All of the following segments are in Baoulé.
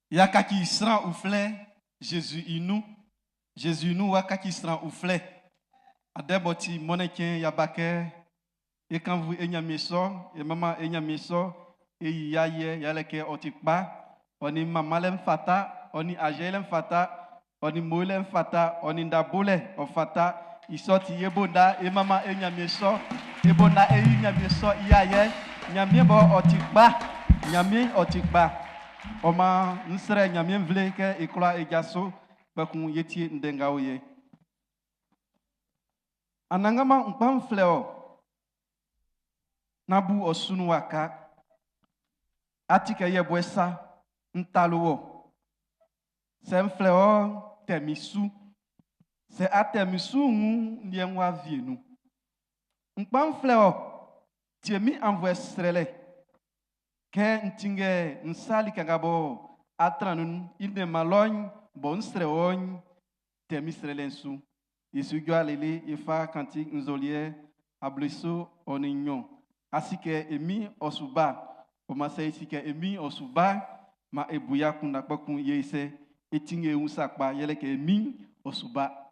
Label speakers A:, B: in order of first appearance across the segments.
A: Y'a kaci sran uflɛ Zezi i nun. Zezi i nun w'a kaci sran uflɛ. Andɛ b'ɔ ti mɔnnɛn cɛn y'a ba kɛ e kannvu e Ɲanmiɛn sɔ, e manman e Ɲanmiɛn sɔ, e yi i ayɛ, yalɛ kɛ ɔ ti kpa, ɔ nin manmanlɛ'n fata, ɔ nin aja yilɛ'n fata, ɔ nin mo yilɛ'n fata, ɔ nin nda bolɛ ɔ fata. I sɔ ti e bo nda e manman e Ɲanmiɛn sɔ, e bo nda e yi Ɲanmiɛn sɔ i ayɛ. Ɲanmiɛn bɔ ɔ ti kpa, Ɲanmiɛn ɔ ti kpa. Ɔ maan n srɛ Ɲanmiɛn nvle kɛ e kwlaa e jaso, kpɛkun ye tie ndɛ nga o yɛ. Anannganman n kpan n flɛ ɔ, nán bu ɔ su nun waka. A ti kɛ yɛbuɛ sa, n talo wɔ. Sɛ n flɛ ɔ, tɛ min su. Sɛ a tɛ min su'n, n liɛ'n w'a wie nun. N kpan n flɛ ɔ, tie min aunnvuɛ srɛlɛ. Kɛ n tinngɛ n sa lika nga bɔ a tran nun'n i ndɛnman lɔ'n, bɔ n srɛ wɔ'n, tɛ min srɛlɛ'n su. Yesu jɔ lele e fa kanti nzɔliɛ 72. A si kɛ e Min ɔ su ba. Ɔ man sɛ e si kɛ e Min ɔ su ba, man e bu i akunndan kpɛkun ye sɛ e tinngɛ e wun sa kpa yɛlɛ kɛ e Min ɔ su ba.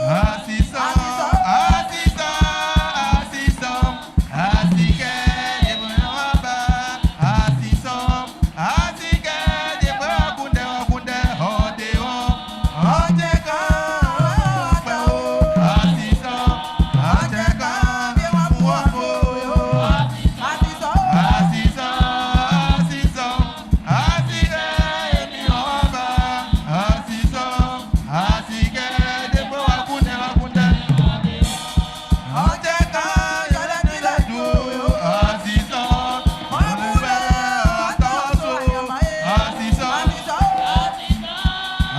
B: Asisɔ, asisɔ, asisɔ, asikɛ defuɛ wa ba. Asisɔ, asikɛ defuɛ wa kunndɛ wa kunndɛ ɔ de wɔ. Ɔ cɛ kan fɛ o. Asisɔ, ɔ cɛ kan be wa bu wa fo. Asisɔ, asisɔ, asikɛ emi wa ba. Asisɔ, asikɛ defuɛ wa kunndɛ wa kunndɛ. Ɔ cɛ kan yɛlɛ ti lɛ du. Asisɔ, ɔmufɛ ɔtɔ so. Asisɔ,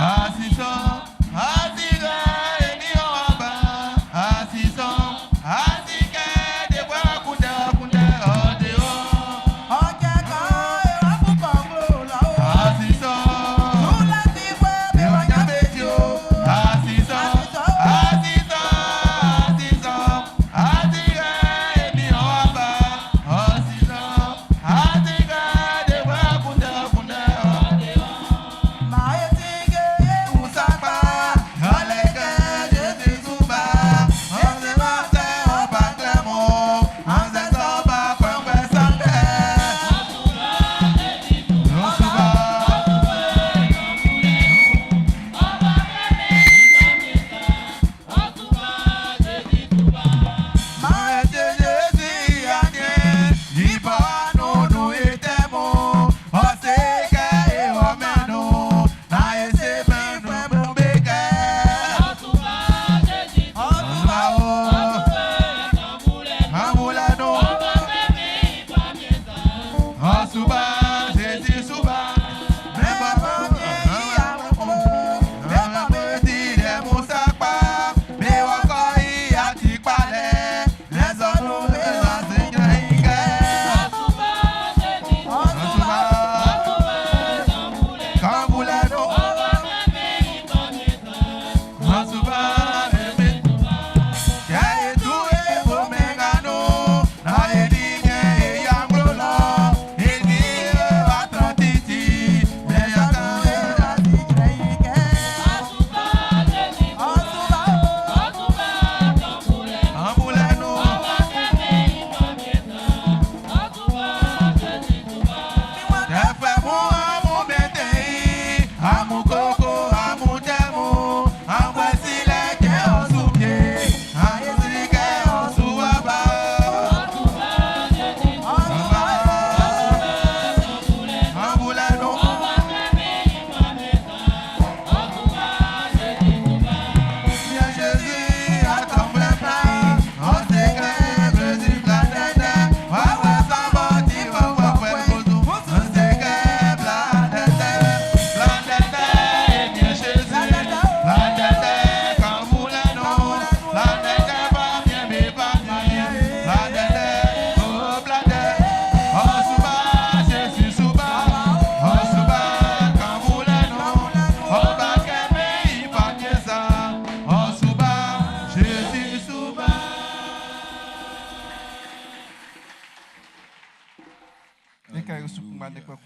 B: asisɔ, asikɛ emi wa ba. Asisɔ, asikɛ defuɛ wa kunndɛ wa kunndɛ ɔ de wɔ. Asisɔ, asisɔ, asisɔ, asisɔ, asikɛ emi wa ba. Asisɔ, asikɛ defuɛ wa kunndɛ wa kunndɛ ɔ de wɔ. Usakpa, aleke Jesu suba, ɔsibase ɔba klɛmɔ, anzɛsɔba kpɛngbɛ sangbɛ. Osuba, maete Jesu yanye, ipa nunu itemu, oseke iwomenu, na ese menu beke. Osuba o, mamulenu. Osuba, Jesu suba, me papa mi ti rẹ̀ mú sápá, mi wọ́kọ̀ ìyá ti palẹ̀.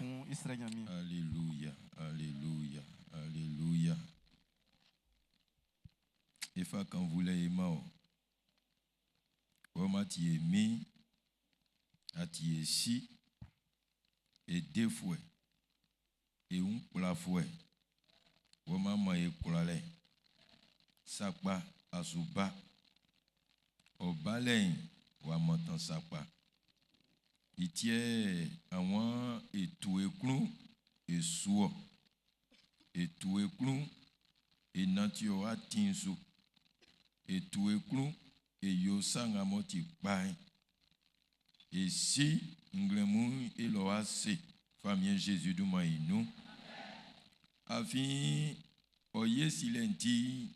A: Kpɛkun e srɛ Ɲanmiɛn.
C: Alléluia, Alléluia, Alléluia. E fa kannvunlɛ e man wɔ. Wɔ mɔ a ti e Min, a ti e Si, e Defuɛ, e wun kplafuɛ, wɔ mɔ a man e kwlalɛ. Sakpa, a su ba. Ɔ balɛ'n w'a mantan sakpa. I ti yɛ awan e tu e klun e su ɔ. E tu e klun e nanti ɔ atin'n su. E tu e klun e yo sa nga m'ɔ ti kpa'n. E Si, nglɛmun'n e la ɔ ase Famiɛn Zezi dunman'n i nun. Afin ɔ ye silɛ'n ti'n,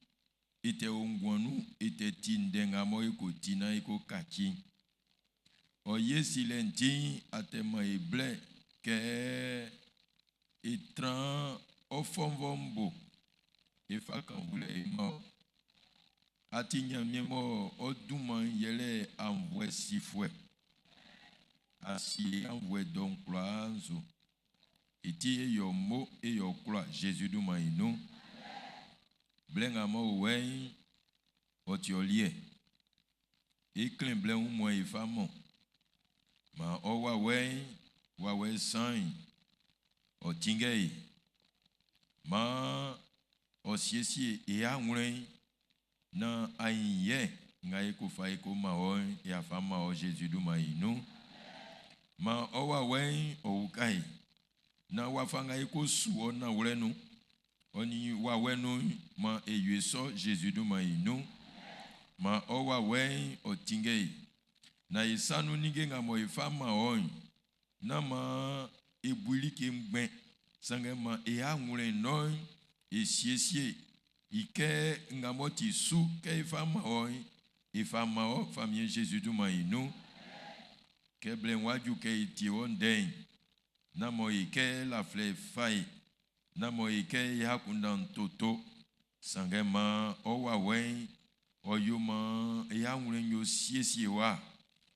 C: e tɛ o nguan nun, e tɛ ti ndɛ nga mɔ e ko ti naan e ko kaci'n. Ɔ ye silɛ'n ti'n, a tɛ man e blɛ kɛ e tran ɔ fɔnvɔ'n bo, e fa kannvunlɛ e man ɔ. A ti Ɲanmiɛn mɔ ɔ dunman'n yɛle aunnvuɛ sifuɛ. A si e aunnvuɛ dɔ'n kwlaa su. I ti e yo mo, e yo kwla Zezi dunman'n i nun. Blɛ nga m'ɔ o wɛ'n, ɔ ti ɔ liɛ. E klɛn blɛ wunmuan'n e fa man. Maan ɔ wawɛ'n, wawɛ san'n, ɔ tinngɛ e. Maan ɔ siesie e awlɛn'n naan aɲinyiɛ nga e ko fa e ko man wɔ'n, e a fa man wɔ Zezi dunman'n i nun. Maan ɔ wawɛ'n ɔ uka e naan wafa nga e ko su wɔ nanwlɛ nun'n, ɔ nin wawɛ nun'n, maan e yo sɔ Zezi dunman'n i nun. Maan ɔ wawɛ'n ɔ tinngɛ e naan e sa nun ninnge nga mɔ e fa man wɔ'n, nán maan e bu i like ngbɛn, sanngɛ maan e awlɛn nɔ'n e siesie i kɛ nga m'ɔ ti su kɛ e fa man wɔ'n, e fa man wɔ Famiɛn Zezi dunman'n i nun. Kɛ blɛ'n wá ju kɛ e tie wɔ ndɛ'n, nán mɔ e kɛ lafilɛ fa e, nán mɔ e kɛ e akunndan'n toto, sanngɛ maan ɔ wawɛ'n ɔ yo maan e awlɛn'n yo siesie wa,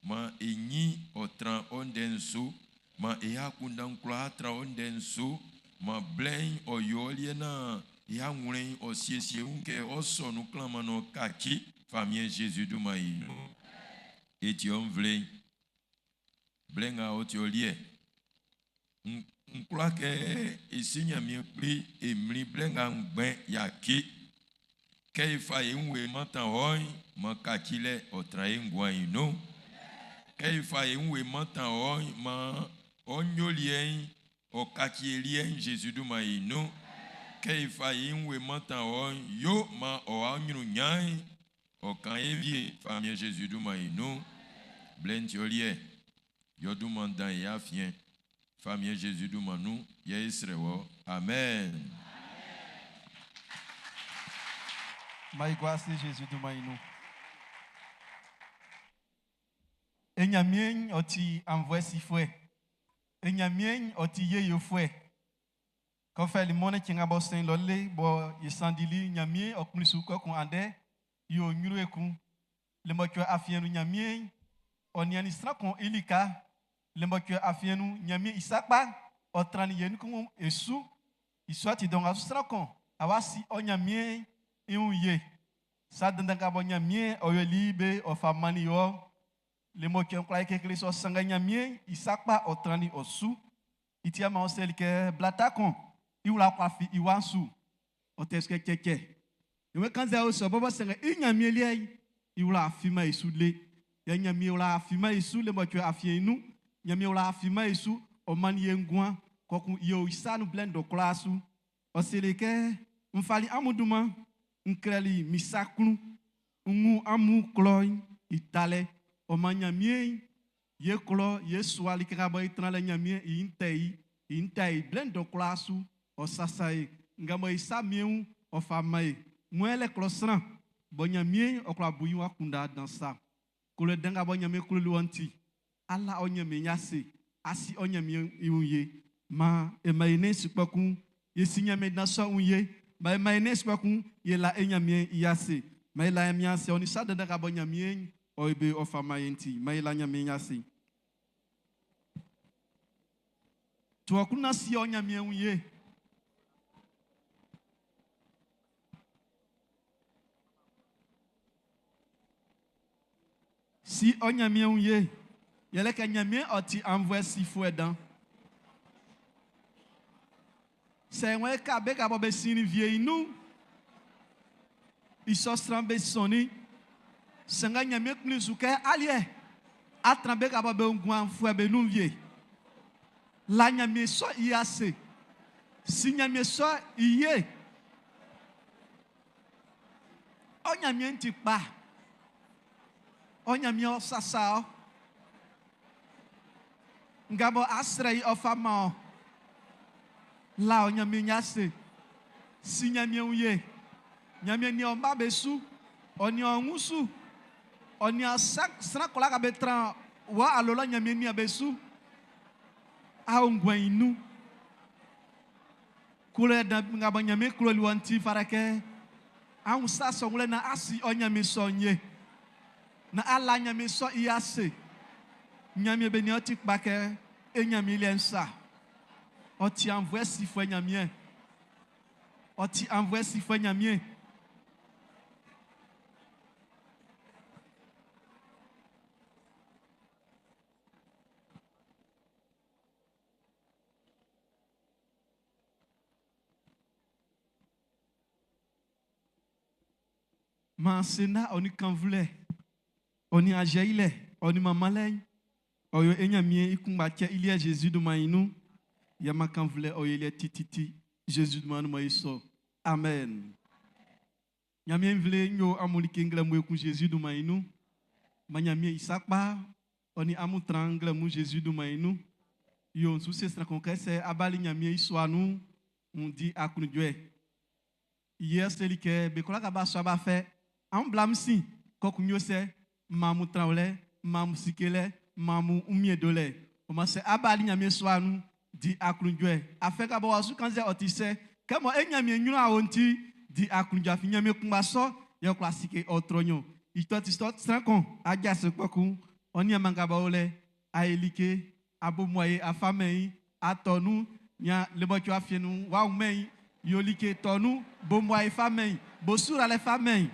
C: maan e ɲin ɔ tran ɔ ndɛ'n su, maan e akunndan'n kwlaa tran ɔ ndɛ'n su, maan blɛ'n ɔ yo ɔ liɛ naan e awlɛn'n ɔ siesie wun kɛ ɔ sɔ nun klanman na ɔ kaci Famiɛn Zezi dunman'n i nun. E ti ɔ nvle'n, blɛ nga ɔ ti ɔ liɛ. N kwla kɛ e si Ɲanmiɛn Kpli e mlin blɛ nga ngbɛn yaki. Kɛ e fa e wun e mantan wɔ'n, maan kacilɛ ɔ tran e nguan'n i nun. Kɛ e fa e wun e mantan wɔ'n, maan ɔ nyoliɛ'n ɔ kaci e liɛ'n Zezi dunman'n i nun. Kɛ e fa e wun e mantan wɔ'n, yo maan ɔ aɲrunɲan'n ɔ kan e wie Famiɛn Zezi dunman'n i nun. Blɛ'n ti ɔ liɛ, yɛ ɔ dunman dan e afiɛn. Famiɛn Zezi dunman nun, yɛ e srɛ wɔ. Amen.
A: Maan e gua ase Zezi dunman'n i nun. E Ɲanmiɛn'n ɔ ti aunnvuɛ sifuɛ. E Ɲanmiɛn'n ɔ ti ye yofuɛ. Kɛ ɔ fɛli mɔnnɛn cɛn nga b'ɔ sɛn lɔ le bɔ e sanndili Ɲanmiɛn ɔ kplin su kpɛkun andɛ i o ɲrun ekun. Le mɔcuɛ afiɛn nun Ɲanmiɛn ɔ niannin sran kun i lika. Le mɔcuɛ afiɛn nun Ɲanmiɛn i sa kpa ɔ trannin ye nun kun e su. I sɔ ti dɔ nga su sran kun a wa si ɔ Ɲanmiɛn i wun ye. Sa dandan nga bɔ Ɲanmiɛn ɔ yoli be ɔ fa mannin wɔ. Le mɔcuɛ'n kwla yɛ kekle sɔ sanngɛ Ɲanmiɛn i sa kpa ɔ trannin ɔ su. I ti ama ɔ seli kɛ bla ta kun i wla kwa fi i wa'n su. Ɔ tɛ su kɛ cɛcɛ. Ìwé kannzɛ o sɔ bɔbɔ sanngɛ i Ɲanmiɛn liɛ'n i wla fiman e su le. Yɛ Ɲanmiɛn wla fiman e su le mɔcuɛ afiɛn'n nun. Ɲanmiɛn wla fiman e su, ɔ mannin e nguan, kpɛkun i o i sa nun blɛ'n dɔ kwlaa su. Ɔ seli kɛ, n fali amun dunman, n klɛli min sa klun, n wun amun klɔ'n i talɛ. Ɔ man Ɲanmiɛn ye klɔ, ye sua like nga bɔ i tranlɛ Ɲanmiɛn i ntɛ i, i ntɛ i blɛ'n dɔ kwlaa su, ɔ sasa e. Nga mɔ i sa miɛn'n, ɔ fa man e. Ŋmɛlɛ klɔ sran, bɔ Ɲanmiɛn ɔ kwla bu i wun akunndan dan sa. Klolɛ dan nga bɔ Ɲanmiɛn kloli wɔ'n ti, ala ɔ Ɲanmiɛn i ase, a si ɔ Ɲanmiɛn i wun ye. Maan e man e nɛn'n su kpɛkun ye si Ɲanmiɛn dan sɔ'n wun ye. Maan e man e nɛn'n su kpɛkun ye la e Ɲanmiɛn i ase. Maan e la Ɲanmiɛn ase ɔ nin sa dandan nga bɔ Ɲanmiɛn ɔ yi be ɔ fa man e'n ti. Maan e la Ɲanmiɛn i ase. Tu ɔ klun naan si ɔ Ɲanmiɛn wun ye. Si ɔ Ɲanmiɛn wun ye. Yɛle kɛ Ɲanmiɛn ɔ ti aunnvuɛ sifuɛ dan. Sɛ e waan é ká be nga bɔ be sinnin wie'n nun'n, i sɔ sran'm be sɔnnin. Sanngɛ Ɲanmiɛn kplin su kɛ aliɛ a tran be nga bɔ be o nguanfuɛ be nun wie. La Ɲanmiɛn sɔ i ase. Si Ɲanmiɛn sɔ i ye. Ɔ Ɲanmiɛn'n ti kpa. Ɔ Ɲanmiɛn ɔ sasa ɔ. Nga bɔ a srɛ i ɔ fa man ɔ. La ɔ Ɲanmiɛn'n i ase. Si Ɲanmiɛn wun ye. Ɲanmiɛn nian ɔ mma be su. Ɔ nian ɔ wun su. Ɔ nian sran kwlaa nga be tran wɔ awlo lɔ Ɲanmiɛn nian be su. A o nguan'n i nun. Klolɛ dan nga bɔ Nyanmiɛn kloli wɔ'n ti fata kɛ a wun sa sɔ'n wlɛ nan a si ɔ Nyanmiɛn sɔ'n ye, nan a la Nyanmiɛn sɔ'n i ase. Nyanmiɛn be nin ɔ ti kpa kɛ e Nyanmiɛn liɛ'n sa. Ɔ ti aunnvuɛ sifuɛ Nyanmiɛn. Ɔ ti aunnvuɛ sifuɛ Nyanmiɛn. Maan Sena ɔ nin kannvulɛ, ɔ nin aje yilɛ, ɔ nin manmanlɛ'n, ɔ yo e Ɲanmiɛn i kunngba cɛ i liɛ Zezi dunman'n i nun. Yɛ maan kannvulɛ ɔ yo e liɛ tititi Zezi dunman nun mɔ e sɔ. Amen. Ɲanmiɛn nvle'n yo amun like nglɛmun ekun Zezi dunman'n i nun. Maan Ɲanmiɛn i sa kpa ɔ nin amun tran nglɛmun Zezi dunman'n i nun. Yo, n su se sran kun kɛ sɛ a bali Ɲanmiɛn i sua nun'n, ń dí aklunjuɛ. Yɛ ɔ seli kɛ, Be kwlaa nga b'a sua b'a fɛ, amun bla min sin, kɔkun yo sɛ, m man amun tranwlɛ, m man amun sikelɛ, m man amun wunmiɛn dolɛ. Ɔ maan sɛ a bali Ɲanmiɛn sua nun'n, di aklunjuɛ. Afɛ nga bɔ w'a su kannzɛ ɔ ti sɛ, kɛ mɔ e Ɲanmiɛn ɲrun a o'n ti, di aklunjuɛ afin Ɲanmiɛn kunngba sɔ yɛ ɔ kwla sike ɔ trɔ nɲɔn. I tɔ ti sɔ sran kun aja se kpɔkun ɔ nian nga bɔ o lɛ, a ye like, a bo muae a fa mɛn i, a tɔ nun, nian lemɔcuɛ afiɛn nun w'a wun-mɛn i, yo like, tɔ nun, bo muae fa mɛn i, bo suralɛ fa mɛn i.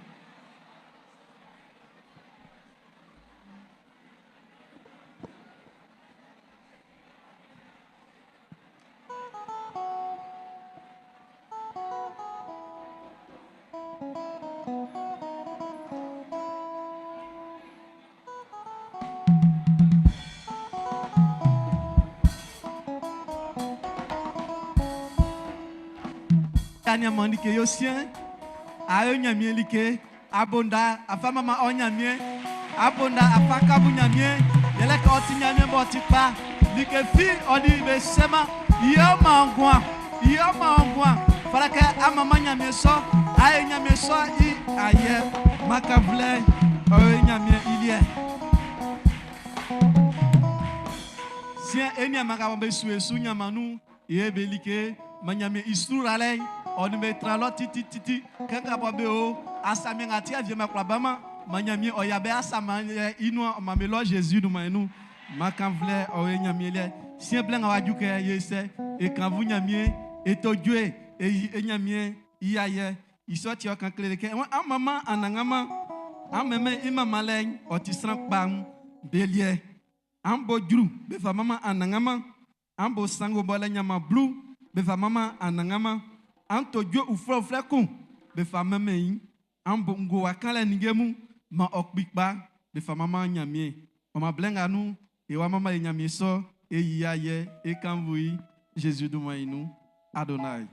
A: A nianman like yo siɛn'n, a yo Ɲanmiɛn like, a bo nda a fa manman ɔ Ɲanmiɛn, a bo nda a fa kabu Ɲanmiɛn, yɛlɛ kɛ ɔ ti Ɲanmiɛn b'ɔ ti kpa, like fi ɔ nin be sɛman, yɛ ɔ man ɔ nguan, yɛ ɔ man ɔ nguan. Fata kɛ a manman Ɲanmiɛn sɔ, a ye Ɲanmiɛn sɔ i ayɛ, man kannvulɛ'n ɔ yo Ɲanmiɛn i liɛ. Siɛn'n, e nianman nga be su e su ɲanman nun'n, yɛ be like man Ɲanmiɛn i suralɛ'n, ɔ nin be tran lɔ tititi. Kɛ nga bɔ be o asamian nga ti aviɛn b'a kwla ba-man, man Ɲanmiɛn ɔ ya be asaman yɛ i nuan ɔ man be lɔ Zezi dunman'n nun. Man kannvulɛ ɔ yo Ɲanmiɛn liɛ. Siɛn blɛ nga w'a ju kɛ ye sɛ e kannvu Ɲanmiɛn, e to jue, e yi e Ɲanmiɛn i ayɛ. I sɔ ti ɔ kan kleli kɛ, An manman Anannganman, an mɛnmɛn i manmanlɛ'n, ɔ ti sran kpa'm be liɛ. An bo jru be fa manman Anannganman. An bo sanngo b'ɔ lɛ nyanman blu be fa manman Anannganman. An to jue uflɛ-uflɛ kun be fa mɛnmɛn i. An bo ngowa kanlɛ ninnge mun man ɔ kpi kpa be fa manman Nyanmiɛn. Ɔ man blɛ nga nun'n, e wa manman e Nyanmiɛn sɔ, e yi i ayɛ, e kannvu i Jésus dunman'n i nun. Adonai.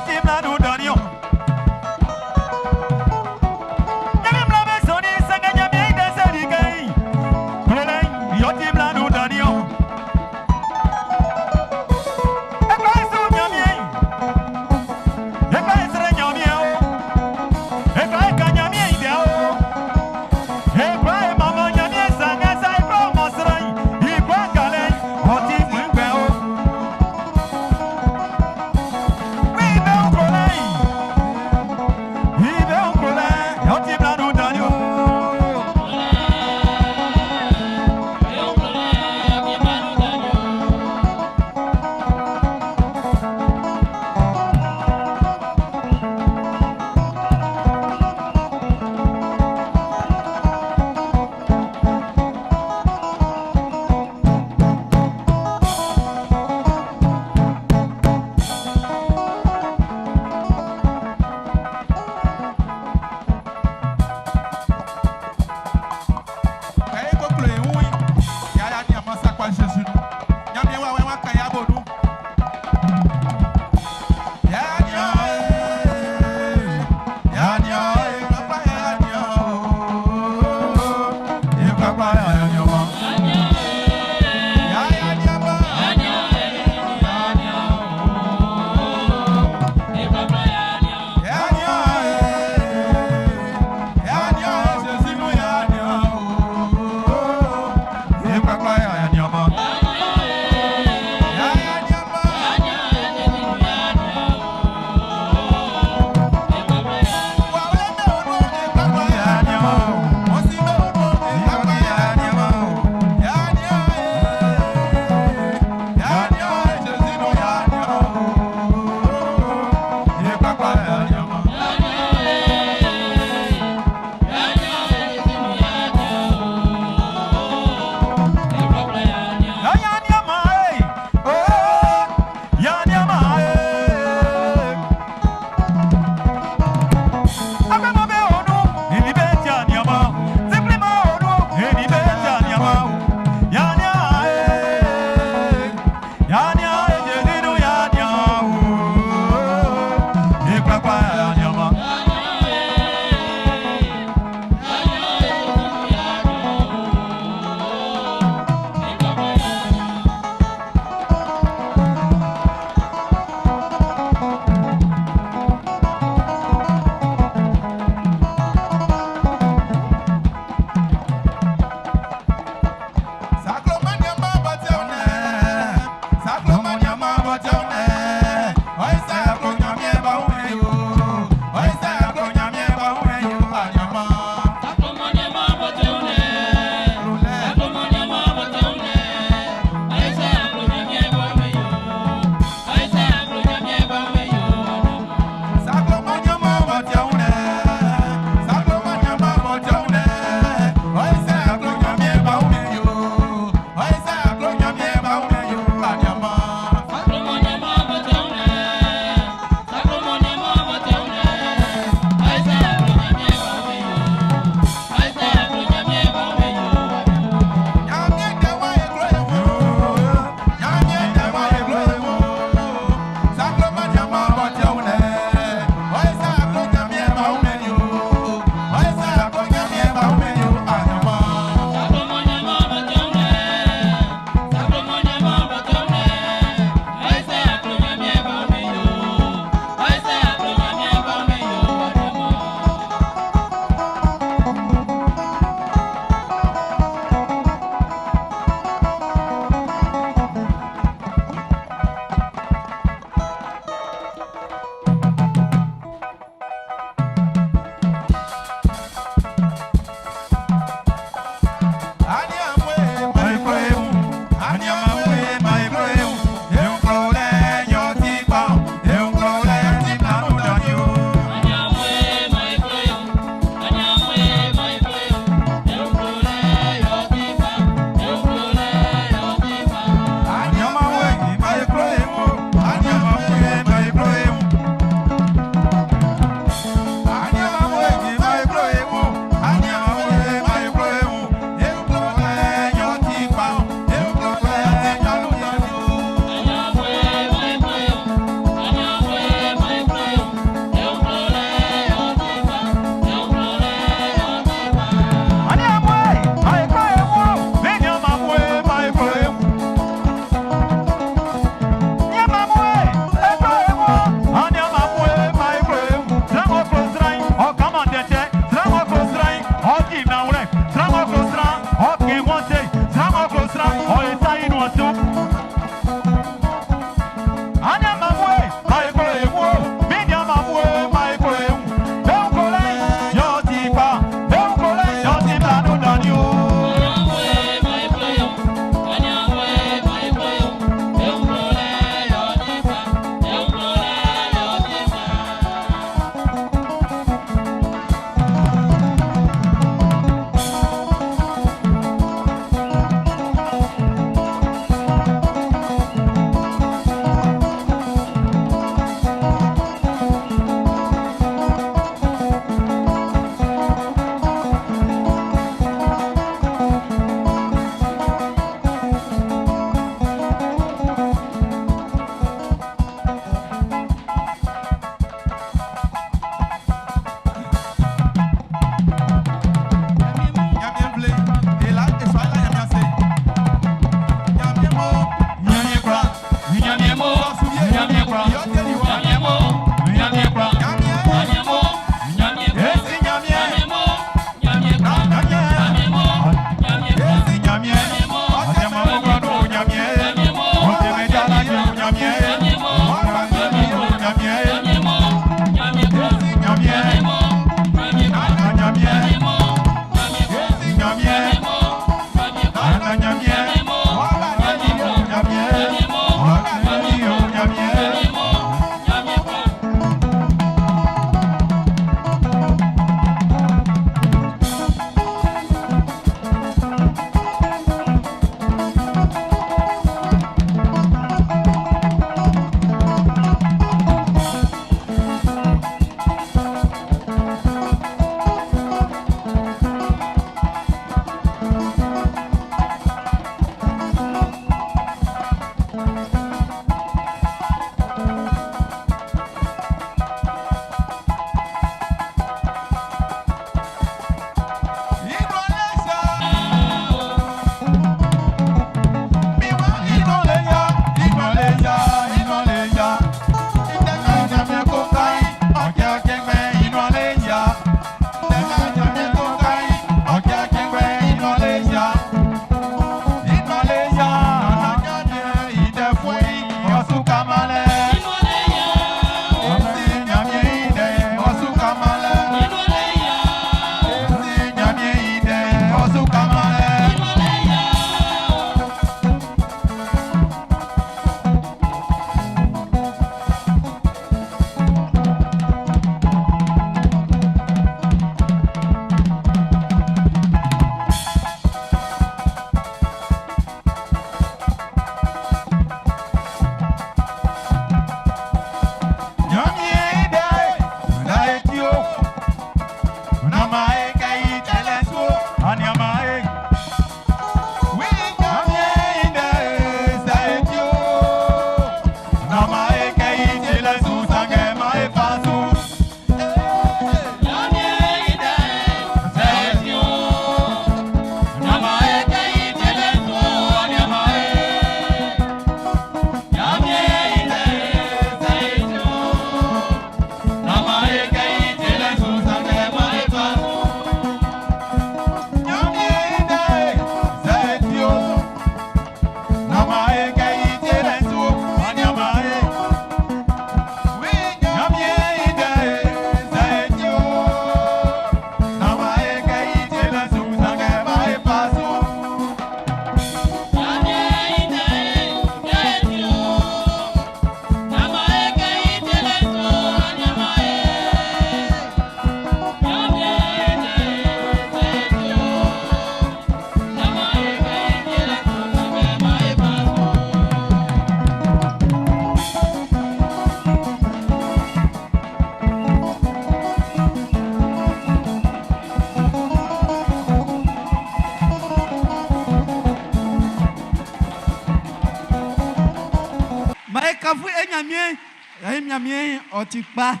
A: Ɲanmiɛn, e Ɲanmiɛn ɔ ti kpa.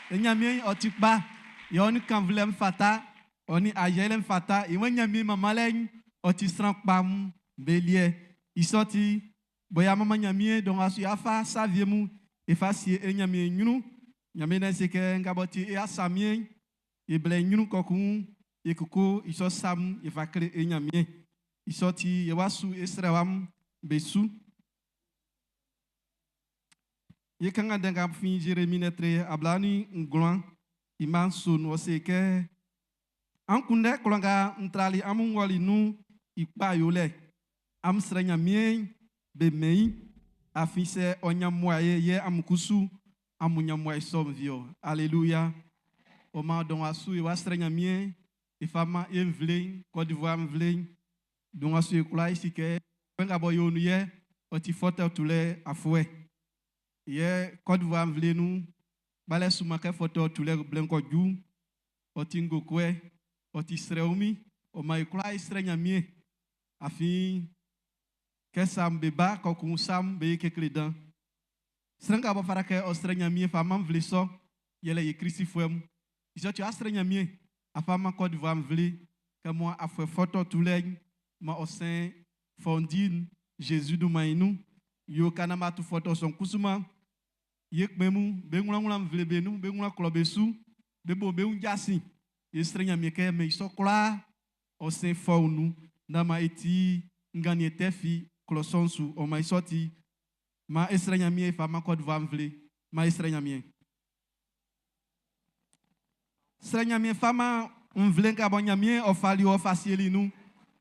A: E Ɲanmiɛn ɔ ti kpa. Yɛ ɔ nin kannvulɛ'n fata, ɔ nin ayɛlɛ'n fata. I wan Ɲanmiɛn manmanlɛ'n ɔ ti sran kpa'm be liɛ. I sɔ ti, bɔ y'a manman Ɲanmiɛn dɔ nga su y'a fa sa wie mun e fa sie e Ɲanmiɛn ɲrun. Ɲanmiɛn ndɛ'n se kɛ nga b'ɔ ti e asamiɛn'n, e blɛ ɲrun kɔkun e koko i sɔ sa mun e fa kle e Ɲanmiɛn. I sɔ ti, yɛ wá su e srɛwa'm be su. Ye kan ndɛ nga fin Jérémie nɛtre 29 i mma nso nun ɔ se kɛ an kunndɛ klɔ nga n trali amun wɔli nun i kpa yolɛ. Amun srɛ Ɲanmiɛn be mɛn i, afin sɛ ɔ ɲan muae yɛ amun kusu amun ɲan muae sɔ'n wie-ɔ. Alléluia. Ɔ maan dɔ nga su e wa srɛ Ɲanmiɛn e fa man e nvle'n, Côte d'Ivoire nvle'n. Dɔ nga su e kwla e si kɛ afuɛ nga bɔ yo nun yɛ ɔ ti fɔtɔ tulɛ afuɛ. Yɛ Côte d'Ivoire nvle nun, kpalɛ sunman kɛ fɔtɔ tulɛ blɛ'n kɔ ju, ɔ ti ngokɔɛ, ɔ ti srɛwmi, ɔ maan e kwla e srɛ Ɲanmiɛn. Afin kɛ sa'm be ba kɔkun sa'm be ye kekle dan. Sran nga bɔ fara kɛ ɔ srɛ Ɲanmiɛn fa man nvle sɔ, yɛlɛ ye Klisifuɛ mun. I sɔ ti asrɛ Ɲanmiɛn afa man Côte d'Ivoire nvle kɛ mɔ afuɛ fɔtɔ tulɛ'n ma ɔ sɛn fɔndi'n Jésus dunman i nun. Yo ka na ma tu fɔtɔ sɔn kusuman ye kpɛn mun be wlanwlan nvle be nun be wlan klɔ be su be bo be wun jasin ye srɛ Ɲanmiɛn kɛ mɛ i sɔ kwlaa ɔ sɛn fɔun nun na ma e ti nganniɛn tɛ fi klɔ sɔ'n su ɔ ma i sɔ ti ma e srɛ Ɲanmiɛn e fa man Côte d'Ivoire nvle ma e srɛ Ɲanmiɛn. Srɛ Ɲanmiɛn fa man nvle nga bɔ Ɲanmiɛn ɔ fali ɔ fa sieli nun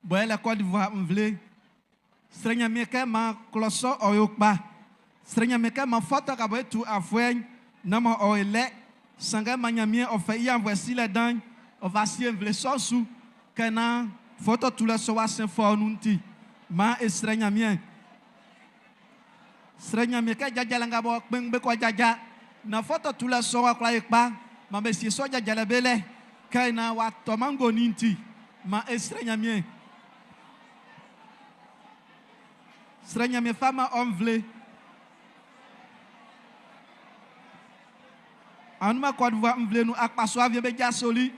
A: bɔ yɛlɛ Côte d'Ivoire nvle. Srɛ Ɲanmiɛn kɛ man klɔ sɔ ɔ yo kpa. Srɛ Ɲanmiɛn kɛ man fɔtɔ ka bɔ e tu afuɛ'n na man ɔ e lɛ. Sanngɛ man Ɲanmiɛn ɔ fɛ i anvɔɛ silɛ dan'n ɔ fa sie nvle sɔ'n su kɛ na fɔtɔ tulɛ sɔ wa sɛn fɔɔ nun ti. Man e srɛ Ɲanmiɛn. Srɛ Ɲanmiɛn kɛ jajalɛ nga bɔ kpɛn'n be kɔ jaja na fɔtɔ tulɛ sɔ wa kwla ye kpa man be sie sɔ jajalɛ be lɛ kɛ na wa tɔman ngonin ti. Man e srɛ Ɲanmiɛn. Srɛ Ɲanmiɛn fa man ɔ nvle. Anuma Côte d'Ivoire nvle nun akpasua wie be jasoli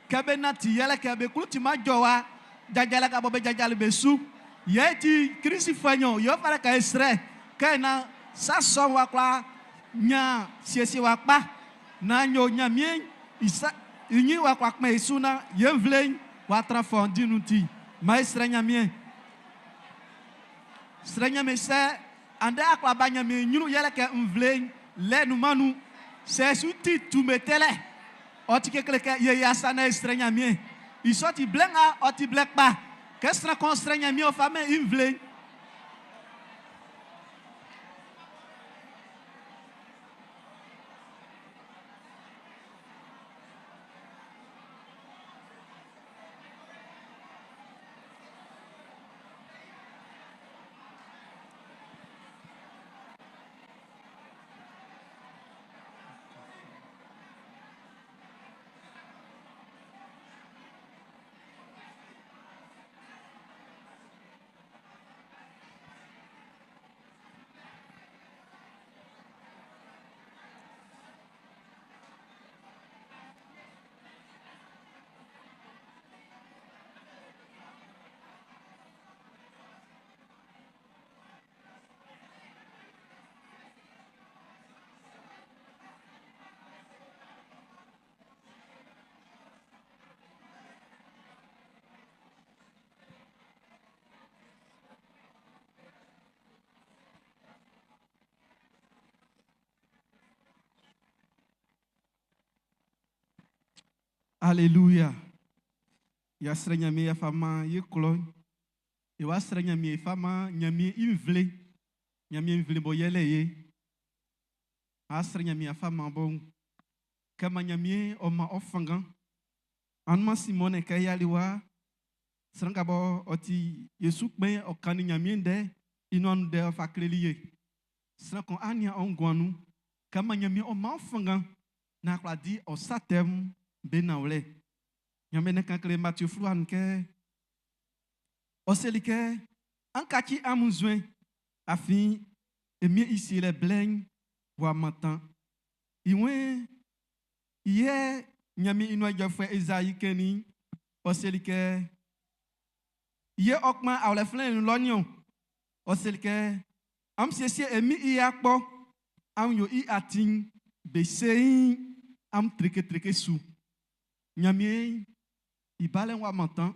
A: kɛ be nanti yɛlɛ kɛ be klun ti man jɔwa jajalɛ ka bɔ be jajali be su. Yɛ e ti Klisifuɛ nɲɔn yɛ ɔ fata kɛ e srɛ kɛ na sa sɔ'n wa kwla ɲan siesie wa kpa naan yo Ɲanmiɛn i sa i ɲin wa kwla kpɛn e su na ye nvle'n wa tran fɔundi nun ti. Man e srɛ Ɲanmiɛn. Srɛ Ɲanmiɛn sɛ andɛ a kwla ba Ɲanmiɛn ɲrun yɛlɛ kɛ nvle'n lɛ nunman nun. Sɛ su ti tume tɛlɛ, ɔ ti kekle kɛ ye yasa na e srɛ Ɲanmiɛn. I sɔ ti blɛ nga ɔ ti blɛ kpa kɛ sran kɔn srɛ Ɲanmiɛn ɔ fa mɛn i nvle'n. Alléluia. Ya srɛ Ɲanmiɛn ya fa man ye klɔ. E wa srɛ Ɲanmiɛn fa man Ɲanmiɛn i nvle. Ɲanmiɛn nvle bɔ yɛlɛ ye. A srɛ Ɲanmiɛn ya fa man bɔ. Kɛ man Ɲanmiɛn ɔ man ɔ fangan. Anuma Simɔne kɛ yali wa. Sran ka bɔ ɔ ti Yesu kpɛn ɔ kannin Ɲanmiɛn ndɛ i nuan ndɛ ɔ fa kleli ye. Sran kɔn ania ɔ nguan nun. Kɛ man Ɲanmiɛn ɔ man ɔ fangan. Na kwla di ɔ sa tɛ'm be nanwlɛ. Ɲanmiɛn ne kan kle Matthieu fluwa nun kɛ ɔ seli kɛ an kaci amun nzuɛn afin e Min i sielɛ blɛ'n W'a mantan. I wɛn yɛ Ɲanmiɛn i nuan ijɔfuɛ Ezai kɛnnin, ɔ seli kɛ, yɛ ɔ kpan aawlɛ flɛnnɛn'n nun lɔ'n niɔn. Ɔ seli kɛ, amun siesie e Min'n i akpɔ, amun yo i atin'n be seiin, amun treketreke su. Ɲanmiɛn i balɛ'n w'a mantan.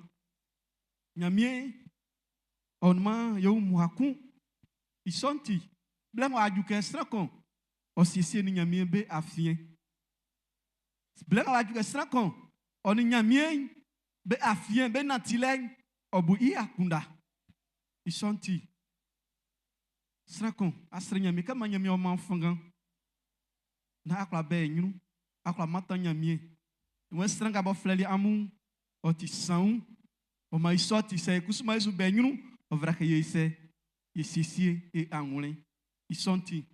A: Ɲanmiɛn ɔ nunman e wun mmua kun. I sɔ'n ti, blɛ ng'ɔ a ju kɛ sran kun ɔ siesie nin Ɲanmiɛn be afiɛn. Blɛ ng'ɔ a ju kɛ sran kun ɔ nin Ɲanmiɛn be afiɛn be nantilɛ'n, ɔ bu i akunndan. I sɔ'n ti, sran kun a srɛ Ɲanmiɛn kɛ man Ɲanmiɛn ɔ man fanngan naan a kwla bɛ i ɲrun, a kwla mantan Ɲanmiɛn. Wɛn sran nga b'ɔ flɛli amun'n, ɔ ti sanwun. Ɔ man i sɔ ti sɛ e kusu man e su bɛ i ɲrun, ɔ fata kɛ ye sɛ ye siesie e anwlɛn. I sɔ'n ti,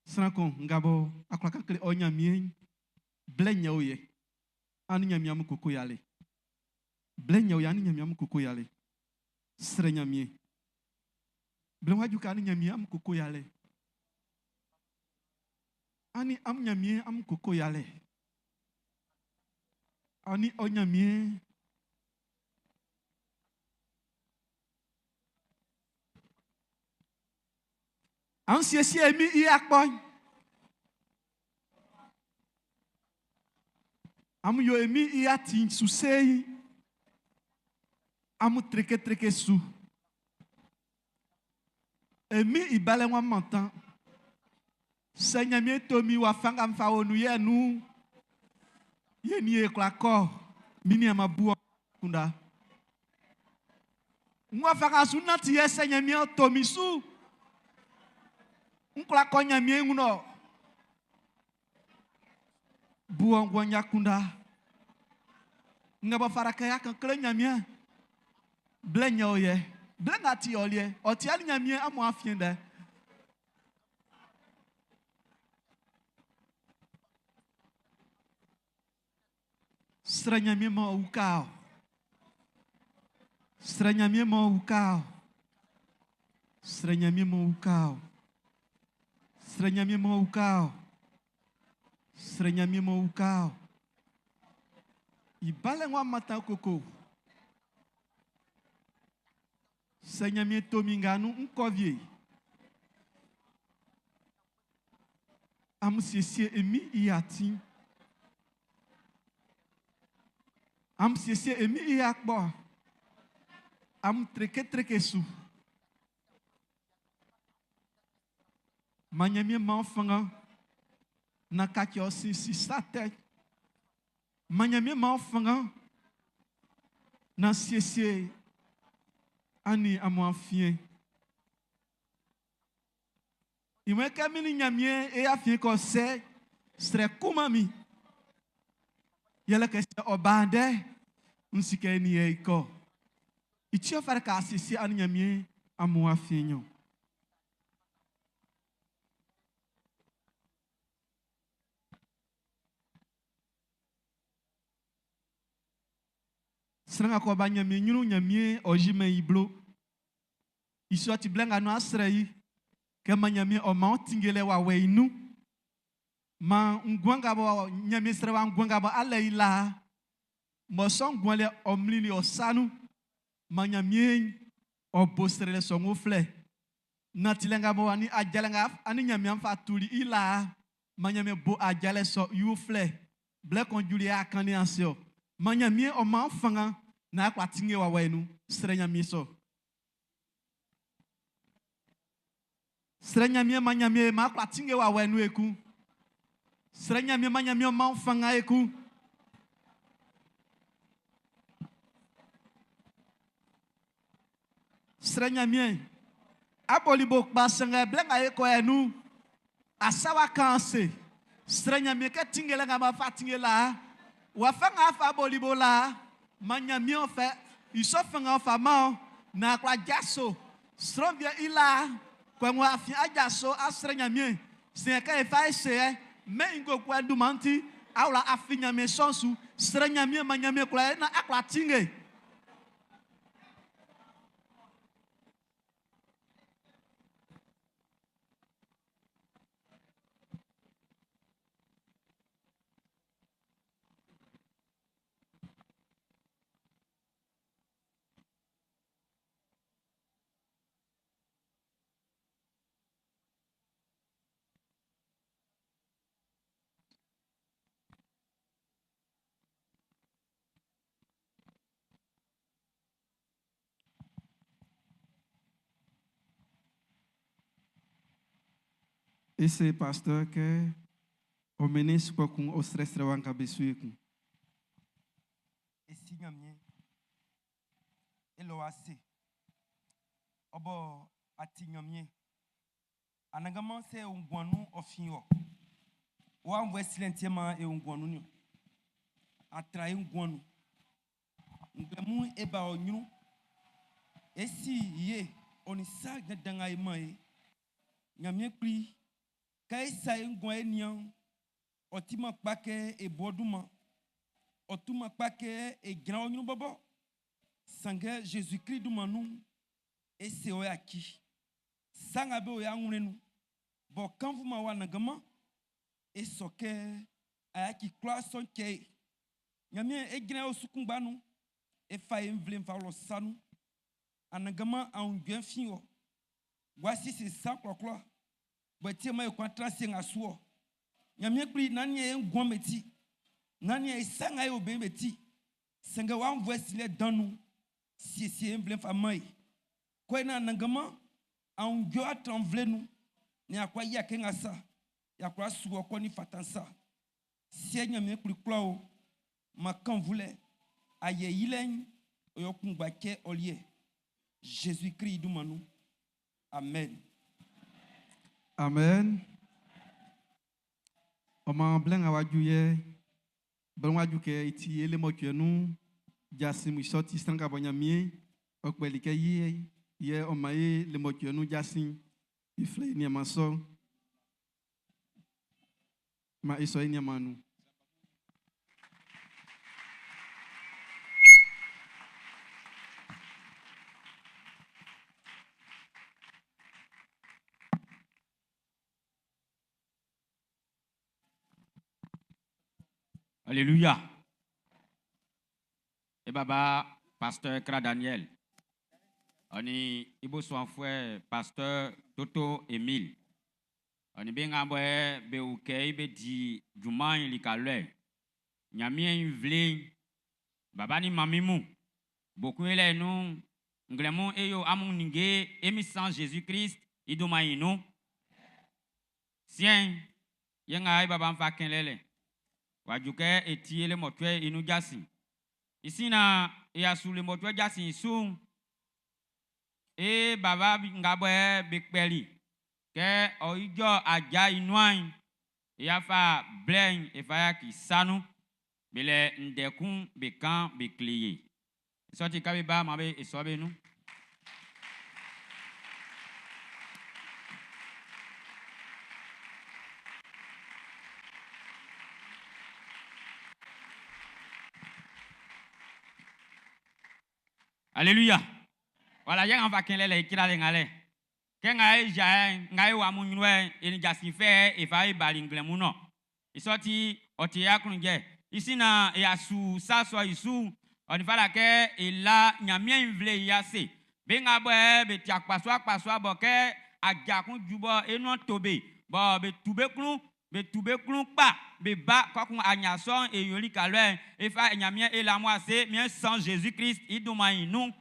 A: sran kun nga bɔ a kwla kan kle ɔ Ɲanmiɛn'n, blɛ ɲɛ o yɛ, an nin Ɲanmiɛn amun koko yalɛ. Blɛ ɲɛ o yɛ, an nin Ɲanmiɛn amun koko yalɛ. Srɛ Ɲanmiɛn. Blɛ wá ju kɛ an nin Ɲanmiɛn amun koko yalɛ. An nin amun Ɲanmiɛn amun koko yalɛ. An nin ɔ Ɲanmiɛn. An siesie min i akpɔ'n. Amun yo e min i atin su seiin. Amun treketreke su. E min i balɛ'n w'a mantan. Sɛ Ɲanmiɛn to min wafa nga n fa wo nun yɛ'n nun'n, ye nin e kwla kɔ. Min nian ma bu akunndan. N wafa nga su nanti yɛ sɛ Ɲanmiɛn to min su, n kwla kɔ Ɲanmiɛn wun ɔ. Bu ɔ nguan akunndan. Nga bɔ fara kɛ ya kan kle Ɲanmiɛn. Blɛ ɲɛ o yɛ. Blɛ nga ti ɔ liɛ. Ɔ ti ali Ɲanmiɛn amun afiɛn dɛ. Srɛ Ɲanmiɛn m'ɔ uka ɔ. Srɛ Ɲanmiɛn m'ɔ uka ɔ. Srɛ Ɲanmiɛn m'ɔ uka ɔ. Srɛ Ɲanmiɛn m'ɔ uka ɔ. Srɛ Ɲanmiɛn m'ɔ uka ɔ. I balɛ'n w'a mantan koko. Sɛ Ɲanmiɛn to min nga nun, ń kɔ́ wie. Amun siesie e Min'n i atin. Amun siesie e Min'n i akpɔ. Amun treketreke su. Man Ɲanmiɛn man ɔ fanngan naan kaci ɔ sin si sa tɛ. Man Ɲanmiɛn man ɔ fanngan naan siesie an nin amun afiɛn. I wɛn kɛ min nin Ɲanmiɛn e afiɛn kɔ sɛ, srɛ kunman min. Yɛlɛ kɛ sɛ ɔ ba andɛ, n si kɛ e nin yɛ e kɔ. I ti ɔ fata kɛ a siesie an nin Ɲanmiɛn amun afiɛn nɲɔn. Sran nga kɔ ba Ɲanmiɛn ɲrun'n, Ɲanmiɛn ɔ yimɛn i blo. I sɔ ti blɛ nga nun a srɛ i kɛ man Ɲanmiɛn ɔ man ɔ tinngelɛ wawɛ i nun. Man nguan nga bɔ Ɲanmiɛn srɛ wa nguan nga bɔ a lɛ i laa, m'ɔ sɔ nguan liɛ ɔ mlinli ɔ sa nun. Man Ɲanmiɛn ɔ bo srɛlɛ sɔ ng'ɔ flɛ. Nantilɛ nga bɔ ani ajalɛ nga a nin Ɲanmiɛn fa tuli i laa, man Ɲanmiɛn bo ajalɛ sɔ i uflɛ. Blɛ kun juli a kannin ase ɔ. Man Ɲanmiɛn ɔ man fanngan naan a kwla tinnge wawɛ'n nun. Srɛ Ɲanmiɛn sɔ. Srɛ Ɲanmiɛn man Ɲanmiɛn man a kwla tinnge wawɛ'n nun ekun. Srɛ Ɲanmiɛn man Ɲanmiɛn ɔ man fanngan ekun. Srɛ Ɲanmiɛn. A boli bo kpa sanngɛ blɛ nga e kɔ yɛ nun'n, asa wa kan ase. Srɛ Ɲanmiɛn kɛ tinngelɛ nga b'a fa tinnge laa, wafa nga a fa boli bo laa, man Ɲanmiɛn ɔ fɛ i sɔ fanngan ɔ fa man ɔ, naan a kwla jaso. Sran wie i laa, kpɛkun afin a jaso a srɛ Ɲanmiɛn. Sɛ kɛ e fa e se yɛ, mɛn i ngokoɛ dunman'n ti, a wla afi Ɲanmiɛn sɔ'n su. Srɛ Ɲanmiɛn man Ɲanmiɛn kwla yɛ naan a kwla tinnge. E se pasteur kɛ ɔ mɛn i su kpɛkun ɔ srɛsrɛ wa nga be su ekun.
D: E si Ɲanmiɛn, e lɔ ase. Ɔ bɔ a ti Ɲanmiɛn. Anannganman sɛ e nguan nun ɔ fin wɔ. Wɔ aunnvuɛ silɛ'n ti man e nguan nun niɔn. A tra e nguan nun. Nglɛmun e ba ɔ ɲrun. E si ye ɔ nin sa dandan nga e man e. Ɲanmiɛn kpli, kɛ e sa e nguan e nian, ɔ timan kpa kɛ e bo ɔ dunman. Ɔ tuman kpa kɛ e jran ɔ ɲrun bɔbɔ. Sanngɛ Zezi Klist dunman nun'n, e se ɔ yaci. Sa nga be o e awlɛn nun'n, b'ɔ kannvun-man wɔ Anannganman, e sɔ kɛ a yaci kwlaa sɔ'n cɛ e. Ɲanmiɛn, e jran e osu kunngba nun, e fa e nvle'n fa wlɔ sa nun. Anannganman, aunjuɛ'n fin wɔ. W'a siesie sa kwlakwla bɔ e ti man e kwan tra sie nga su ɔ. Ɲanmiɛn kpli, nán nian e nguan'n be ti, nán nian e sa nga e yo be'n be ti. Sanngɛ wɔ aunnvuɛ silɛ dan nun'n, siesie e nvle'n fa man e. Kɔ e nan Anannganman, aunjuɛ ɔ'a tran nvle nun, nan y'a kwla yia kɛ nga sa, y'a kwla su wɔ kɛ ɔ nin fata'n sa. Siɛ Nyanmiɛn kpli kwla o, man kannvulɛ, ayɛ yilɛ'n, ɔ yo kunngba cɛ ɔ liɛ. Jésus Christ i dunman nun. Amen.
A: Amen. Ɔ maan blɛ nga wá jú yɛ, blɛ wá jú kɛ i ti e le mɔcuɛ nun jasin i sɔ ti sran nga bɔ Ɲanmiɛn ɔ kpɛli kɛ yie yɛ ɔ man e le mɔcuɛ nun jasin i flɛ i nianman sɔ. Ma e sɔ i nianman nun.
E: Alléluia. E baba pasteur Kra Daniel. Oni ibo soanfue pasteur Toto Emile. Oni be nga bo be uke be di juman li ka le. Ɲanmiɛn nvle baba ni mami mu. Beaucoup ele nu nglemu e yo amun ninge emi sans Jésus-Christ idoma inu. Sien ye nga e baba mfa kenlele. Wajuke etie le motwe inu jasi. Isi na e asu le motwe jasi sun. E baba nga bo e be kpeli. Ke o ijo aja inu e afa blen e fa ya ki sanu. Bele ndekun be kan be kliye. Soti kabe ba ma be e sobe nu. Alléluia. Voilà, y'a un va ken le kira le ngale. Ke nga e ja nga e wa mu nyunu e ni jasi fe e fa e bali nglemu no. I sorti o ti ya kunje. Isi na e asu sa so isu oni fa la ke e la Ɲanmiɛn nvle ya se. Be nga bo e be ti akpaso akpaso bo ke aja kun jubo e no tobe. Bo be tube klun be tube klun pa be ba kokun anya son e yoli kalwe e fa Ɲanmiɛn e la mo ase mien sans Jésus-Christ i duma inu.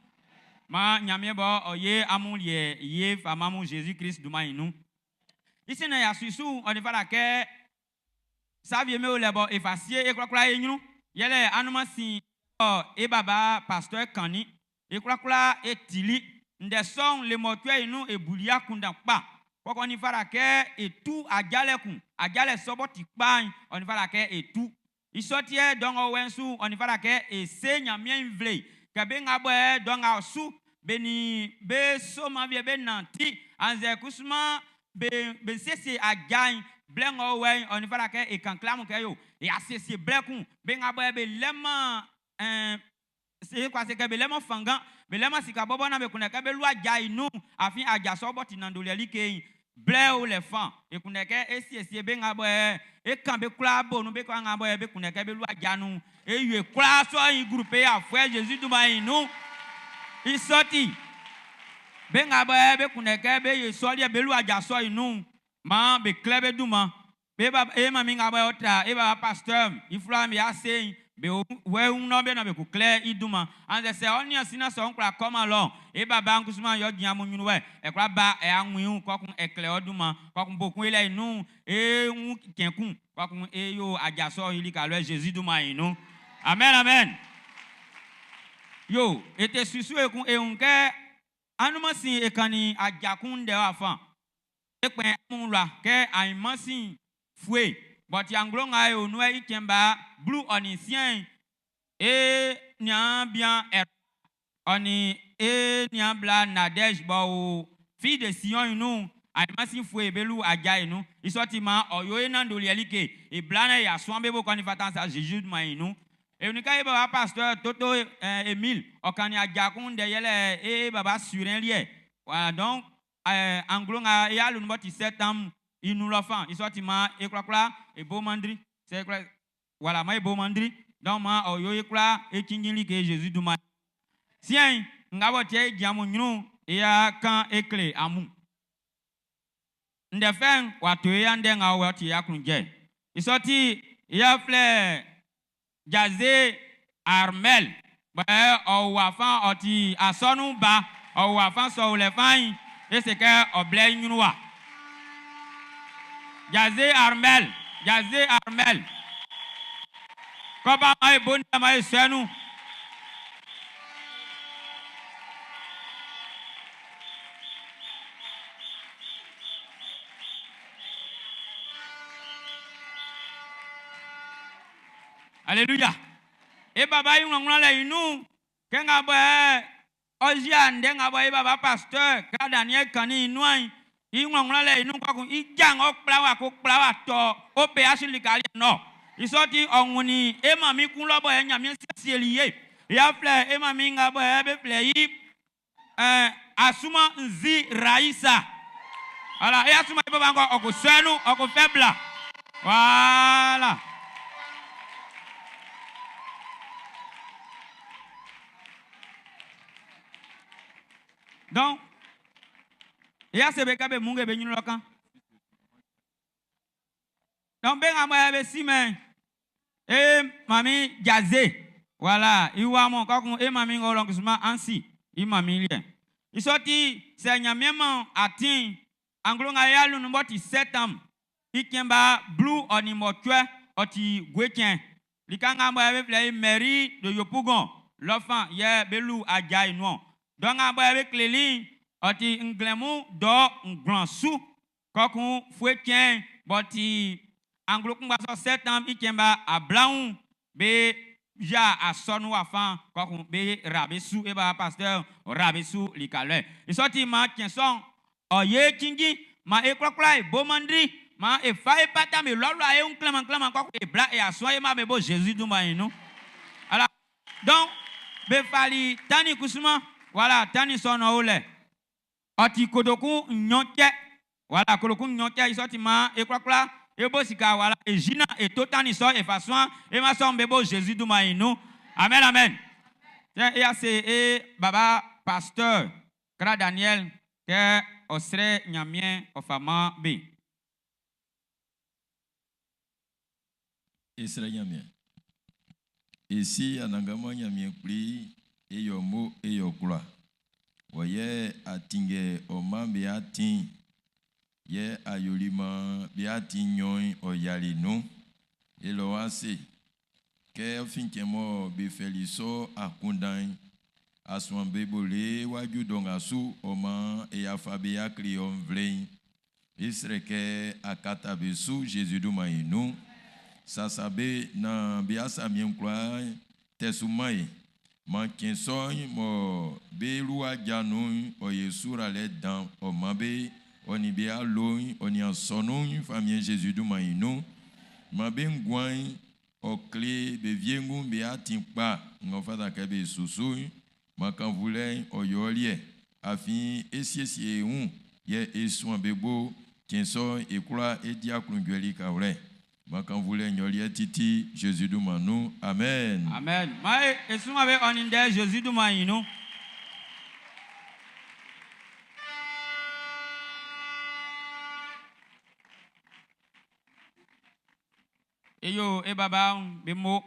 E: Ma Ɲanmiɛn bo oye amun ye ye fa mamu Jésus-Christ duma inu. Isi na ya susu oni fa la ke savie me o le bo e fa sie e kwakwa e nyunu yele anuma sin o e baba pasteur kani e kwakwa e tili nde son le motue inu e bulia kunda pa koko ni fara ke e tu ajale kun ajale sobo ti pa oni fara ke e tu isotie don o wensu oni fara ke e se Ɲanmiɛn nvle ke be nga bo e don a su be ni be so ma vie be nanti anze kusuma be be sese ajan blen o wen oni fara ke e kan klamu ke yo e asese blekun be nga bo e be lema c'est quoi c'est que be lema fangan be lema sika bobo na be kunne ke be lu aja inu afin aja so bo ti nando le like ble o le fan e kunne ke e siesie be nga bo e e kan be kula bo nu be kwa nga bo e be kunne ke be lu aja nu e yue kula so i groupe ya frère Jésus duma inu i sorti be nga bo e be kunne ke be ye so le be lu aja so inu ma be klebe duma be ba e ma mi nga bo otra e ba pasteur ifla mi ase Be wɛ wunɔ be na be ku klɛ i dunman. Annzɛ sɛ ɔ nian sina sɔ'n kwla kɔman lɔ, e baba nkusuma yɔ dian mu ɲrun wɛ, e kwla ba e anwin kɔkun e klɛ ɔ dunman, kɔkun bokun e lɛ inú, e wun kɛnkun, kɔkun e yo adzasɔ i lika lɔ Jésus dunman yi nun. Amen amen. Yo, ete susu ekun e wun kɛ anumasi e kani ajakun ndɛ wa fan. E kpɛn amun wla kɛ anyimasi fue, bɔti anglo nga e onue i cɛnba blu ɔni siɛn e nian bian ɛ ɔni e nian bla Nadej bɔ o fille de Sion yi nun anyimasi fue belu adza yi nun. Isɔti ma ɔyo e nando liɛ like e bla na ya sɔn be bo kɔni fatan sa Jésus ma yi nun. E unika e baba pasteur Toto Emile ɔkani adza kun ndɛ yɛlɛ e baba surin liɛ. Voilà donc anglo nga e alu bɔ ti septembre inu lɔ fan isɔti ma e kplakpla e bo mandri c'est kla voilà ma e bo mandri donc ma ɔyo e kpla e tsindzin like Jésus duma. Siɛn nga bɔ tiɛ e diamu nyru e ya kan e kle amu. Ndɛ fɛn wa to e ya ndɛ nga wɔ ti ya kunjɛ. Isɔti e ya filɛ Jaze Armel bɛ ɔwɔ fan ɔti asɔnu ba ɔwɔ fan sɔwlɛ fan yi ese kɛ ɔblɛ nyru wa. Jaze Armel Jaze Armel kɔba ma e bo ndɛ ma e sɛnu. Alléluia. E baba yi ŋlɔŋlɔ le inu ke ŋa bɔ ɛ ɔzia ndɛ ŋa bɔ e baba pasteur ka Daniel kani inu ayi yi ŋlɔŋlɔ le inu kɔkun idza ŋɔ kpla wa ko kpla wa tɔ o pe asi likali nɔ isɔti ɔŋuni e ma mi kun lɔbɔ yɛ nyami siesieli ye ya filɛ e ma mi ŋa bɔ ɛ be filɛ yi ɛ asuma nzi raisa voilà e asuma e baba ŋkɔ ɔkò sɛnu ɔkò fɛ bla voilà. Donc, il y a ce que be munge be nyunu lokan. Donc, be ngamo be si men. E mami Jazé. Voilà, iwa mon kokun e mami ngolon kusuma ansi, i mami lien. I sorti c'est nyamema atin anglo nga ya lu number ti septembre. I kemba blue oni mo tue oti gwetien. Lika nga mo be fle mairie de Yopougon. L'enfant ye belu adja inu. Donc nga bo be kleli oti nglemu do nglan su kokun fwetien boti anglo kungba so septembre i kemba ablaun be ja asɔnu afan kɔkun be rabe su e ba pasteur rabe su likalɛ isɔti ma tiɛnsɔn ɔye tsingi ma e kplɔkplɔ e bomandri ma e fa e pata me lɔlɔ e ŋu klɛma klɛma kɔkun e bla e asɔn e ma be bo Jésus dun ma yi nu ala donc be fali tani kusuma voilà tani sɔnɔ wo lɛ ɔti kodokun nyɔtsɛ voilà kodokun nyɔtsɛ isɔti ma e kplɔkplɔ e bo sika voilà e zina e to tani sɔ e fa sɔn e ma sɔn be bo Jésus dun ma yi nu amen amen tiɲɛ e ya se e baba pasteur Kra Daniel kɛ ɔsrɛ Ɲamien ɔfama be.
C: Esrɛ Ɲamien. Esi anangama Ɲamien kpli eyɔ mo eyɔ kula. Wɔyɛ atingɛ ɔma be atin yɛ ayolima be atin nyɔn ɔyali nu. Elɔ wa se kɛ ɔfintsɛmɔ be fɛli sɔ akundan asuan be bole waju dɔnga su ɔma eyafa be akli ɔnvlɛn. Esrɛ kɛ akata be su Jésus duma yi nu. Sasa be na be asamien kura tɛsuma yi. Ma tiɛnsɔ mɔ be lu adzanu ɔye sura lɛ dan ɔma be ɔni be alo ɔni asɔnu famien Jésus duma yi nu. Ma be ŋguan ɔkle be viengu be ati kpa ŋgɔfata kɛ be susu ma kanvu lɛ ɔyɔliɛ afi esiesie ŋu yɛ esuan be bo tiɛnsɔ ekura edi akundzɔli kawlɛ. Ma kanvu lɛ nyɔliɛ titi Jésus duma nu amen.
E: Amen. Ma e esuma be ɔni dɛ Jésus duma yi nu. Eyo e baba be mo.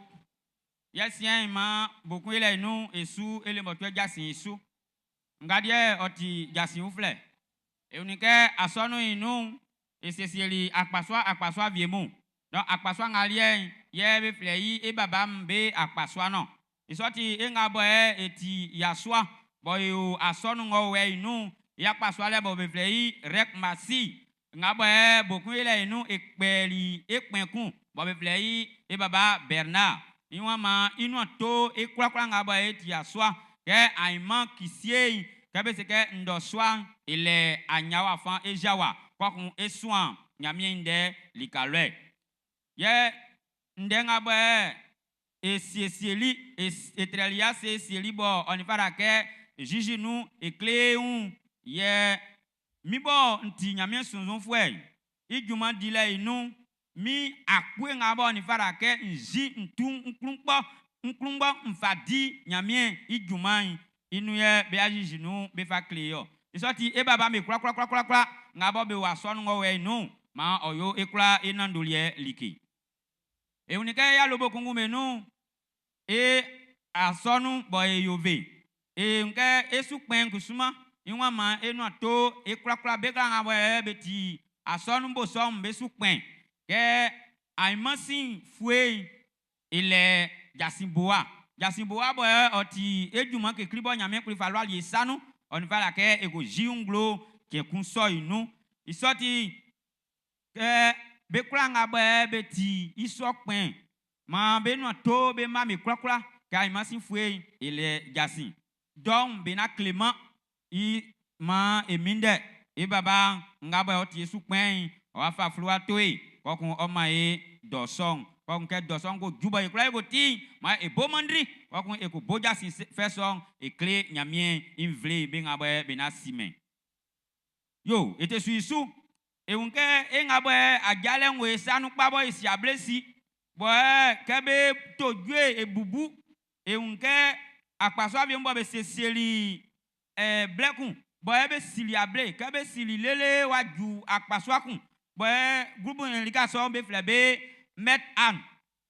E: Yɛ siɛn'n maan bokun elɛ nun esu ele mɔcuɛ jasin su. Nga deɛ ɔ ti jasin uflɛ. E wunnin kɛ asɔnun'n i nun e siesieli akpasua akpasua wie mun. Donc akpasua nga liɛ'n yɛ be flɛ i e baba'm be akpasua no. I sɔ ti e nga bɔ e ti yasua bɔ e o asɔnun ng'ɔ o i nun i akpasua lɛ bɔ be flɛ i rɛk masi nga bɔ bokun elɛ i nun e kpɛli e kpɛn kun bɔ be flɛ i e baba Bernard. I wan ma i nuan to e kwlakwla nga bɔ e ti yasua kɛ ainman kisie kɛ be se kɛ ndɔsua ele anyawa fan e jawa kɔkun e suan Ɲanmiɛn ndɛ lika lɛ. Yɛ ndɛ nga bɔ e siesieli e trɛli ase sieli bɔ ɔ nin fata kɛ juge nu e kle wun yɛ mi bɔ n ti Ɲanmiɛn sunnzunfuɛ i junman dilɛ i nun mi akpue nga bɔ ɔ nin fata kɛ n zi n tu n klunkpɔ n klunkpɔ n fa di Ɲanmiɛn i junman'n i nun yɛ be ajuge nu be fa kle yɔ. I sɔ ti e baba mi kwla kwla kwla kwla kwla nga bɔ be wɔ asɔnun ngɔ wɛ i nun maan ɔ yo e kwla e nandoliɛ like. E wunnin kɛ ya lobo kunkun be nun e asɔnun bɔ e yo ve. E wun kɛ e su kpɛn kusuma i wan maan e nuan to e kwlakwla be kwla nga bɔ yɛ be ti asɔnun bo sɔ'm be su kpɛn kɛ ainmansin fue ilɛ jasin boa. Jasin boa bɔ yɛ ɔ ti e junman kekle bɔ Ɲanmiɛn kpli fa lɔali e sa nun ɔ nin fa la kɛ e ko zi nglo cɛn kun sɔ i nun. I sɔ ti kɛ be kwla nga bɔ yɛ be ti i sɔ kpɛn maan be nuan to be ma mi kwlakwla kɛ ainmansin fue ilɛ jasin. Dɔn be na kleman i maan e minndɛ e baba nga bɔ ɔ ti e su kpɛn'n ɔ wa fa fluwa to e kɔkun ɔ ma e dɔ sɔ'n kɔkun kɛ dɔ sɔ'n ko ju bɔ e kwla e ko ti'n maan e bo mandri kɔkun e ko bo jasin fɛ sɔ'n e kle Ɲanmiɛn i nvle be nga bɔ be na si mɛn. Yo e te su i su e wun kɛ e nga bɔ ajalɛ ŋo e sa nu kpa bɔ e si able si bɔ kɛ be to due e bubu e wun kɛ akpasua wie bɔ be siesieli blɛ kun bɔ be sili able kɛ be sili lele wa ju akpasua kun bɔ groupe lika sɔ'n be flɛ be met an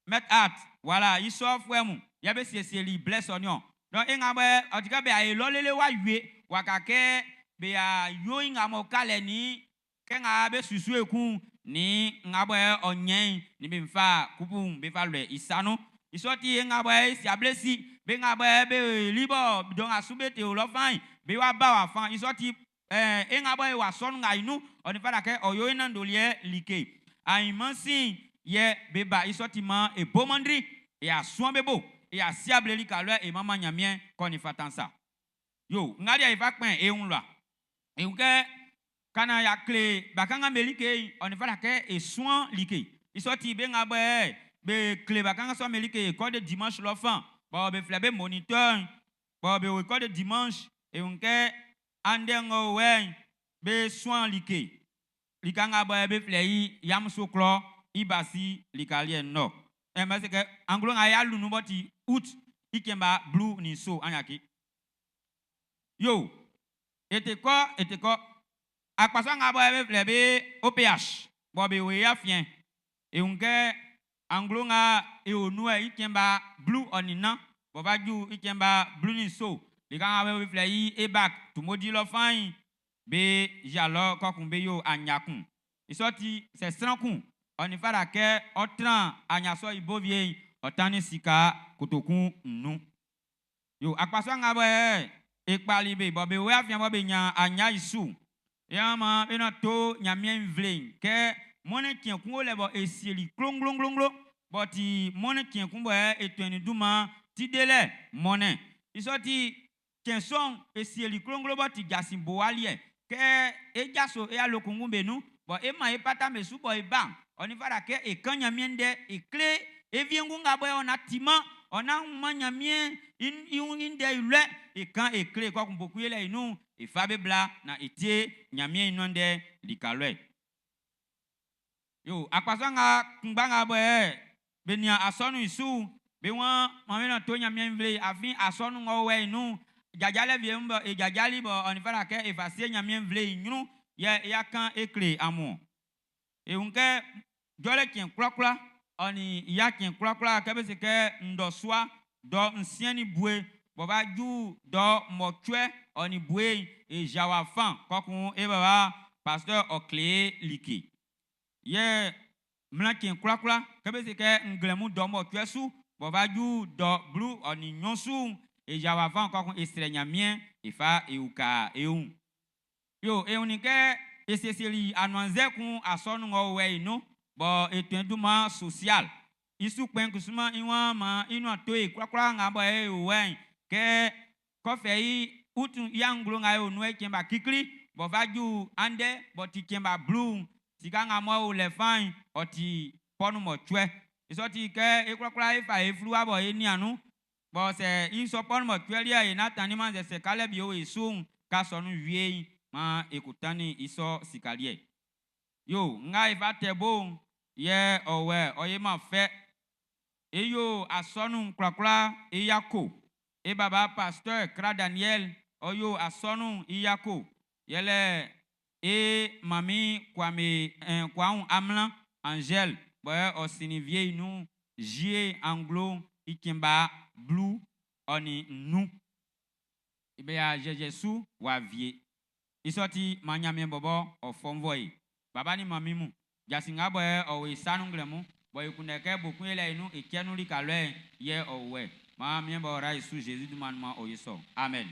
E: met art voilà i sɔ fuɛ mun yɛ be siesieli blɛ sɔ niɔn. Donc e nga bɔ ɔ ti kɛ be a ye lɔ lele wa yue waka kɛ be a yo i nga mɔ kalɛ ni kɛ nga be susu ekun ni nga bɔ ɔ nyɛn ni be fa kupu be fa lɛ i sa nun. I sɔ ti e nga bɔ e si able si be nga bɔ be li bɔ dɔn asu be te o lɔ fan be wa ba wa fan. I sɔ ti e nga bɔ e wa sɔnu nga inu ɔ ni fa la kɛ ɔ yo e nandoliɛ like ayimansin yɛ be ba i sɔ ti ma e bo mandri e a suan be bo e a si able lika lɔ e mama Ɲanmiɛn kɔ ni fa tan sa. Yo nga deɛ e fa kpɛn e wun lɔ e wun kɛ kana ya kle bakanga be like ɔ ni fa la kɛ e suan like. I sɔ ti be nga bɔ be kle bakanga sɔ be like école de dimanche lɔ fan bɔn be filɛ be moniteur bɔn be wo école de dimanche e wun kɛ andɛ ŋɔ wɛ be suan like lika nga bɔ be filɛ i Yamoussoukro i basi lika liɛ nɔ ɛ mɛ se kɛ anglo nga ya lunu bɔ ti août i kɛnba blu ni so anyaki yo ete kɔ ete kɔ akpasua nga bɔ be filɛ be OPH bɔ be wo ya fiɛ e wun kɛ anglo nga e o nu i kɛnba blu ɔnina bɔ ba ju i kɛnba blu ni so lika nga bɔ be filɛ i ebak tumodi lɔ fain be jalɔ kɔkun be yo anyakun i sɔ ti sɛ sran kun ɔ ni fa la kɛ ɔ tran anyasɔ i bo vie ɔ tan ni sika kotokun nu. Yo akpasua nga bɔ e kpali be bɔ be wo afiɛ bɔ be nya anya i su ya ma be na to Ɲanmiɛn nvle kɛ mɔne tiɛn kun wo lɛ bɔ e sieli klonglonglonglo bɔ ti mɔne tiɛn kun bɔ e tɔni duma ti de lɛ mɔne i sɔ ti tiɛn sɔn e sieli klonglo bɔ ti jasin bo aliɛ kɛ e jaso e alo kunkun be nu bɔn e ma e pata me su bɔ e ba ɔ ni fa la kɛ e kan Ɲanmiɛn ndɛ e kle e viengu nga bɔ ɔna tima ɔna ma Ɲanmiɛn i ndɛ i lɛ e kan e kle kɔkun boku ye lɛ inu e fa be bla na e tie Ɲanmiɛn i ndɛ lika lɛ. Yo akpasua nga kungba nga bɔ be nia asɔnu isu be wan maame na to Ɲanmiɛn nvle afin asɔnu ŋɔ wɛ inu dzadzalɛ vie ŋu bɔ e dzadzali bɔ ɔni fa la kɛ e fa sie Ɲanmiɛn nvle i ɲrun yɛ e ya kan e kle amu. E wun kɛ dzɔlɛ tiɛn kwlakwla. Ɔ nin ya cɛn kwlakwla kɛ be se kɛ ndɔsua dɔ nsiɛn ni bue bɔ b'a ju dɔ mɔcuɛ ɔ nin bue e jawa fan kɔkun e baba pasteur ɔ kle like. Yɛ mlan cɛn kwlakwla kɛ be se kɛ nglɛmun dɔ mɔcuɛ su bɔ b'a ju dɔ blu ɔ nin nnyɔn su e jawa fan kɔkun e srɛ Ɲanmiɛn e fa e uka e wun. Yo e wunnin kɛ e siesieli anuannzɛ kun asɔnun ng'ɔ o wɛ i nun bɔ e tɔn dunman social. I su kpɛn kusuman i waan maan i nuan to e kwlakwla nga bɔ e o wɛ'n kɛ kɔfɛ i utun i anglo nga e o nun e cɛn ba kikli bɔ fa ju andɛ bɔ ti cɛn ba blu'n sika nga mɔ o lɛ fa'n ɔ ti pɔnu mɔcuɛ. I sɔ ti kɛ e kwlakwla e fa e fluwa bɔ e nian nun bɔ sɛ i sɔ pɔnu mɔcuɛ liɛ e na tannin man sɛ sɛ kalɛ bi o e su'n ka sɔ nun wie maan e ko tannin i sɔ sika liɛ. Yo nga e fa tɛ bo'n yɛ ɔ wɛ ɔ ye ma fɛ. E yo asɔnun kwlakwla e yako. E baba pasteur Kra Daniel ɔ yo asɔnun i yako. Yɛlɛ e mami Kwame Kwaun Amlan Angèle bɔ ɔ sinnin vie nun juillet anglo i cɛn ba blu ɔ nin nnun. I bɛ ya zɛzɛ su wa vie. I sɔ ti ma Ɲanmiɛn bɔbɔ ɔ fɔnvɔ e. Baba ni mami mu. Jasi nga bɔ ɔ wo e sa nun nglɛmun bɔ e kunndɛ kɛ bokun e lɛ i nun e cɛ nun lika lɔ'n yɛ ɔ wo wɛ. Ma miɛn bɔ ɔra e su Jésus dunman nun ma ɔ ye sɔ. Amen.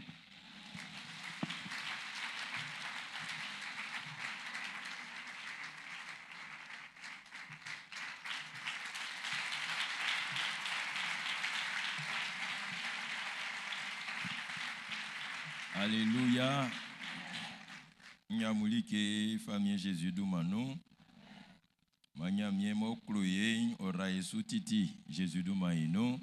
C: Alléluia. Nyamuli ke famille Jésus dunman nun. Ma Ɲanmiɛn m'ɔ klo e'n ɔ ra e su titi Jésus dunman i nun.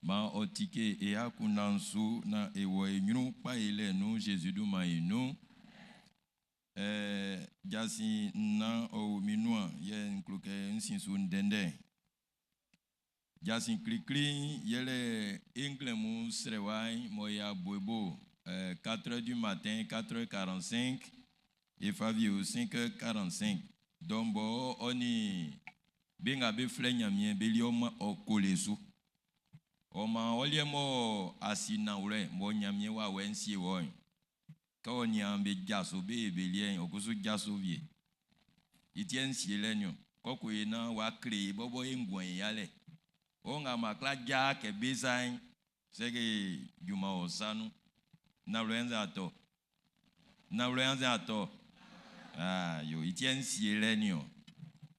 C: Ma ɔ tike e akunndan'n su na e wɔ e ɲrun kpa e lɛ nun Jésus dunman i nun. Jasin nnan ɔ o min nuan yɛ n klo kɛ n sin su ndɛndɛ. Jasin klikli'n yɛlɛ e nglɛmun srɛwa'n mɔ y'a bo e bo 4 heures du matin, 4h45 e fa vie o 5h45. Donc bɔ ɔ ni be nga be flɛ Ɲanmiɛn be li ɔ ma ɔ kole su. Ɔ ma ɔ liɛ mɔ asi nanwlɛ mɔ Ɲanmiɛn wawɛ'n sie wɔ'n. Kɛ ɔ nian be jaso be be liɛ'n ɔ kusu jaso wie. I tiɛ n sie lɛ niɔ. Kɔkɔ ye na wa kle bɔbɔ ye nguan ye yalɛ. O nga ma kla dza kɛ be sa'n c'est que juma o sanu. Nawlɛ anzɛ atɔ. Nawlɛ anzɛ atɔ. Ah yo i tiɛ n sie lɛ niɔ.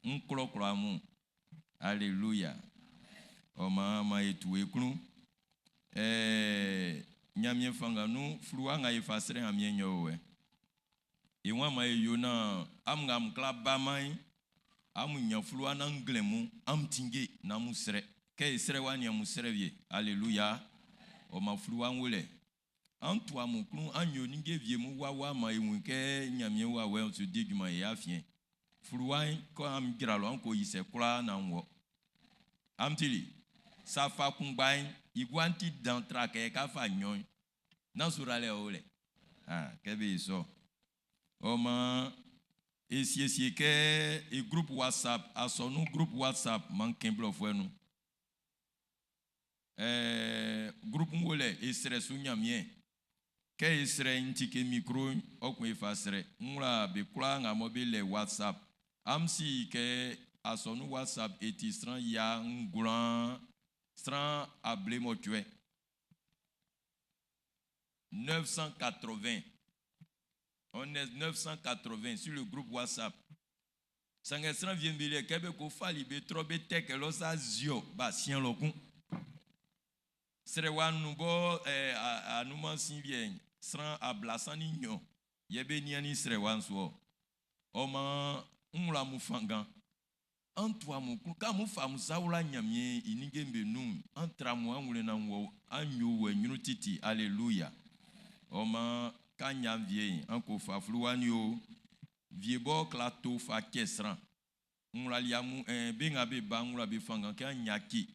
C: N klɔklɔ amun. Alléluia. Ɔ ma ma e tu e klun. Ɲanmiɛn fanngan nun fluwa nga e fa srɛ Ɲanmiɛn yɛ o wɛ. E wan ma e yo na am nga am kla ba man amun nya fluwa na nglɛmun am tinge na amun srɛ. Kɛ e srɛ wa ni amun srɛ wie. Alléluia. Ɔ ma fluwa ŋwlɛ. An tu amun klun an yo ninnge wie mu wawa ma e wun kɛ Ɲanmiɛn wawɛ su di junman e afiɛn. Fluwa'n kɔ am jra lɔ an ko yi sɛ kwlaa na wɔ. Am tili. Safa kunngba'n i gua'n ti dan tra kɛ ka fa nyɔ'n. Na sora lɛ o lɛ. Ah, kɛ be sɔ. Ɔ ma e siesie kɛ e groupe WhatsApp, asɔnu groupe WhatsApp man kɛn blɔfuɛ nu. Groupe ŋo lɛ e srɛ su Ɲanmiɛn. Kɛ e srɛ n ti ke micro ɔ kun e fa srɛ. N wla be kwlaa nga mɔ be lɛ WhatsApp. Am si kɛ asɔnu WhatsApp e ti sran ya ngwlan sran ablemɔcuɛ. 980. On est 980 sur le groupe WhatsApp. Sanngɛ sran wie'm be liɛ kɛ be ko fali be trɔ be tɛ kɛ lɔ sa zio ba siɛn lɔ kun. Srɛwa nu bɔ anuman sin wie sran ablasan ni nnyɔn yɛ be nian ni srɛwa su ɔ. Ɔ ma n wla mu fanngan. An tu amun klun ka amun fa amun sa wla Ɲanmiɛn i ninnge'm be nun. An tra amun anwlɛn na wɔ an yo wɔ ɲrun titi. Alléluia. Ɔ ma ka ɲan vie an ko fa fluwa ni o. Vie bɔ kla to fa kɛ sran. N wlali amun be nga be ba n wla be fanngan kɛ an ɲaki.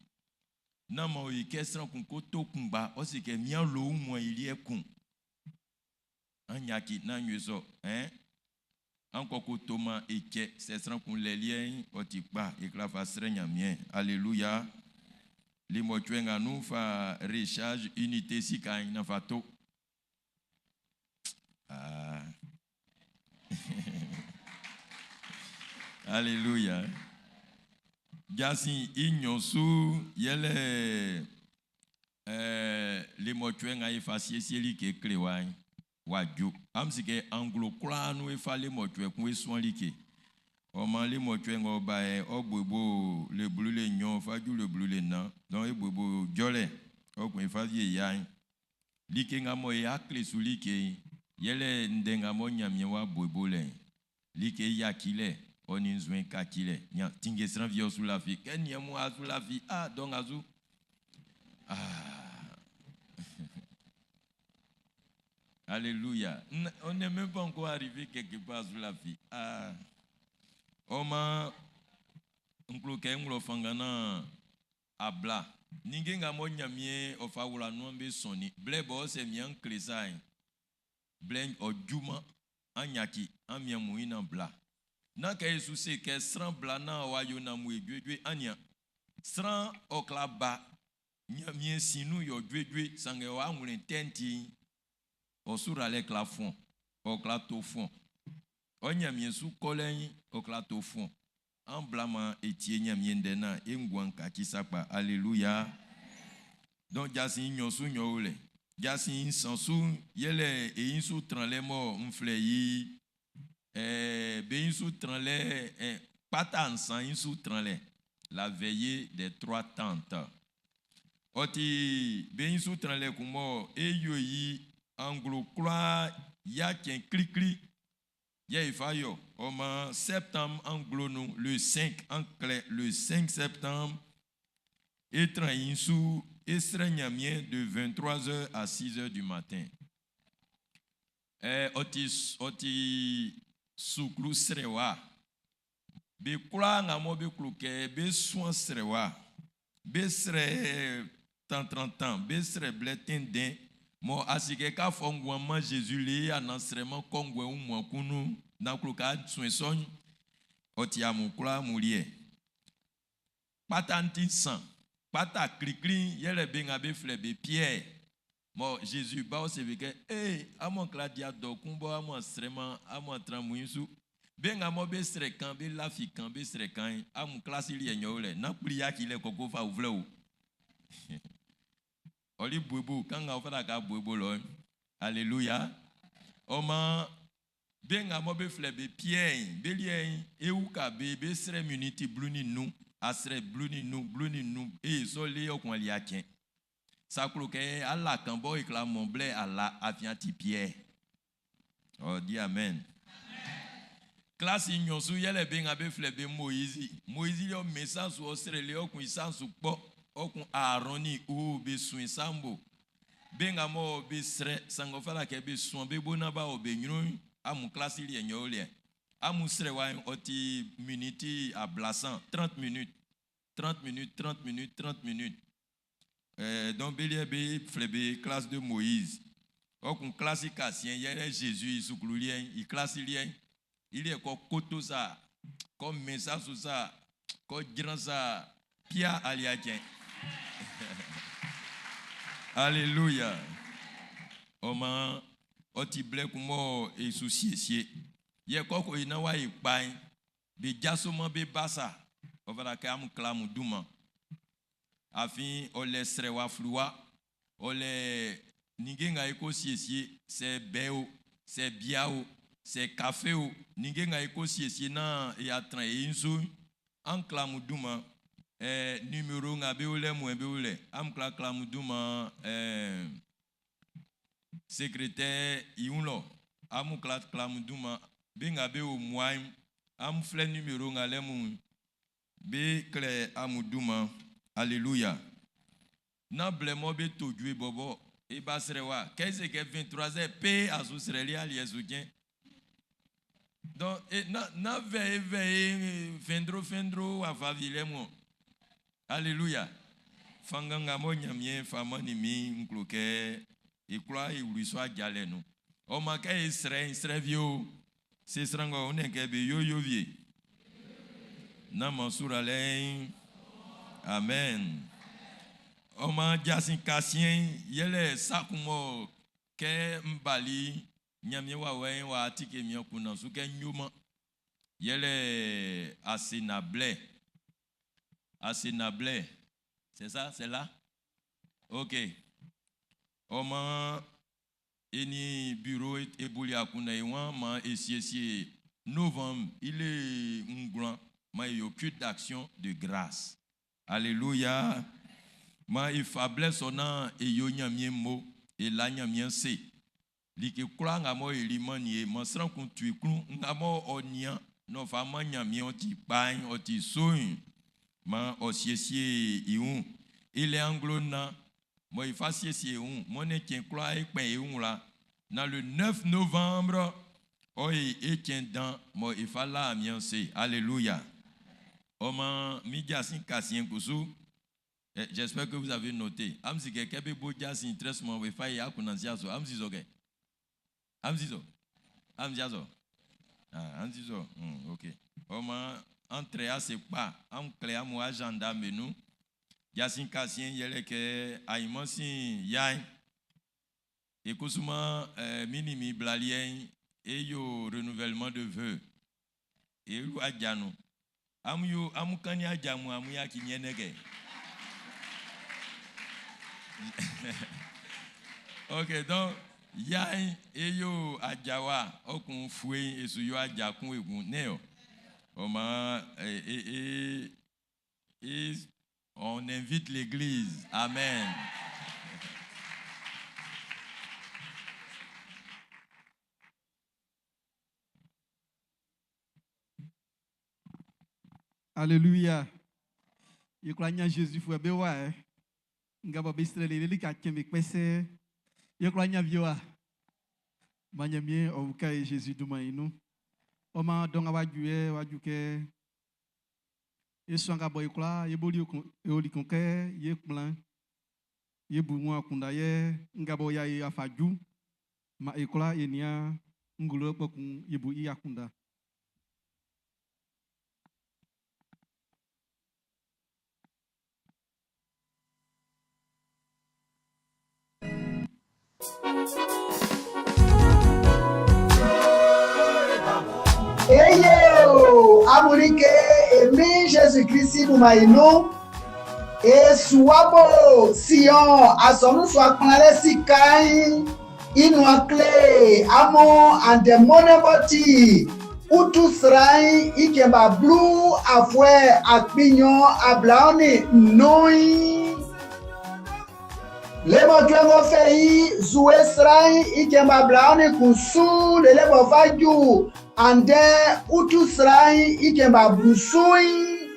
C: Na ma o yi kɛ sran kun ko to kunngba ɔ si kɛ mian lo mɔ i liɛ kun. An ɲaki n'an yue sɔ. An kɔ ko toman e cɛ. Sɛ sran kun lɛ liɛ'n, ɔ ti kpa, e kwla fa srɛ Ɲanmiɛn. Alléluia. Le mɔcuɛ nga nun fa recharge unité sika'n na fa to. Ah. Alléluia. Jasin i nɲɔn su yɛlɛ le mɔcuɛ nga e fa siesie like kle wa'n w'a ju. Am si kɛ anglo kwlaa nun e fa le mɔcuɛ kun e suan like. Ɔ maan le mɔcuɛ ng'ɔ ba yɛ ɔ bobo le 12 fa ju le 14. Donc e bobo jɔlɛ ɔ kun e fa vie ya'n. Like nga mɔ e akle su like'n yɛlɛ ndɛ nga mɔ Ɲanmiɛn w'a bobo lɛ'n. Like yacilɛ ɔ nin nzue kacilɛ. Nya tinge sran fi ɔ su lafi. Kɛ niɛn mu a su lafi a dɔ nga su. Ah. Alléluia. On n'est même pas encore arrivé quelque part sur la vie. Ah. Ɔ maan kɛ ŋlɔ fanga na abla. Ninge nga mɔ Ɲanmiɛn ɔ fa wla nuan be sɔnni. Blɛ bɔ sɛ mian kle sa yin. Blɛ ɔ juma an yaki an mian mu ina bla. Na kɛ Yesu se kɛ sran bla na wa yo na mu ejuejue anya. Sran ɔ kla ba Ɲanmiɛn sinu yɔ juejue sanngɛ ɔ anwlɛn tɛnti ɔ sura lɛ kla fɔn ɔ kla to fɔn. Ɔ Ɲanmiɛn su kɔlɛ'n ɔ kla to fɔn. An blama etie Ɲanmiɛn ndɛ na e nguan kaci sakpa. Alléluia. Donc jasin nyɔ su nyɔ o lɛ. Jasin nsan su yɛlɛ eyin su tran lɛ mɔ nflɛ yi be yin su tran lɛ kpata nsan yin su tran lɛ. La veillée des trois tentes. Ɔ ti be yin su tran lɛ kun mɔ e yo yi anglo kwlaa ya cɛn klikli yɛ ifa yɔ ɔ ma septembre anglo nu le 5 en clair le 5 septembre e tran yin su e srɛ Ɲanmiɛn de 23h à 6h du matin. Ɔ ti suklu srɛ wa. Be kwlaa nga mɔ be klo kɛ be suan srɛ wa. Be srɛ tan be srɛ blɛ tɛntɛn. Mɔ asike ka fɔ nguan ma Jésus le anan srɛ ma kɔ nguan mu kunu na klo ka suen sɔn. Ɔ ti amu kwlaa mu liɛ. Kpata nti san. Kpata klikli yɛlɛ be nga be filɛ be Pierre. Mɔ Jésus ba ɔse be kɛ ee amɔ kla dia dɔkun bɔ amɔ srɛ ma amɔ tran mu su. Be nga mɔ be srɛ kan be lafi kan be srɛ kan amu klasi liɛ nyɔ lɛ na kpli yaki lɛ kɔkɔ fa wuvlɛ o. Ɔli bobo kan nga ɔfɛ ka bobo lɔ. Alléluia. Ɔma be nga mɔ be filɛ be Pierre be liɛ ewu ka be be srɛ miniti 15 asrɛ 15 15 eye sɔ le ɔkun ali atsɛ. Saklo kɛ ala kan bɔ ekla mɔ blɛ ala afia ti Pierre. Ɔ di amen. Klasi nyɔsu yɛlɛ be nga be filɛ be Moïse. Moïse yɔ message su ɔsrɛ le ɔkun isansu kpɔ ɔkun Aaron ni o be sun isambo. Be nga mɔ be srɛ sangɔ fɛla kɛ be sun be bo na ba o be nyuru amu klasi liɛ nyɔ liɛ. Amu srɛ wa ɔ ti miniti ablasan 30 minutes 30 minutes 30 minutes 30 minutes. Donc be liɛ be filɛ be classe de Moïse. Ɔkun klasi kasien yɛlɛ Jésus sukulu liɛ i klasi liɛ. Il est ko koto sa, ko message sa, ko jran sa, pia aliadjen. Alléluia. Ɔma ɔti blɛ kun mɔ esu siesie. Yɛ kɔkɔ yi na wa yi kpa be jasoma be basa. Ɔfana kɛ amu kla mu duma. Afin ɔlɛ srɛ wa fluwa, ɔlɛ ninge nga yi ko siesie, sɛ bɛ o, sɛ bia o, sɛ kafe o, ninge nga yi ko siesie na ya tran eyi nso, an kla mu duma. Numéro nga be wole mu be wole. Am kla kla mu duma secrétaire iwunlɔ. Amu kla kla mu duma. Be nga be o muaim. Am filɛ numéro nga lɛ mu. Be klɛ amu duma. Alléluia. Na blɛ mɔ be to dzoe bɔbɔ. E ba srɛ wa. Kɛse kɛ 23h pe azu srɛ li ali ɛzu dze. Donc e na na vɛ e vɛ e fɛndro fɛndro afa vi lɛ mu. Alléluia. Fanga nga mɔ Ɲanmiɛn fa ma ni mi ŋklo kɛ ekura ewuli sɔ adzalɛ nu. Ɔma kɛ esrɛ esrɛ vi o. Se sran ng'ɔ o lɛ'n kɛ be yoyo wie. Nán man suralɛ'n. Amen. Ɔ maan jasin kasiɛn'n yɛlɛ sa kun mɔ kɛ n bali Ɲanmiɛn wawɛ'n w'a tike min akunndan su kɛ n yoman. Yɛlɛ asenna blɛ. Asenna blɛ. C'est ça? C'est là? Ok. Ɔ maan e nin bureau e buli akunndan e waan maan e siesie novembre i le ngwlan maan e yo culte d'action de grâce. Alléluia. Maan e fa blɛ sɔ naan e yo Ɲanmiɛn mo, e la Ɲanmiɛn se. Like kwlaa nga mɔ e liman nin e man sran kun tu i klun nga mɔ ɔ nian na ɔ fa man Ɲanmiɛn ɔ ti kpa'n, ɔ ti su'n, maan ɔ siesie i wun. I lɛ anglo nnan mɔ e fa siesie e wun, mɔnnɛn cɛn kwlaa e kpɛn e wun wla, naan le 9 novembre ɔ ye e cɛn dan mɔ e fa la Ɲanmiɛn se. Alléluia. Ɔ maan min jasin kasiɛn kusu, j'espère que vous avez noté. Amun si kɛ kɛ be bo jasin très souvent be fa e akunndan sia so. Amun si sɔ kɛ? Amun si sɔ? Amun si sɔ? Ah, amun si sɔ? Ok. Ɔ maan an trɛ ase kpa, an klɛ amun agenda be nun. Jasin kasiɛn yɛlɛ kɛ ainman sin ya'n. E kusuman min nin min bla liɛ'n e yo renouvellement de vœux. E lu aja nun. Amun yo amun kannin aja mun amun yaci nyɛnɛ kɛ. Ok, donc ya'n e yo aja wa ɔ kun fue'n e su yo aja kun ekun ne o. Ɔ maan e e on invite l'église. Amen.
A: Alléluia. E kwla ɲan Jésus fuɛ be wa ɛ. Nga bɔ be srɛli lele ka cɛn be kpɛsɛ. E kwla ɲan vie wa. Ma Ɲanmiɛn ɔ uka e Jésus dunman i nun. Ɔ maan dɔ nga w'a ju yɛ w'a ju kɛ e suan ka bɔ e kwla e boli e oli kun kɛ ye kplan ye bu wun akunndan yɛ nga bɔ ya e afa ju ma e kwla e nian nglo kpɔkun e bu i akunndan.
F: Eyo, amulike emi Jésus-Christ numayinu esuwabo Sion asɔnusua sika inua kle amo andemonebɔti utu sran ikɛba blu afɔɛ akpinyɔ ablaoni nui lemɔtuɛŋɔ fɛ yi zuwe sran ikɛba blaoni kusu lelebɔfa ju andɛ utu sran ikɛba blusui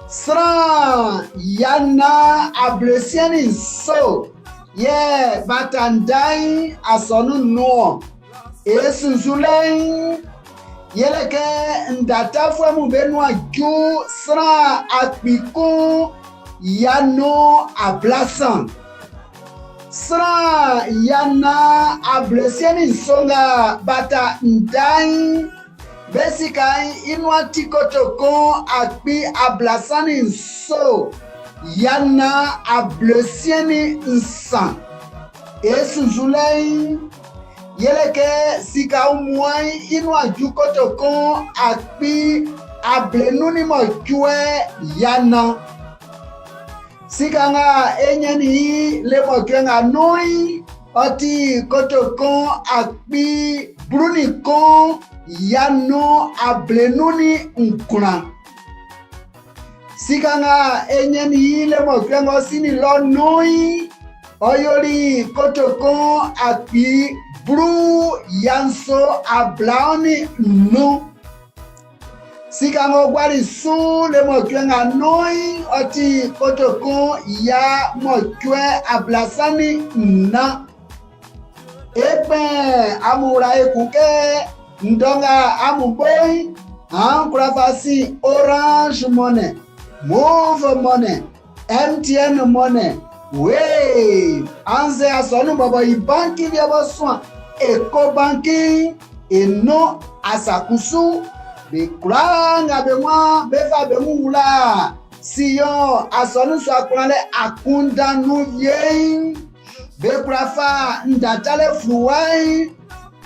F: sran yana ablesiɛni so yɛ batandai asɔnu nuɔ esunsulɛn yɛlɛkɛ ndatafuɛ mu be nua ju sran akpikun yanu ablasan sran yana ablesiɛni songa bata ndai besika inua tikotokon akpi ablasani nso yana ablesiɛni nsan esunsulɛn yɛlɛkɛ sika umuan inua ju kotokon akpi ablenunimɔtsuɛ yana sika nga enyeni lemɔtsuɛ nga nui ɔti kotokon akpi brunikon yanu ablenuni nkuna sika nga enyeni lemɔtsuɛ nga ɔsini lɔ nui ɔyori kotokon akpi blu yanso ablaoni nu sika ŋɔ gbari sun le mɔtsuɛ ŋa nui ɔti kotokon ya mɔtsuɛ ablasani na ekpɛ amura ekuke ndɔnga amugboyi ankurafasi Orange Money, Moov Money, MTN Money, wee anze asɔnu bɔbɔ yi banki bi ɛbɔ sɔn Ecobank eno Asa kusu, be kwlaa nga be waan bé fá be wun wlá Siyɔn asɔnun sua kplanlɛ akunndan nun wie'n, be kwla fa nda talɛ fluwa'n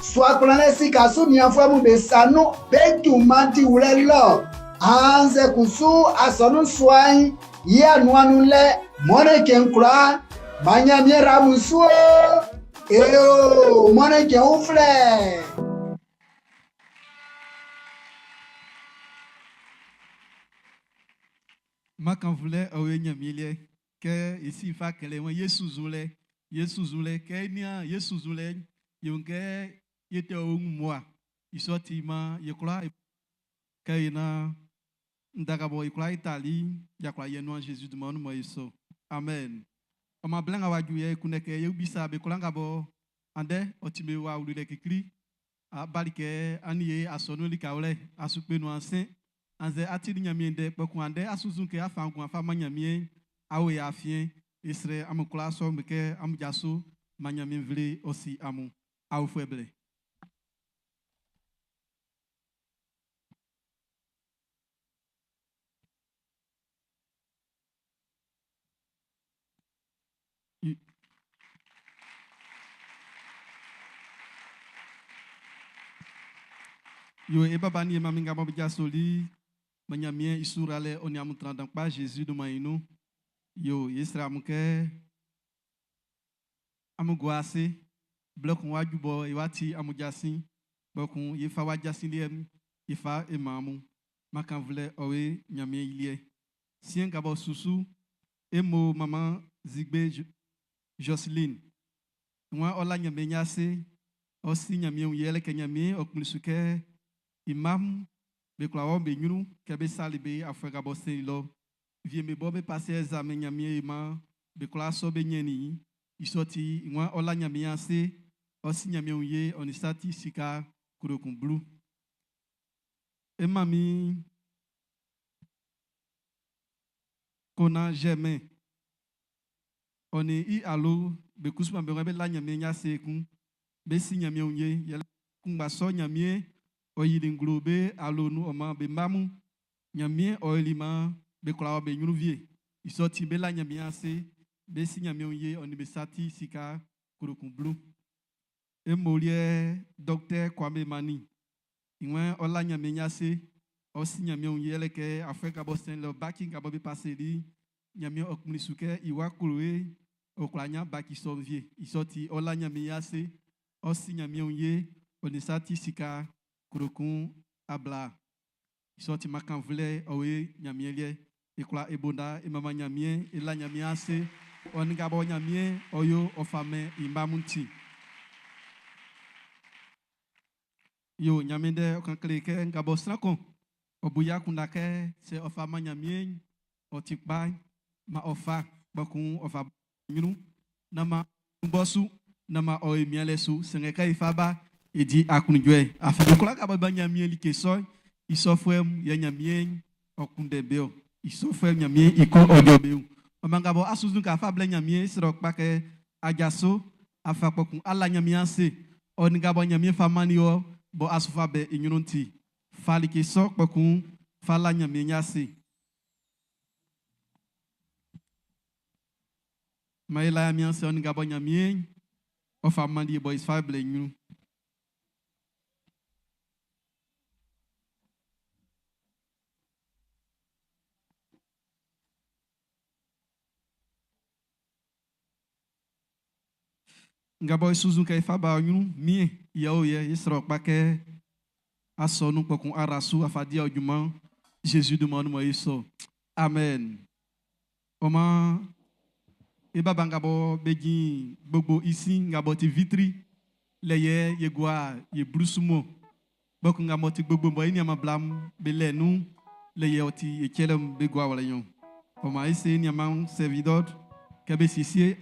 F: sua kplanlɛ sika su nianfuɛ mun be sa nun be junman diwlɛ lɔ, annzɛ kusu asɔnun sua'n i anuan nun lɛ Mɔnnɛn cɛn kwlaa. Maan Ɲanmiɛn ra amun su o! E o Mɔnnɛn cɛn uflɛ!
A: Makanvulɛ ɔ ye Ɲanmiɛn liɛ kɛ i sin fa kɛlɛ wọn ye sunnzunlɛ ye sunnzunlɛ kɛ e nian ye sunnzunlɛ'n ye wun kɛ ye tɛ o mmua i sɔ ti man ye kwla kɛ ye na ndaka bɔ e kwla e tali ya kwla yɛ nuan Zezi dunman nun mɔ e sɔ. Amen. Ɔ man blɛ nga w'a ju yɛ e kunndɛ kɛ ye bisa be kwlaa nga bɔ andɛ ɔ ti be wa wlulɛ kekli a bali kɛ an ye asɔnun likawlɛ asukpe nuan sɛn annzɛ a tili Ɲanmiɛn ndɛ kpɛkun andɛ a sunnzun kɛ a fa nguan fa man Ɲanmiɛn a o e afiɛn e srɛ amun kwlaa sɔ'n be kɛ amun jaso man Ɲanmiɛn nvle ɔ si amun aofuɛ blɛ. Yo e baba ni e mami nga mɔ be jasoli man Ɲanmiɛn i su ralɛ ɔ nin amun tran dan kpa Zezi dunman i nun. Yo e srɛ amun kɛ amun gua ase blɛ kun wá ju bɔ e wá ti amun jasin kpɛkun e fa wa jasin liɛ'n e fa e man amun. Makanvlɛ ɔ e Ɲanmiɛn i liɛ. Siɛn nga bɔ susu e mo mama Zigbe Jɔsilin. Nwan ɔ la Ɲanmiɛn i ase, ɔ si Ɲanmiɛn wun yɛlɛ kɛ Ɲanmiɛn ɔ kplin su kɛ i mma'm be kwla wɔ be ɲrun kɛ be sali be afuɛ nga bɔ sɛn i lɔ. Wie'm be bɔ be pase ɛzamɛn Ɲanmiɛn i man be kwla sɔ be ɲɛnnin i. I sɔ ti, nwan ɔ la Ɲanmiɛn i ase, ɔ si Ɲanmiɛn wun ye, ɔ nin sa ti sika kuro kun blu. E manmin Kona Germain ɔ nin i alo be kusuman be be la Ɲanmiɛn i ase ekun. Be si Ɲanmiɛn wun ye yɛlɛ kunngba sɔ Ɲanmiɛn ɔ yili nglo be alo nun ɔ man be mma mun. Ɲanmiɛn ɔ yoli man be kwla wɔ be ɲrun wie. I sɔ ti be la Ɲanmiɛn ase, be si Ɲanmiɛn wun ye ɔ nin be sa ti sika kuro kun blu. E moliɛ Dɔktɛ Kwame Mani i wan ɔ la Ɲanmiɛn i ase, ɔ si Ɲanmiɛn wun ye yɛlɛ kɛ afuɛ nga bɔ sɛn lɔ baki nga bɔ be paseli Ɲanmiɛn ɔ kplin su kɛ i wa Kloe ɔ kwla ɲan baki sɔ'n wie. I sɔ ti ɔ la Ɲanmiɛn i ase, ɔ si Ɲanmiɛn wun ye, ɔ nin sa ti sika kuro kun abla. I sɔ ti makanvlɛ ɔ ye Ɲanmiɛn liɛ. E kwla e bonda e manman Ɲanmiɛn, e la Ɲanmiɛn ase, ɔ nin nga bɔ Ɲanmiɛn ɔ yo ɔ fa mɛn i mma mun ti. Yo Ɲanmiɛn ndɛ ɔ kan kle kɛ nga bɔ sran kun ɔ bu i akunndan kɛ sɛ ɔ fa man Ɲanmiɛn'n ɔ ti kpa'n, man ɔ fa, kpɛkun ɔ fa ɲrun nán man bɔ su, nán man ɔ e mianlɛ su, sanngɛ kɛ e fa ba e di aklunjuɛ. Afin be kwlaa nga bɔ be Ɲanmiɛn like sɔ'n, i sɔfuɛ mun yɛ Ɲanmiɛn ɔ kunndɛ be ɔ. I sɔfuɛ Ɲanmiɛn i klun ɔ jɔ be wun. Ɔ man nga bɔ a sunnzun kɛ a fa blɛ Ɲanmiɛn, i srɛ ɔ kpa kɛ a jaso, a fa kpɔkun a la Ɲanmiɛn ase. Ɔ nin nga bɔ Ɲanmiɛn fa mannin wɔ bɔ a su fa bɛ i ɲrun'n ti. Fa like sɔ kpɔkun fa la Ɲanmiɛn i ase. Man e la Ɲanmiɛn ase ɔ nin nga bɔ Ɲanmiɛn ɔ fa mannin e bɔ e fa blɛ i ɲrun'n. Nga bɔ e sunnzun kɛ e fa ba ɔ ɲrun mien yɛ o yɛ e srɛ ɔ kpa kɛ a sɔ nun kpɔkun a ra su a fa di ɔ junman Zezi dunman nun mɔ e sɔ. Amen. Ɔ man e baba nga bɔ be jin gbogbo i sin nga bɔ ti vitri lɛ yɛ ye gua ye blusu mɔ kpɔkun nga mɔ ti gbogbo bɔ e nianman bla'm be lɛ nun lɛ yɛ ɔ ti e cɛlɛ'm be gua wlɛ nyɔn. Ɔ man e se e nianman servidor kɛ be siesie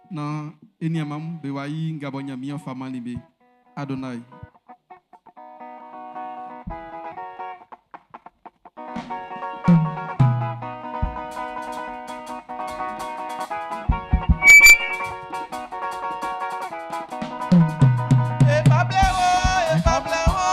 A: naan e nianman'm be wa yi nga bɔ Ɲanmiɛn fa mannin be. Adonai.
B: E fa blɛ wo, e fa blɛ wo.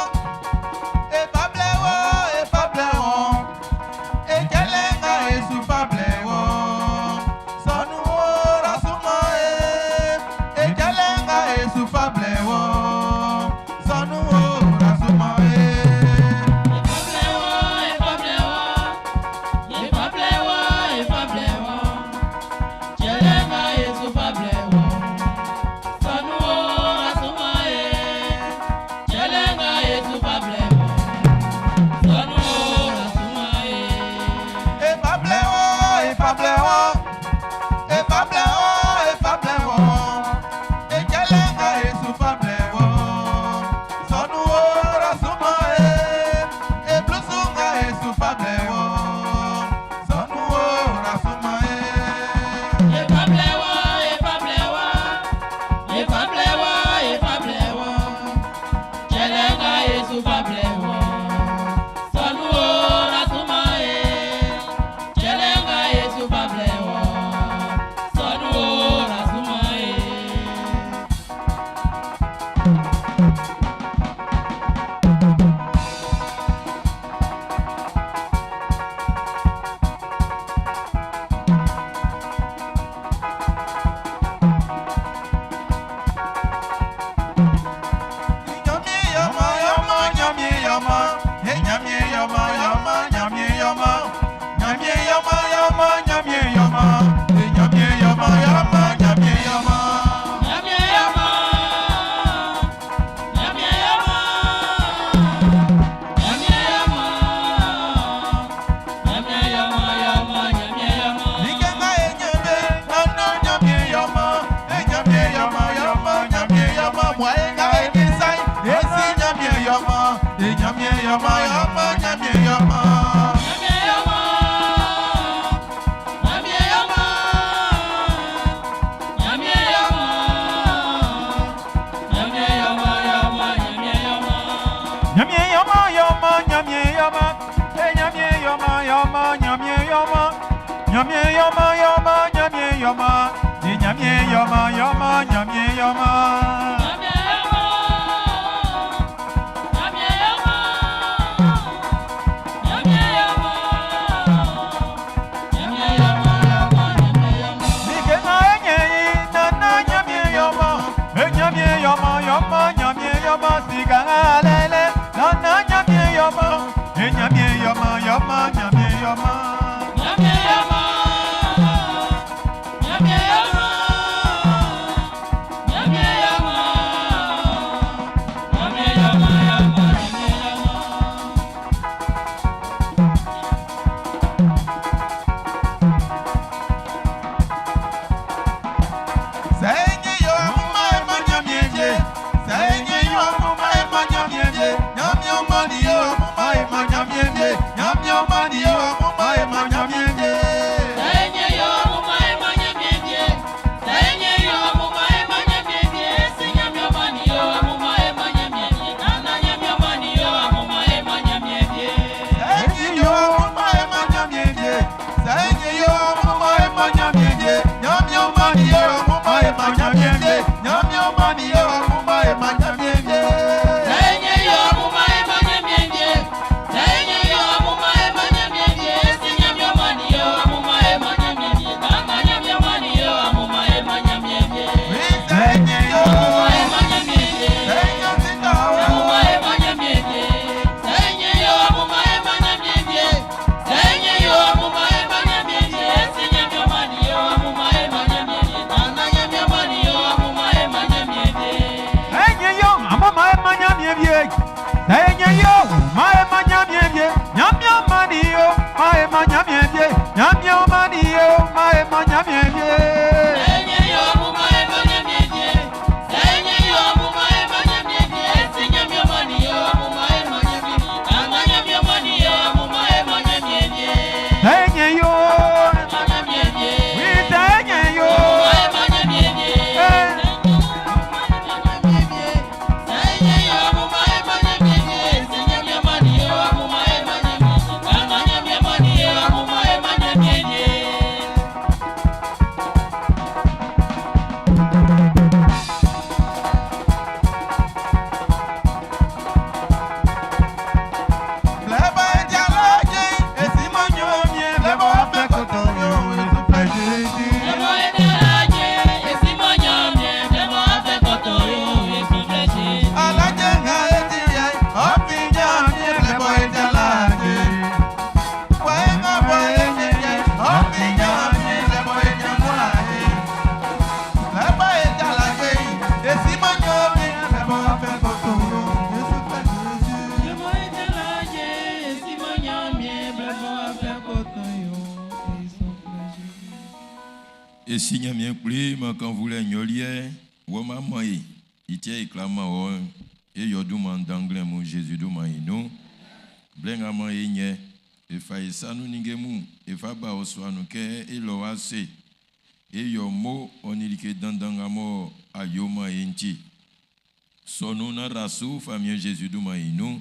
B: yọmọ yọmọ Nyamie yọmọ.
G: Nyamie yọmọ yọmọ nyamie yọmọ, e nyamie yọmọ yọmọ nyamie yọmọ, nyamie yọmọ yọmọ nyamie yọmọ, e nyamie yọmọ yọmọ nyamie yọmọ. Like na enye yi na na nyamie yọmọ, e nyamie yọmọ yọmọ nyamie yọmọ sika alele na na nyamie yọmọ, e nyamie yọmọ yọmọ nyamie yọmọ.
B: Sẹ́yìn yọ amúmá ẹ̀ má nyàmìẹ̀ jẹ. Sẹ́yìn yọ amúmá ẹ̀ má nyàmìẹ̀ jẹ. Nyàmìẹ̀ ọmọ ni yọ amúmá ẹ̀ má nyàmìẹ̀ jẹ. Nyàmìẹ̀ ọmọ ni yọ amúmá ẹ̀ má nyàmìẹ̀ jẹ. Sẹ́yìn yọ amúmá ẹ̀ má nyàmìẹ̀ jẹ. Sẹ́yìn yọ amúmá ẹ̀ má nyàmìẹ̀ jẹ. Nyàmìẹ̀ ọmọ ni yọ amúmá ẹ̀ má nyàmìẹ̀ jẹ. Nyàmìẹ̀ ọmọ ni yọ amúmá ẹ̀ má nyàmìẹ̀ jẹ. Sẹ́yìn yọ sẹ́yìn ti dà ó.
G: Enye yo, amama ema nyamie bie. Enye yo, ma ema nyamie bie. Nyamie mani yo, ma ema nyamie bie. Nyamie mani yo, ma ema nyamie bie. Enye yo, wita enye yo. Eh.
B: Blẹ́bọ̀ ẹja lọ́jẹ́, èsì mọ́ yóò mi, blẹ́bọ̀ wá fẹ́ kòtò yóò èso fẹ́ ṣe é. Alájẹ́ ń ha etí yẹ, ọ́fìn yá mi, blẹ́bọ̀ ẹja láàjẹ́. Wọ́n ń bọ̀ ẹ̀yẹ yẹ, ọ́fìn yá mi, blẹ́bọ̀ ẹja múláyé. Blẹ́bọ̀ ẹja láàjẹ́, èsì mọ́ yóò mi, blẹ́bọ̀ wá fẹ́ kòtò yóò èso fẹ́ ṣe é.
C: Esi nyamie kpli ma kan vule nyolie, wo ma mo yi, itie iklama wo, e yodu man dangle mu Jésus du ma inu. Blenga ma yi nye, e fa isanu ninge mu, e fa ba oswanu ke e lo wa se. E yo mo onilike dandanga mo ayo ma yi nti. Sonu na rasu famie Jésus du ma inu.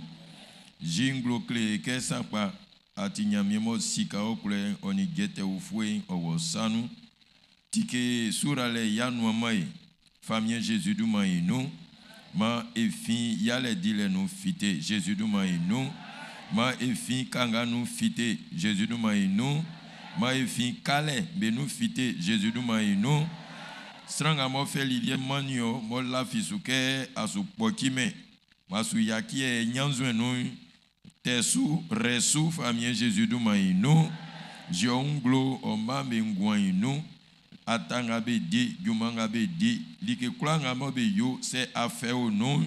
C: Jinglo kle ke sakpa ati nyamie mo sika okle oni gete ufwe owo sanu. Tike surale yanu mai famien Jésus du mai nous ma efin yale dile nous fite Jésus du mai nous ma efin kanga nous fite Jésus du mai nous ma efin kale be nous fite Jésus du mai nous sranga mo fe lilie manio mo la fisuke asu pokime masu yaki e nyanzwe nous tesu resu famien Jésus du mai nous jionglo o ma me ngwan nous atanga be di jumanga be di like kula mo be yo se afe o no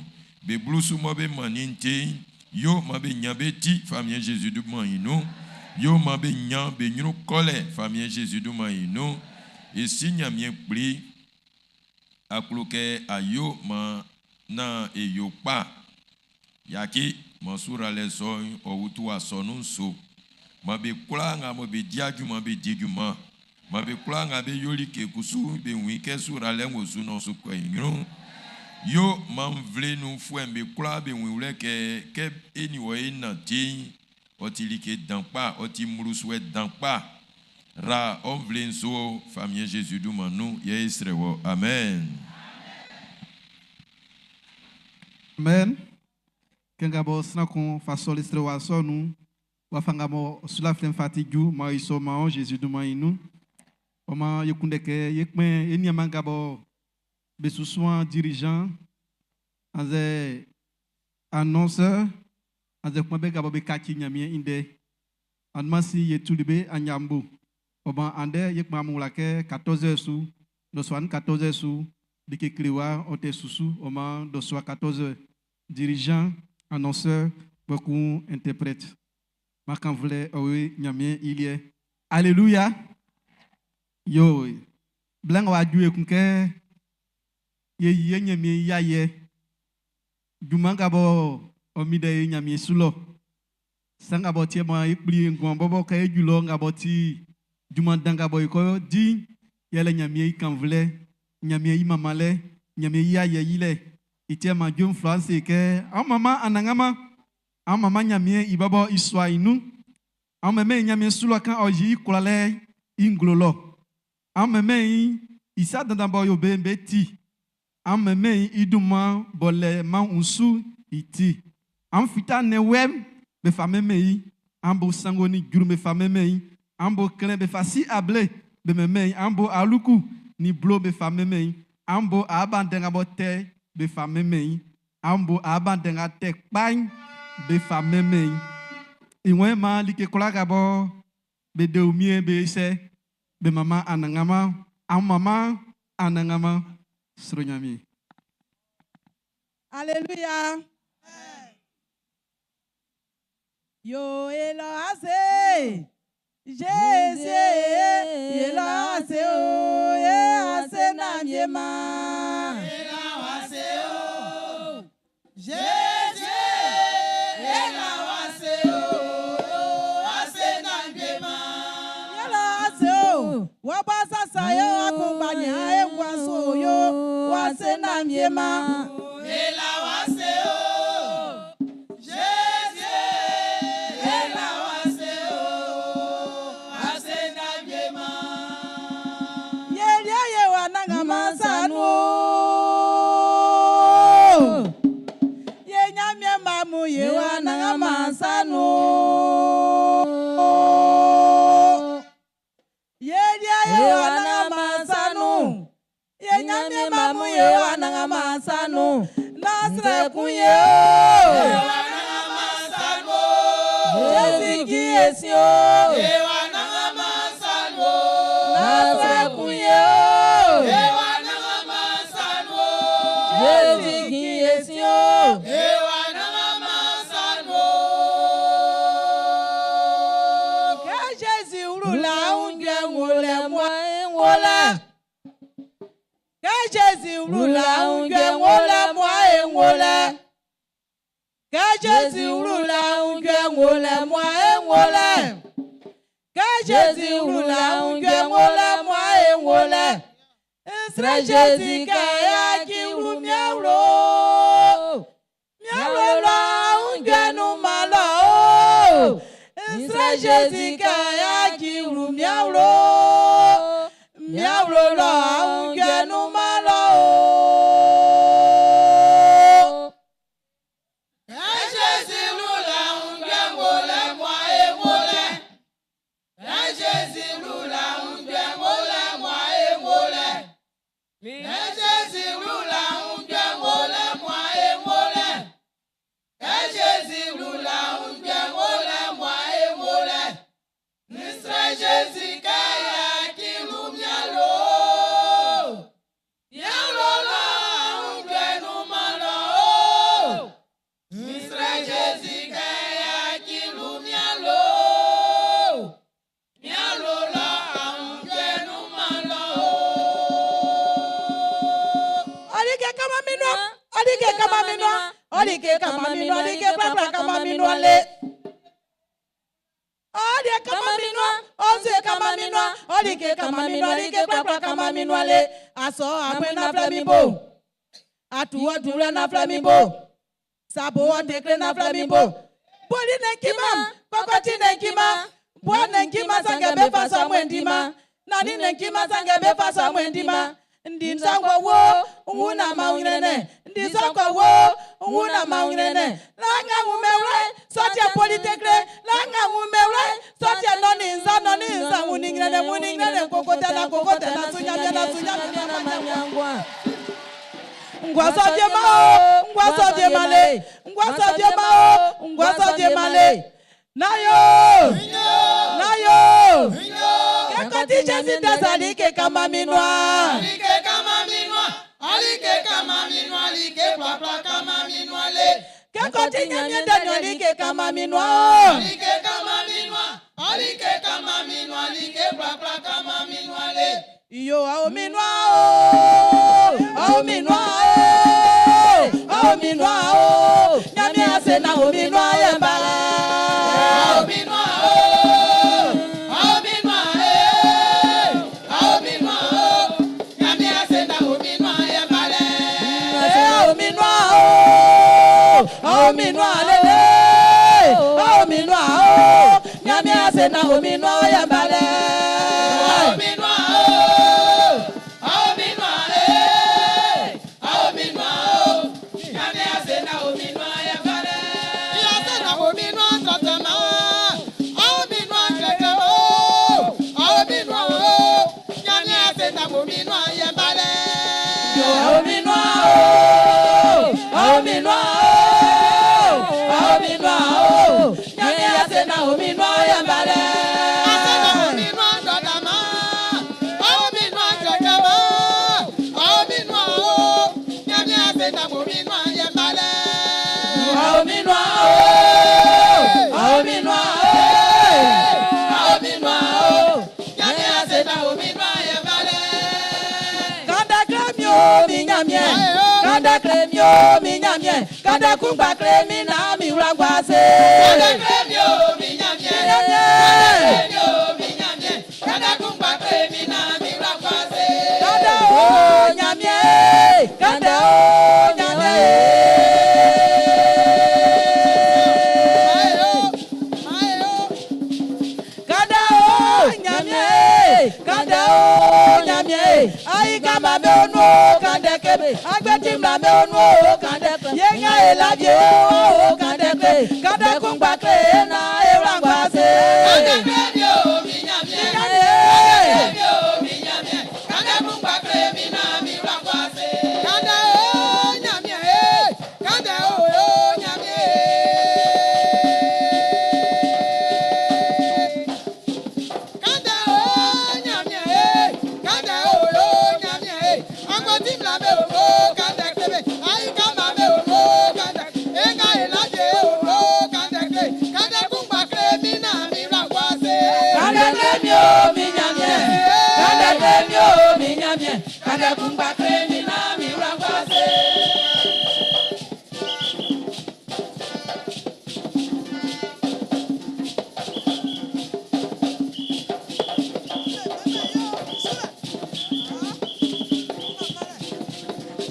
C: be blusu mo be mani nte yo ma be nya be ti famille Jésus du man no yo ma be nya be nyuru kole famille Jésus du man no e si nya mie pli akloke ayo ma na e yo pa yaki Man suralɛ sɔ'n ɔ utu asɔnun'n su. Man be kwlaa nga mɔ be dia junman'n be di junman. Man be kwlaa nga be yo like kusu'n be wun i kɛ suralɛ ng'ɔ su n'n ɔ su kɔ i ɲrun. Yo maan nvle nunfuɛ'm be kwlaa be wun i wlɛ kɛ, kɛ e nin wɔ e nanti'n, ɔ ti like dan kpa, ɔ ti mmlusuɛ dan kpa. Ra ɔ nvle'n su, Famiɛn Zezi dunman nun, yɛ e srɛ wɔ. Amen.
A: Amen. Kɛ nga bɔ sran kun fa sɔli srɛwa sɔ'n nun'n, wafa nga bɔ sulafilɛ'n fa ti ju, man i sɔ man ɔ Jésus dunman i nun. Ɔ man ye kunndɛ kɛ ye kpɛn e nianman nga bɔ be su suan dirigeant, annzɛ annonceur, annzɛ kuma be nga bɔ be kaci Ɲanmiɛn i ndɛ. Anumasi ye tuli be anyambo. Ɔ man andɛ ye kpɛn amun wla kɛ 14h su, dɔsuani 14h su, like klewa ɔ tɛ susu, ɔ man dɔsua 14h. Dirigeant, annonceur, kpɛkun interprète. Makanvlɛ ɔwe Ɲanmiɛn i liɛ. Alléluia. Yo, blɛ nga w'a ju ekun kɛ ye yi ye Ɲanmiɛn i ayɛ. Junman nga bɔ ɔ mi dɛ ye Ɲanmiɛn su lɔ. Sa nga bɔ tiɛ ma e kpli nguan bɔbɔ kɛ e ju lɔ nga bɔ ti junman dan nga bɔ e kɔ di yɛlɛ Ɲanmiɛn i kanvlɛ, Ɲanmiɛn i manmanlɛ, Ɲanmiɛn i ayɛ yilɛ. I tiɛ ma dwom fla se kɛ an manman Anannganman, an manman Ɲanmiɛn i bɔbɔ i sua i nun. An mɛnmɛn i Ɲanmiɛn su lɔ kan ɔ yi i kwlalɛ i nglo lɔ. An mɛnmɛn i i sa dandan b'ɔ yo be'n be ti. An mɛnmɛn i dunman b'ɔ lɛ man wunsu i ti. An fita nnɛn wɛ'm be fa mɛnmɛn i. An bo sanngo nin jru be fa mɛnmɛn i. An bo klɛn be fa si able be mɛnmɛn i. An bo aluku nin blo be fa mɛnmɛn i. An bo aaba ndɛ nga bɔ tɛ be fa mɛnmɛn i. An bo aaba ndɛ nga tɛ kpa'n be fa mɛnmɛn i. I wɛn man like kwlaa nga bɔ be de wunmiɛn be sɛ be manman Anannganman. An manman Anannganman sro Ɲanmiɛn.
H: Alléluia. Yo elo ase. Jésus elo ase o ye ase na miema.
B: Jésus elo ase o ase na miema.
H: Elo ase o. Waba sasa yo akumbanya ewa so yo wase na miema.
B: Ela wase o. Jésus ela wase o ase na miema.
H: Yelia ye wa nanga masanu. Ye nyamie mamu ye wa nanga masanu. Yelia ye wa nanga masanu. Ye nyamie mamu ye wa nanga masanu. Nasre kunye o.
B: Ewa nanga masanu.
H: Jésus qui est si o.
B: Ewa nanga masanu.
H: Nasre kunye o.
B: Ewa nanga masanu.
H: Jésus qui est si o.
B: Ewa nanga masanu.
H: Kɛ Jésus wlula oúnjẹ wò lẹ̀ mọ́ wò lẹ̀. Kɛ Jésus wlula oúnjẹ wò lẹ̀ mọ́ wò lẹ̀. Kɛ Jésus wlula oúnjẹ wò lẹ̀ mọ́ wò lẹ̀. Kɛ Jésus wlula oúnjẹ wò lẹ̀ mọ́ wò lẹ̀. Nsrɛ Jésus kɛ ya kí wlu miawlo. Miawlo lɔ oúnjẹ nu ma lɔ o. Nsrɛ Jésus kɛ ya kí wlu miawlo. Miawlo lɔ oúnjẹ nu ma lɔ o.
B: Jésus lula oúnjẹ wò lẹ̀ mọ́ wò lẹ̀. Jésus lula oúnjẹ wò lẹ̀ mọ́ wò lẹ̀. Jésus lula oúnjẹ wò lẹ̀ mọ́ wò lẹ̀. Jésus lula oúnjẹ wò lẹ̀ mọ́ wò lẹ̀. Nisre Jésus kaya kilu mialo.
H: Like kama minua, ɔ like kama minua, like kplakpla kama minua le. Ɔdi kama minua, ɔsi kama minua, ɔ like kama minua, like kplakpla kama minua le. Asɔ akpɛ na filɛ mi bo, atuwɔ dulɛ na filɛ mi bo, sabowɔ tekle na filɛ mi bo. Boli ne kima, kɔkɔti ne kima, bua ne kima sange be fa sɔ mwe ma, nani ne kima sange be fa sɔ mwe ma. Ndi nsɔnkɔ wo, ŋu na ma ŋrɛnɛ. Ndi nsɔnkɔ wo, ŋu na ma ŋrɛnɛ. Langa ŋu mɛwlɛ, sɔtiɛ politekle. Langa ŋu mɛwlɛ, sɔtiɛ nɔni nza nɔni nza ŋu ni ŋrɛnɛ ŋu ni ŋrɛnɛ koko tɛ na koko tɛ na sunyamia na sunyamia na manyangwa. Ngwa sɔdie ma o, ngwa sɔdie ma le, ngwa sɔdie ma o, ngwa sɔdie ma le. Nayo, nayo. Kekɔti Jesi dasa like kama minua.
B: Alike kama minua, alike kama minua, alike kplakpla kama minua le.
H: Kekɔti nyamie daniel like kama minua.
B: Alike kama minua, alike kama minua, alike kplakpla kama minua le.
H: Iyo awo minua o, awo minua o, awo minua o. Nyamie ase na awo minua yɛmba.
B: Awo minua o, awo minua e, awo minua o. Nyamie ase na awo minua yɛmba lɛ.
H: Awo minua o, awo minua lele, awo minua o. Nyamie ase na awo minua yɛmba lɛ.
B: Awo minua o, awo minua e, awo minua o. Nyamie ase na awo minua yɛmba lɛ. Ase na awo minua tɔtɛma, awo minua kɛkɛma o, awo minua o. Nyamie ase na awo minua yɛmba lɛ.
H: Awo minua o, awo minua o, awo minua o. Nyamie ase na awo minua yɛmba lɛ.
B: Ase na awo minua dɔdama, awo minua kɛkɛma, awo minua o. Nyamie ase na awo minua yɛmba lɛ.
H: Awo minua o, awo minua o, awo minua o.
B: Nyamie ase na awo minua yɛmba lɛ.
H: Kanda kle mi o mi nyamie, kanda kle mi o mi nyamie, kanda kungba kle mi na mi wla gbase.
B: Kanda kle mi o mi nyamie,
H: Nyamie.
B: kanda kle mi o mi nyamie, kanda kungba kle mi na mi wla gbase.
H: Kanda o nyamie, kanda o nyamie. Kanda o nyamie, kanda o nyamie. Ayi kama be onu kanda kebe, agbeti mla be onu kanda kebe. Yenga elabie o kanda kebe, kanda kungba kle na ewla gbase.
B: Kanda kle mi o mi nyamie,
H: Nyamie.
B: kanda kle mi o mi nyamie, kanda kungba kle mi na mi wla gbase. Kanda o nyamie, kanda o nyamie. Kanda o nyamie, kanda o nyamie. Agboti mla be o kanda klebe, ayi kama be o kanda. Enga elaje o kanda kle, kanda kungba kle mi na mi wla gbase.
H: Kanda kle mi o mi nyamie, kanda kle mi o mi nyamie, kanda kungba kle mi na mi wla gbase.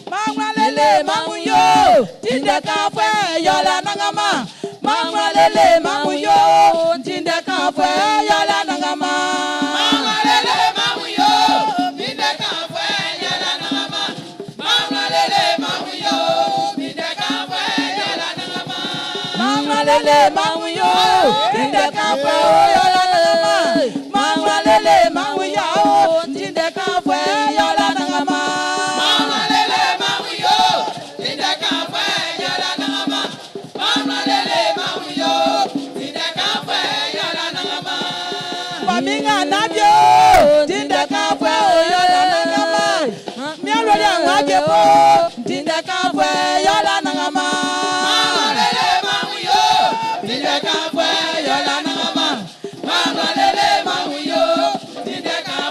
H: Mangwa lele mangu yo, tinde kan fwe yola nangama. Mangwa lele mangu yo, tinde kan fwe yola nangama.
B: Mama lele mamu yo, binde kan fwe yala nangama. Mama lele mamu yo, binde kan fwe yala nangama.
H: Mangwa lele mangu yo, tinde kan fwe yola nangama. Mangwa lele mangu yo, tinde kan fwe yola nangama.
B: Mama lele mamu yo, binde kan fwe yala nangama. Mama lele mamu yo, binde kan fwe yala nangama.
H: Faminga nabio, tinde kan fwe yola nangama. Mialori àwọn ajepo, tinde kan fwe yola nangama.
B: Mama lele mamu yo, binde kan fwe yala nangama. Mama lele mamu yo, binde kan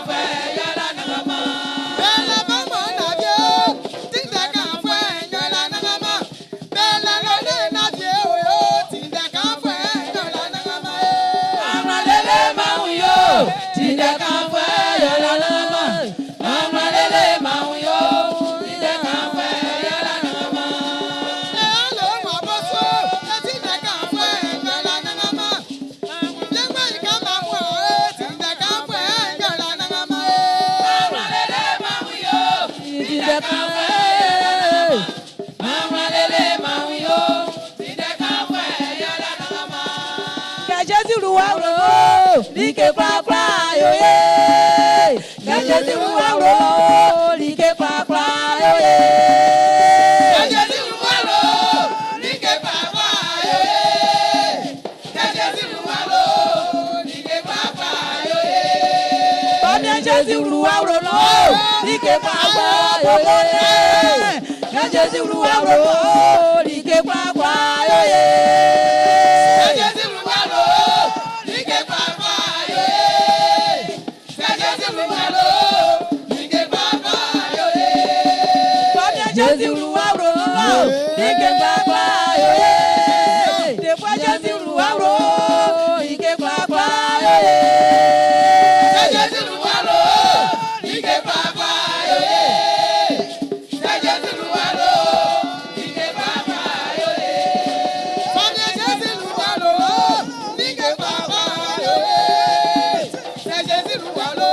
H: Jésù wlu awlo lɔ, like kwakwa bobo lɛ. Kɛ Jésù wlu awlo lɔ, like kwakwa yo ye.
B: Kɛ Jésù wlu awlo, like kwakwa yo ye. Kɛ Jésù wlu awlo, like kwakwa yo ye.
H: Famia Jésù wlu awlo lɔ, like kwakwa yo ye. Defua Jésù wlu awlo, like kwakwa yo ye.
B: Kɛ Jésù wlu awlo, like kwakwa yo ye. Kɛ Jésù wlu awlo, like kwakwa yo ye. Famia Jésù wlu awlo, like kwakwa yo ye. Kɛ Jésù wlu awlo,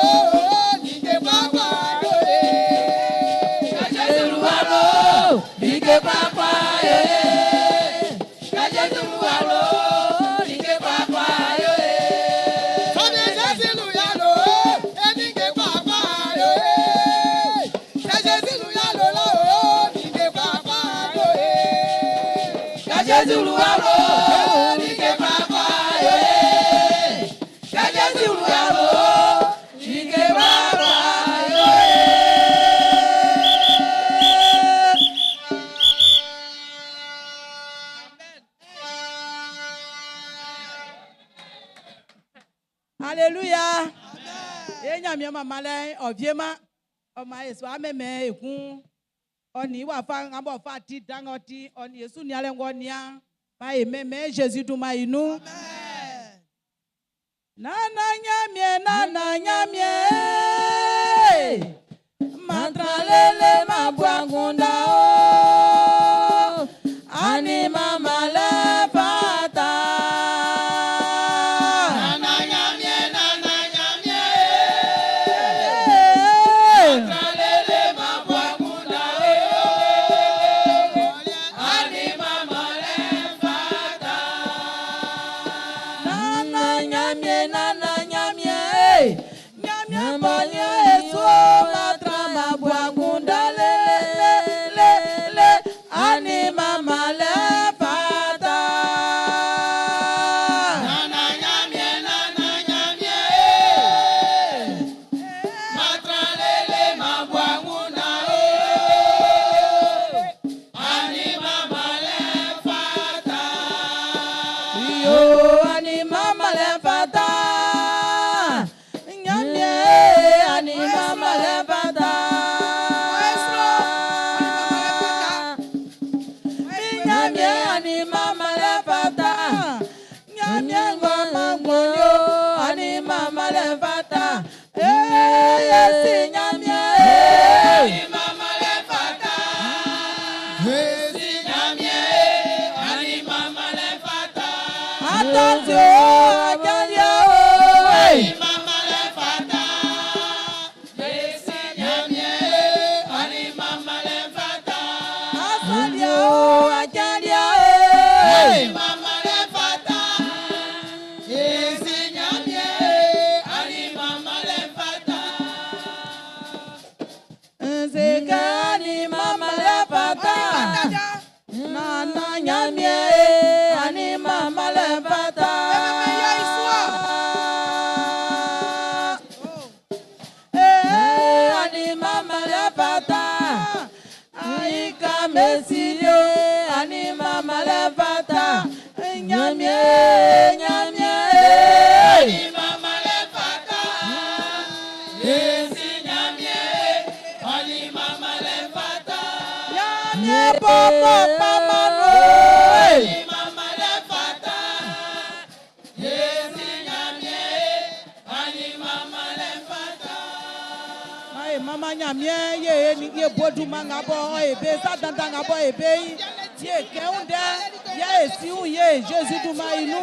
B: like kwakwa yo ye. Kɛ Jésù wlu awlo,
H: like kwakwa yo ye.
B: Kɛ Jésù wlu awlo, like kwakwa yo ye. Famia Jésù wlu awlo, like kwakwa yo ye. Kɛ Jésù wlu awlo, like kwakwa yo ye. Kɛ Jésù wlu awlo, like kwakwa yo ye. Kɛ Jésù wlu awlo, like kwakwa yo ye.
H: Alléluia. Ye nyamie mama lɛ ɔvie ma ɔma yesu ameme ekun ɔni wa fa ŋabɔ fa ti daŋɔ ti ɔni yesu nia lɛ ŋgɔ nia ma ye mɛmɛ Jésus dun ma yi nu. Nana nyamie nana nyamie matralele mabuangunda o ani mama lɛ fata.
B: Nana nyamie, nana nyamie. Tralele mabwakunda o. Ani mama le fata.
H: Nana nyamie, nana nyamie, nyamie bɔnyɛ esu matra mabuagunda le le le le ani mama lɛ fata.
B: Nana nyamie, nana nyamie. Matralele mabwakunda o. Ani mama le fata.
H: Yo ani mama lɛ fata. Nyamie ani mama lɛ fata. Nyamie ani mama lɛ fata. Nyamie ngɔma gbɔnyo ani mama lɛ fata. Ee yesi nyamie.
B: Ani mama le fata. Esi nyamie. Ani mama le fata.
H: Attention ajalia o.
B: Ani mama le fata. Esi nyamie. Ani mama le fata.
H: Asalia o ajalia
B: Ani
H: o.
B: mama le fata. Esi nyamie. Ani mama le fata.
H: Nzeka ani mama lɛ fata. Nana nyamie ani mama lɛ fata. Eh, ani mama lɛ fata. Ayi Aika mesilio ani mama lɛ fata. Nyamie nyamie.
B: Ani mama le fata. Esi nyamie. Ani mama le fata.
H: Nyamie popo pama no.
B: Ani mama le fata. Esi nyamie. Ani mama le fata.
H: Ayi mama nyamie ye ni ye bodu ma ŋa bɔ ɔ ebe sa dandan ŋa bɔ ebe yi ye kɛhún dɛ ye esiwu ye Jésus dun ma yi nu.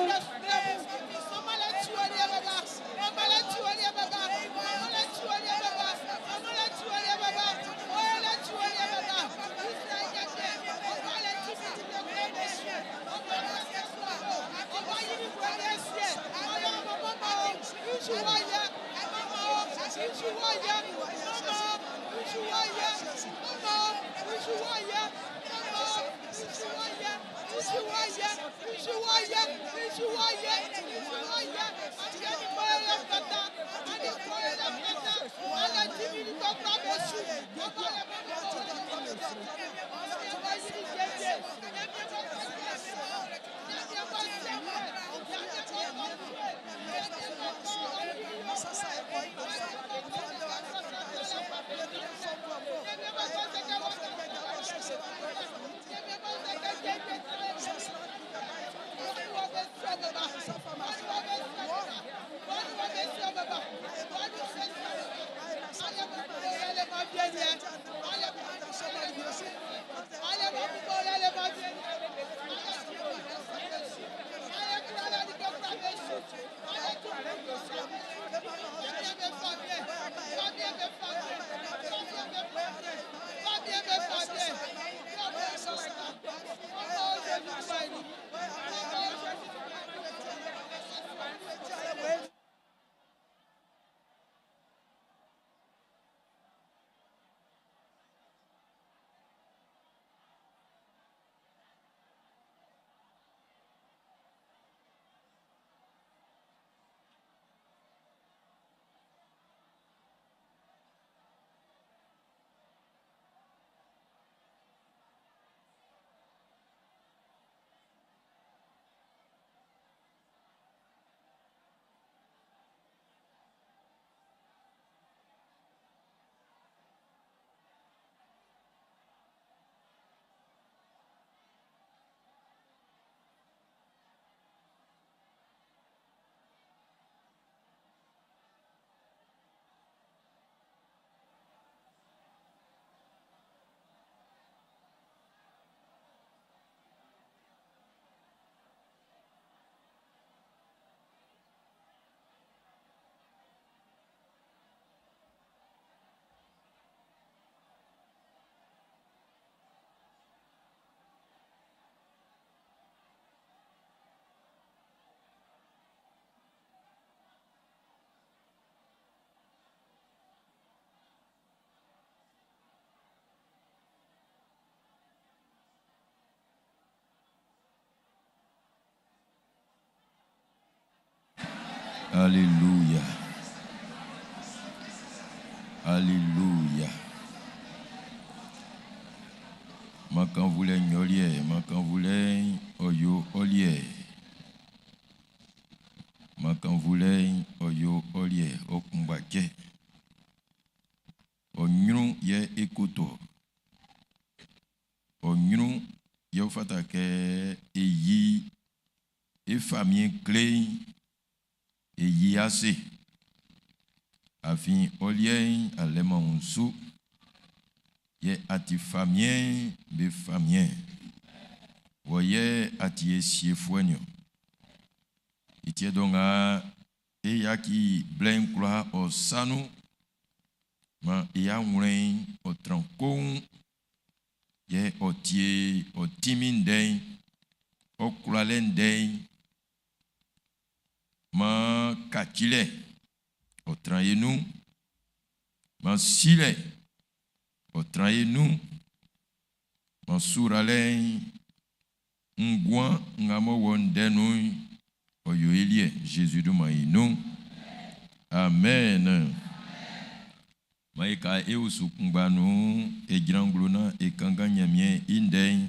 C: Alléluia. Alléluia. Makan voulait nyolier, makan voulait oyo olier. Makan voulait oyo olier, okumbake. Onyru ye ekoto. Onyru ye ofatake eyi e famille clé eyi ase. Afin olien alema unsu ye ati famien be famien. Woye ati esie fuenyo. Itie donga e yaki blen kula o sanu ma e ya wlen o trankon ye o tie o timinden o kulalen ma kachile o trayenu ma sile o trayenu ma surale ngwan ngamo wondenu o yo elie Jésus du ma inu. Amen. Maïka e usukungbanu e jranglona e kanga nyamien inden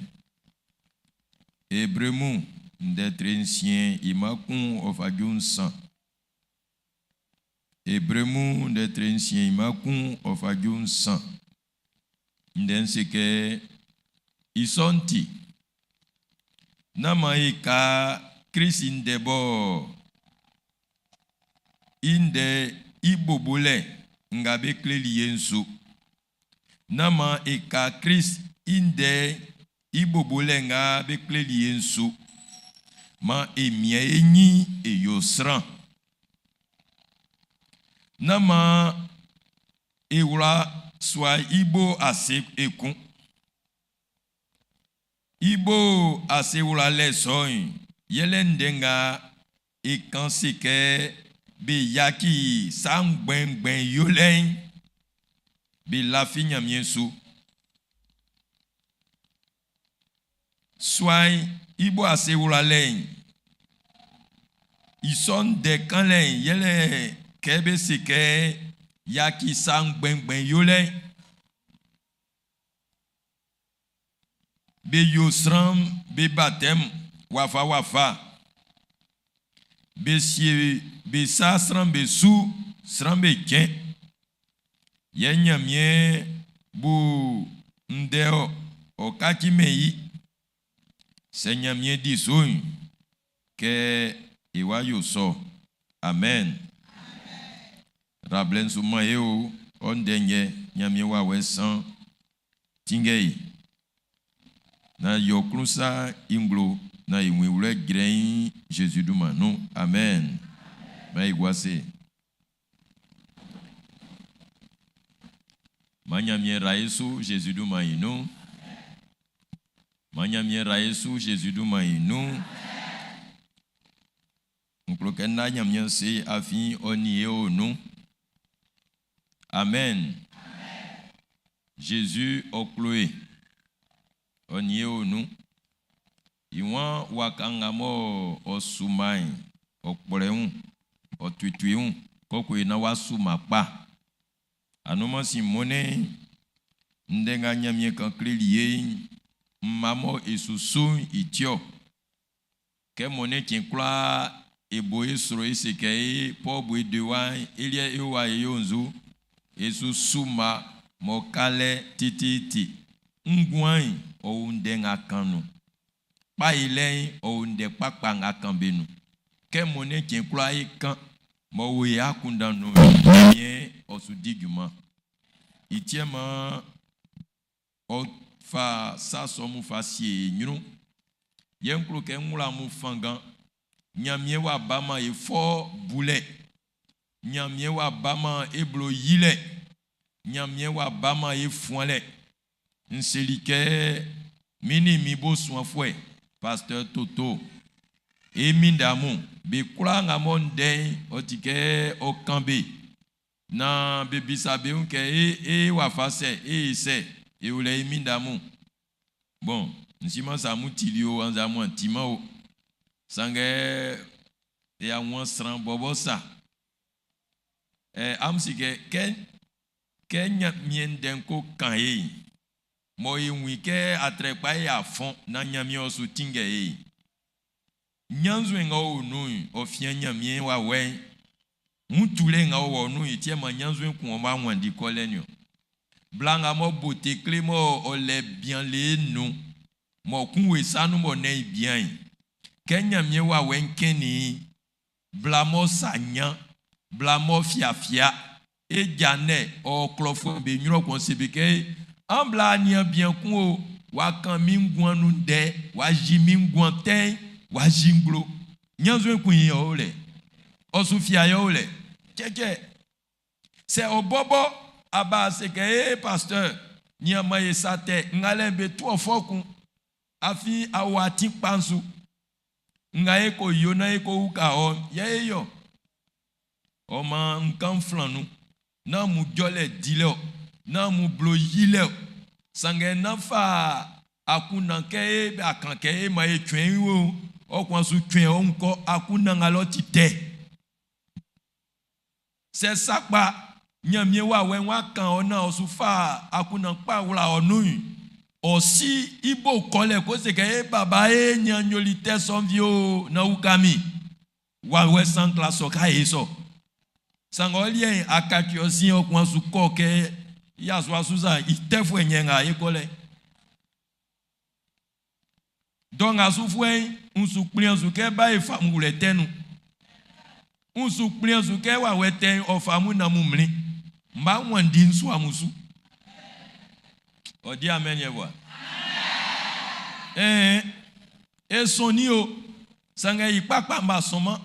C: Hébreu ndêtre ancien imakun ofajun san. Hébreu ndêtre ancien imakun ofajun san. Nden seke isonti nama ika Christ ndebo inde ibobole ngabe kleli yensu. Nama ika Christ inde ibobole ngabe kleli yensu. Ma emie enyi eyosran. Nama ewura swa ibo ase ekun. Ibo ase wura le soin. Yele ndenga ekan seke be yaki sangbengben yolen. Be lafi nyamien su. Swa ibo ase wura le. Ison de kan le yele kebe seke yaki sangbengben yolen. Be yosram be baptême wafa wafa. Be sie be sa sram be su sram be ken. Ye nyamie bu ndeo o kaki meyi. Se nyamie di soun ke ewa yo so. Amen. Rablen souma e o ondenye nyamie wa we san tingei. Na yo krusa inglo na iwe wule grein Jésus du manu. Amen. Ma iguase. Ma nyamie raesu Jésus du mainu. Ma nyamie raesu Jésus du mainu. Nklo na nyamie se afin oni e onu. Amen. Jésus okloe. Oni e onu. Iwan wakanga mo osumai okporeun otuituun koko ina wasuma pa. Anuma si mone ndenga nyamie kan klelie mamo esusu itio. Ke mone tinkla ebo esro eseke po bo dewa elie ewa eyonzu esusu ma mokale tititi ngwan o ndenga kanu. Pa ile o nde papa nga kan benu. Ke mone tinkla e kan mo we akunda no ye osu diguma. Itiema o fa sa so mu fa sie nyru. Ye nklo ke nwula mu fangan. Nyamie wa bama e fo bule. Nyamie wa bama e blo yile. Nyamie wa bama e fuanle. Nselike mini mi bo soin fwe. Pasteur Toto. E mindamu be kula nga mo nden otike o kambe. Na be bisa be unke e e wa fa se e se e wule e mindamu. Bon, nsima sa mu tili o anza mu antima o. Sange e a won sran bobo sa. Ɛ amun si kɛ kɛ kɛ Ɲanmiɛn ndɛ'n ko kan e'n, mɔ e wun i kɛ atrɛkpa e a fɔn naan Ɲanmiɛn ɔ su tinngɛ e'n, ɲannzuɛn nga ɔ o nun'n, ɔ fian Ɲanmiɛn wawɛ'n. Wun tulɛ nga ɔ wɔ nun'n, i ti yɛ maan ɲannzuɛn kun ɔ ma wanndi kɔ lɛ'n niɔn. Bla nga m'ɔ bo tekle mɔ ɔ lɛ bian le nun'n, mɔ kun wo i sa nun m'ɔ nɛn i bian'n, kɛ Ɲanmiɛn wawɛ'n kɛnnin i'n, bla m'ɔ sa ɲan, bla m'ɔ fiafia, e ja nɛ ɔ klɔfuɛ'm be ɲrun kɔn se be kɛ, an bla nian bian kun o, w'a kan min nguan nun ndɛ, w'a yi min nguan tɛ'n, w'a yi nglo. Ɲannzuɛn kun yi ɔ o lɛ. Ɔ su fia yɛ o lɛ. Cɛcɛ. Sɛ ɔ bɔbɔ aba se kɛ ee pasteur, nian man ye sa tɛ ngalɛ'n be tu ɔ fɔ kun. Afin awa ti kpa'n su. Nga e ko yo na e ko uka ɔ, yɛ e yɔ. Ɔ maan n kan flan nun. Nán mu jɔlɛ dilɛ o, nán mu blo yilɛ o. Sanngɛ nán fa akunndan kɛ e akan kɛ e ma e twɛn i o, ɔ kwan su twɛn ɔ nkɔ akunndan nga lɔ ti tɛ. Sɛ sakpa Ɲanmiɛn wawɛ'n w'a kan ɔ na ɔ su fa akunndan kpa wla ɔ nun'n, ɔ si i bo kɔlɛ ko se kɛ e baba e nyan yoli tɛ sɔn vi o na uka mi. Wawɛ san kla sɔ ka e sɔ. Sanngɛ ɔ liɛ'n akaci ɔ sin ɔ kwan su kɔ kɛ yasua susa i tɛfuɛ nyɛ nga e kɔ lɛ. Dɔ nga sufuɛ'n n su kplian su kɛ ba e fa mu wlɛ tɛ nun. N su kplian su kɛ wawɛ tɛ'n ɔ fa mu na mu mlin. M b'a wandi n su amun su. Ɔ di amen yɛ bua. Ɛɛ e sɔnni o sanngɛ i kpakpa m b'a sɔnman.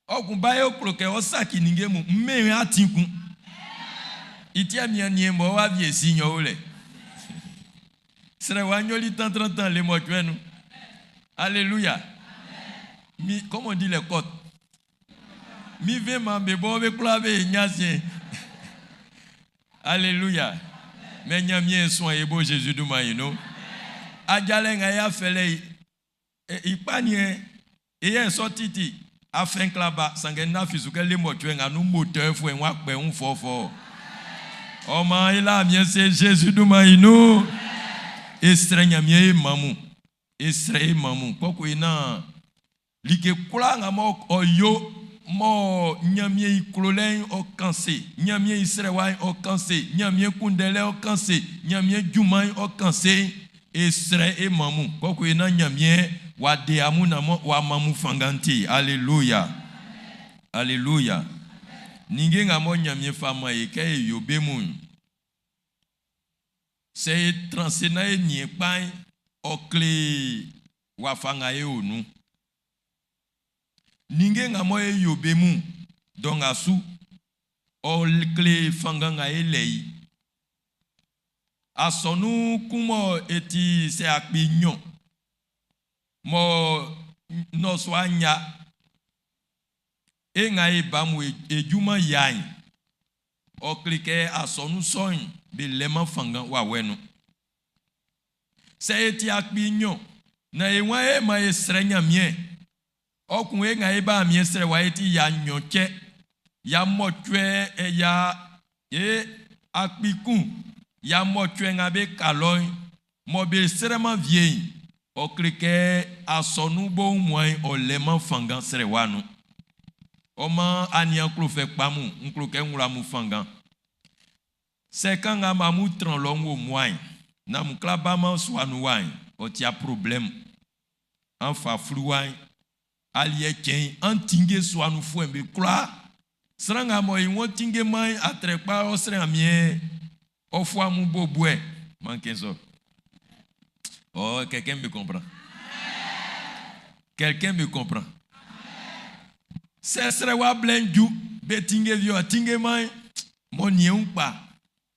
C: Ɔ kun ba ye klo kɛ ɔ saki ninnge mun mmɛn ati kun. I tiɛ mian nie mɔ wa vie si nyɔ o lɛ. Srɛ wa nyoli tan tan tan le mɔtwɛ nu. Alléluia. Mi, comment on dit les côtes? Mi ve ma be bo be kula be nyasie. Alléluia. Mais Ɲanmiɛn sɔn e bo Jésus dunman yi no. Ajalɛ nga ya fɛlɛ i kpa niɛ e yɛ sɔ titi afɛn klaba sanngɛ na fi su kɛ le mɔtwɛ nga nu moteur fo wa kpɛ un fɔfɔ. Ɔ man ila miɛ se Jésus dunman yi no. E srɛ Ɲanmiɛn e mamu. E srɛ e mamu. Kɔkɔ yi na like kwlaa nga mɔ ɔ yo mɔ Ɲanmiɛn i klolɛ'n ɔ kan se Ɲanmiɛn i srɛwa'n ɔ kan se Ɲanmiɛn kunndɛlɛ ɔ kan se Ɲanmiɛn junman'n ɔ kan se e srɛ e mamu kɔkɔ yi na Ɲanmiɛn wa de amu na mɔ wa mamu fanngan ti. Alléluia, alléluia. Ninnge nga mɔ Ɲanmiɛn fa ma e kɛ e yo be mun, sɛ e transe na e nie kpa'n, ɔ kle wafa nga e o nun. Ninnge nga mɔ e yo be mun dɔ nga su, ɔ kle fanngan nga e lɛ i. Asɔnun kun mɔ e ti sɛ 2000 mɔ nɔsua nya e nga e ba mu e junman ya'n, ɔ kle kɛ asɔnun sɔ'n be lɛman fanngan wawɛ nun. Sɛ e ti 2000 na e wan e ma e srɛ Ɲanmiɛn, ɔ kun e nga e ba miɛ srɛ wa e ti ya nyɔn cɛ, ya mɔtwɛ e ya e 1000 ya mɔtwɛ nga be kalɔ'n mɔ be srɛman vie'n, ɔ kle kɛ asɔnun bo muan ɔ lɛman fanngan srɛ wa nun. Ɔ man aniaan klofɛ kpa mun, n klo kɛ n wla mu fanngan. Sɛ kan nga ma mu tran lɔ n wo muan, na mu kla ba man sua nu wa'n, ɔ tia problème. An fa fluwa'n, aliɛ cɛn, an tinge sua nu fuɛ'n be kwlaa. Sran nga mɔ i wɔn tinge man atrɛkpa ɔ srɛ amiɛn, ɔ fua mu bo buɛ. Man kɛ sɔ. Oh, quelqu'un me comprend. Quelqu'un me comprend. Sɛ srɛ wa blɛ ju, be tinge vi ɔ tinge man, mɔ nie ń kpa.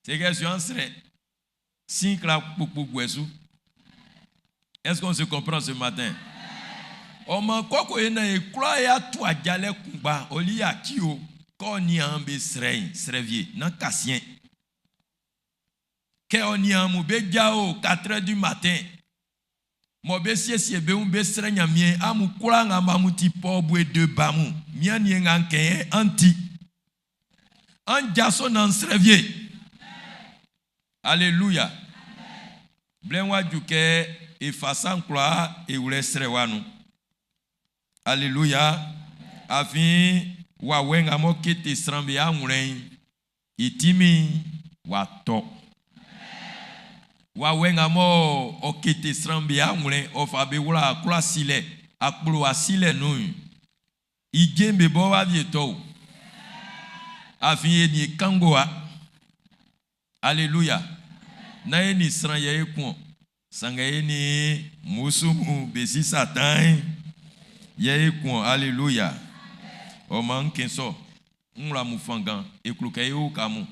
C: C'est que sur un srɛ, sin kla kpokpo guɛ su. Est-ce qu'on se comprend ce matin? Ɔmɔ kɔkɔ yi na ye kura ya tu ajalɛ kunba oli ya ki o kɔ ni an be srɛ yin srɛ vie na kasien. Kɛ ɔ ni an mu be dza o 4 heures du matin. Mɔ be siesie be ŋu be srɛ Ɲanmiɛn amu kura ŋa ma mu ti pɔ bue de ba mu mia nie ŋa nkɛ yɛ anti. An jaso naan srɛ wie. Aleluya. Blɛ'n w'a ju kɛ e fa sa'n kwlaa e wlɛ srɛwa nun. Aleluya. Afin wawɛ nga m'ɔ kete sran be awlɛn'n, i tinmin'n w'a tɔ. Wawɛ nga mɔ ɔ kete sran be awlɛn'n, ɔ fa be wla kwla silɛ, akplowa silɛ nun'n, i je'n be bɔ w'a wie tɔ o. Afin e nin e kan ngowa. Aleluya. Nán e nin sran yɛ e kun-ɔn. Sanngɛ e nin mmusu mun be si Satan'n yɛ e kun-ɔn. Aleluya. Ɔ maan n kɛn sɔ, n wla amun fanngan, e klo kɛ é úka amun.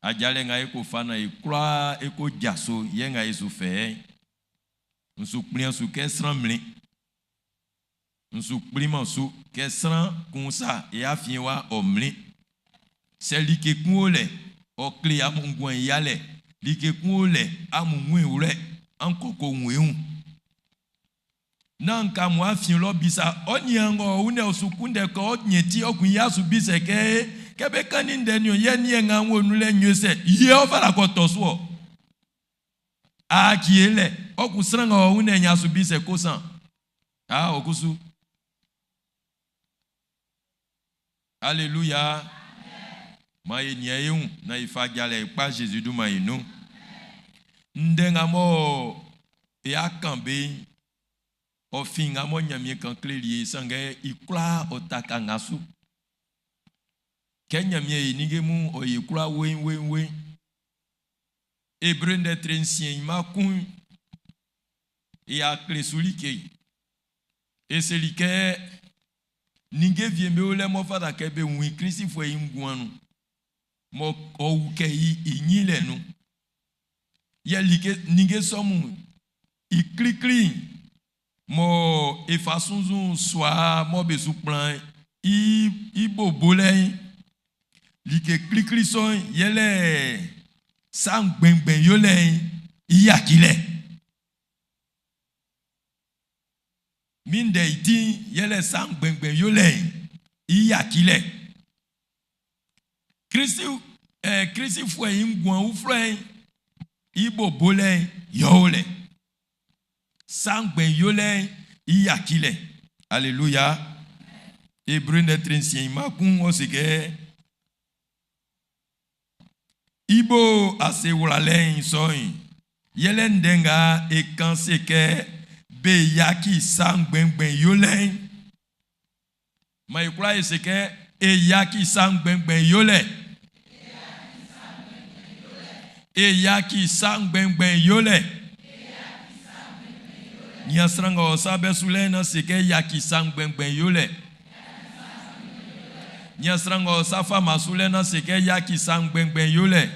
C: Ajalɛ nga e ko fa naan e kwlaa e ko jaso yɛ nga e su fɛ'n, n su kplian su kɛ sran mlin. N su kplinman su kɛ sran kun sa e afiɛn wa ɔ mlin. Sɛ like kun o lɛ, ɔ kle amun nguan'n i yalɛ, like kun o lɛ, amun wun i wlɛ, an kɔ ko wun i wun. Nán an ka amun afiɛn lɔ bisa ɔ niaan ng'ɔ wun ɔ su kunndɛ kɛ ɔ ɲɛn ti ɔ kun i su bisɛ kɛ, Kɛ be kannin ndɛ niɔn, yɛ niɛn nga n wo nun lɛ n yo sɛ? Yɛ ɔ fata kɛ ɔ tɔ su ɔ. Aakie lɛ, ɔ kun sran nga ɔ wun ɲan su bisɛ kosan. Aa, ɔ kusu. Aleluya. Maan e nian e wun naan e fa ajalɛ kpa Zezi dunman'n i nun. Ndɛ nga mɔ e a kan be'n, ɔ fin nga mɔ Ɲanmiɛn kan kleli e, sanngɛ i kwlaa ɔ taka nga su. Kɛ Ɲanmiɛn yi ninnge mun'n, ɔ yi i kwlaa weiin weiin weiin. Ebre ndɛ tre nsiɛn i mma kun'n, i a kle su like. E seli kɛ ninnge wie'm be o lɛ m'ɔ fata kɛ be wun i Klisifuɛ i nguan nun, mɔ ɔ ukɛ i i ɲin lɛ nun. Yɛ like ninnge sɔ mun i klikli'n mɔ e fa sunnzun sua mɔ be su kplan'n i i bo bolɛ'n, like klikli sɔ'n yɛlɛ sa ngbɛnngbɛn yolɛ'n i yacilɛ. Min ndɛ i ti'n yɛlɛ sa ngbɛnngbɛn yolɛ'n i yacilɛ. Klisi, eh, Klisifuɛ'n i nguan uflɛ'n i bo bolɛ'n yɛ ɔ o lɛ. Sa ngbɛn yolɛ'n i yacilɛ. Aleluya. Ebre ndɛ tre nsiɛn i mma kun ɔ se kɛ, I bo ase wlalɛ'n sɔ'n, yɛlɛ ndɛ nga e kan se kɛ be yaci sa ngbɛnngbɛn yolɛ'n. Man e kwlaa e se kɛ, E yaci sa ngbɛnngbɛn yolɛ. E yaci sa ngbɛnngbɛn yolɛ. Nian sran nga ɔ sa bɛ su lɛ'n naan se kɛ, Yaci sa ngbɛnngbɛn yolɛ. Nian sran ng'ɔ sa fama su lɛ naan se kɛ, Yaci sa ngbɛnngbɛn yolɛ.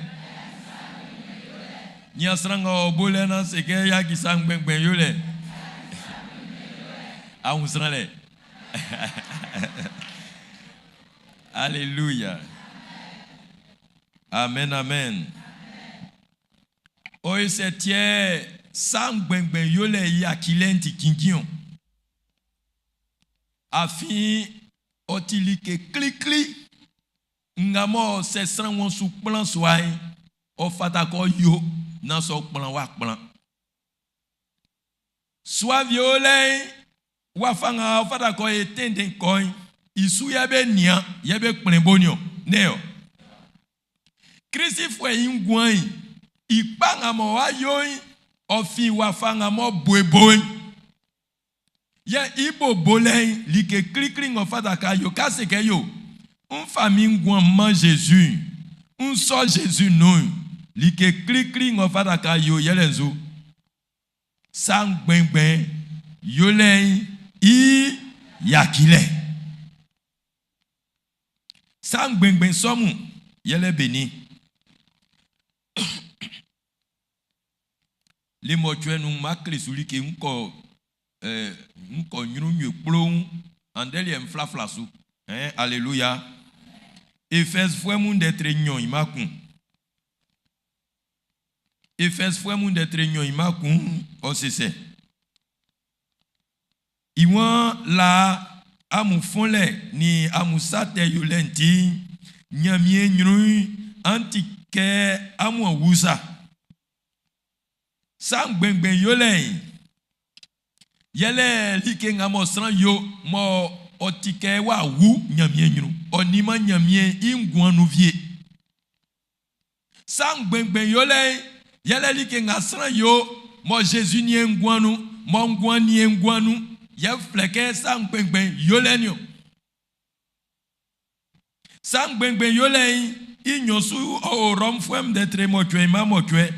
C: Nian sran ng'ɔ bo lɛ naan se kɛ, Yaci sa ngbɛnngbɛn yolɛ. A wun sran lɛ. Aleluya. Amen, amen. Ɔ ye sɛ tiɛ sa ngbɛnngbɛn yolɛ i yacilɛ'n ti cinnjin o. Afin ɔ ti like klikli nga mɔ sɛ sran ng'ɔ su kplan sua'n, ɔ fata kɛ ɔ yo naan sɛ ɔ kplan w'a kplan. Sua wie o lɛ'n, wafa nga ɔ fata kɛ ɔ ye tɛnndɛn kɔ'n, i su yɛ be nian yɛ be kplɛn bo niɔn. Nɛ́n ɔ? Klisifuɛ i nguan'n i kpa nga mɔ w'a yo'n, ɔ fin wafa nga m'ɔ bo e bo'n. Yɛ i bo bolɛ'n, like klikli ng'ɔ fata kɛ a yo kɛ a se kɛ yo, N fa min nguan'n m man Zezi'n, n sɔ Zezi nun'n, like klikli ng'ɔ fata kɛ a yo yɛlɛ nzu? Sa ngbɛnngbɛn yolɛ'n i yacilɛ. Sa ngbɛnngbɛn sɔ mun yɛlɛ benin? Le mɔcuɛ nun'n, ma kle su like n kɔ eh, n kɔ ɲrun nɲue kploun, andɛ liɛ n flafla su. Eh, aleluya. Efɛzfuɛ mun ndɛ tre nɲɔn i ma kun. Efɛzfuɛ mun ndɛ tre nɲɔn i ma kun, ɔ se sɛ. I waan, Laa amun fɔnlɛ nin amun sa tɛ yolɛ'n ti'n, Ɲanmiɛn ɲrun'n, an ti kɛ amun a wu sa. Sa ngbɛnngbɛn yolɛ'n, yɛle like nga mɔ sran yo mɔ ɔ ti kɛ w'a wu Ɲanmiɛn ɲrun, ɔ nunman Ɲanmiɛn i nguan nun wie. Sa ngbɛnngbɛn yolɛ'n, yɛle like nga sran yo mɔ Zezi nin e nguan nun, mɔ nguan nin e nguan nun, yɛ flɛ kɛ sa ngbɛnngbɛn yolɛ'n niɔn. Sa ngbɛnngbɛn yolɛ'n i nɲɔn su ɔ o Rɔmfuɛ'm ndɛ tre mɔcuɛ mma mɔcuɛ.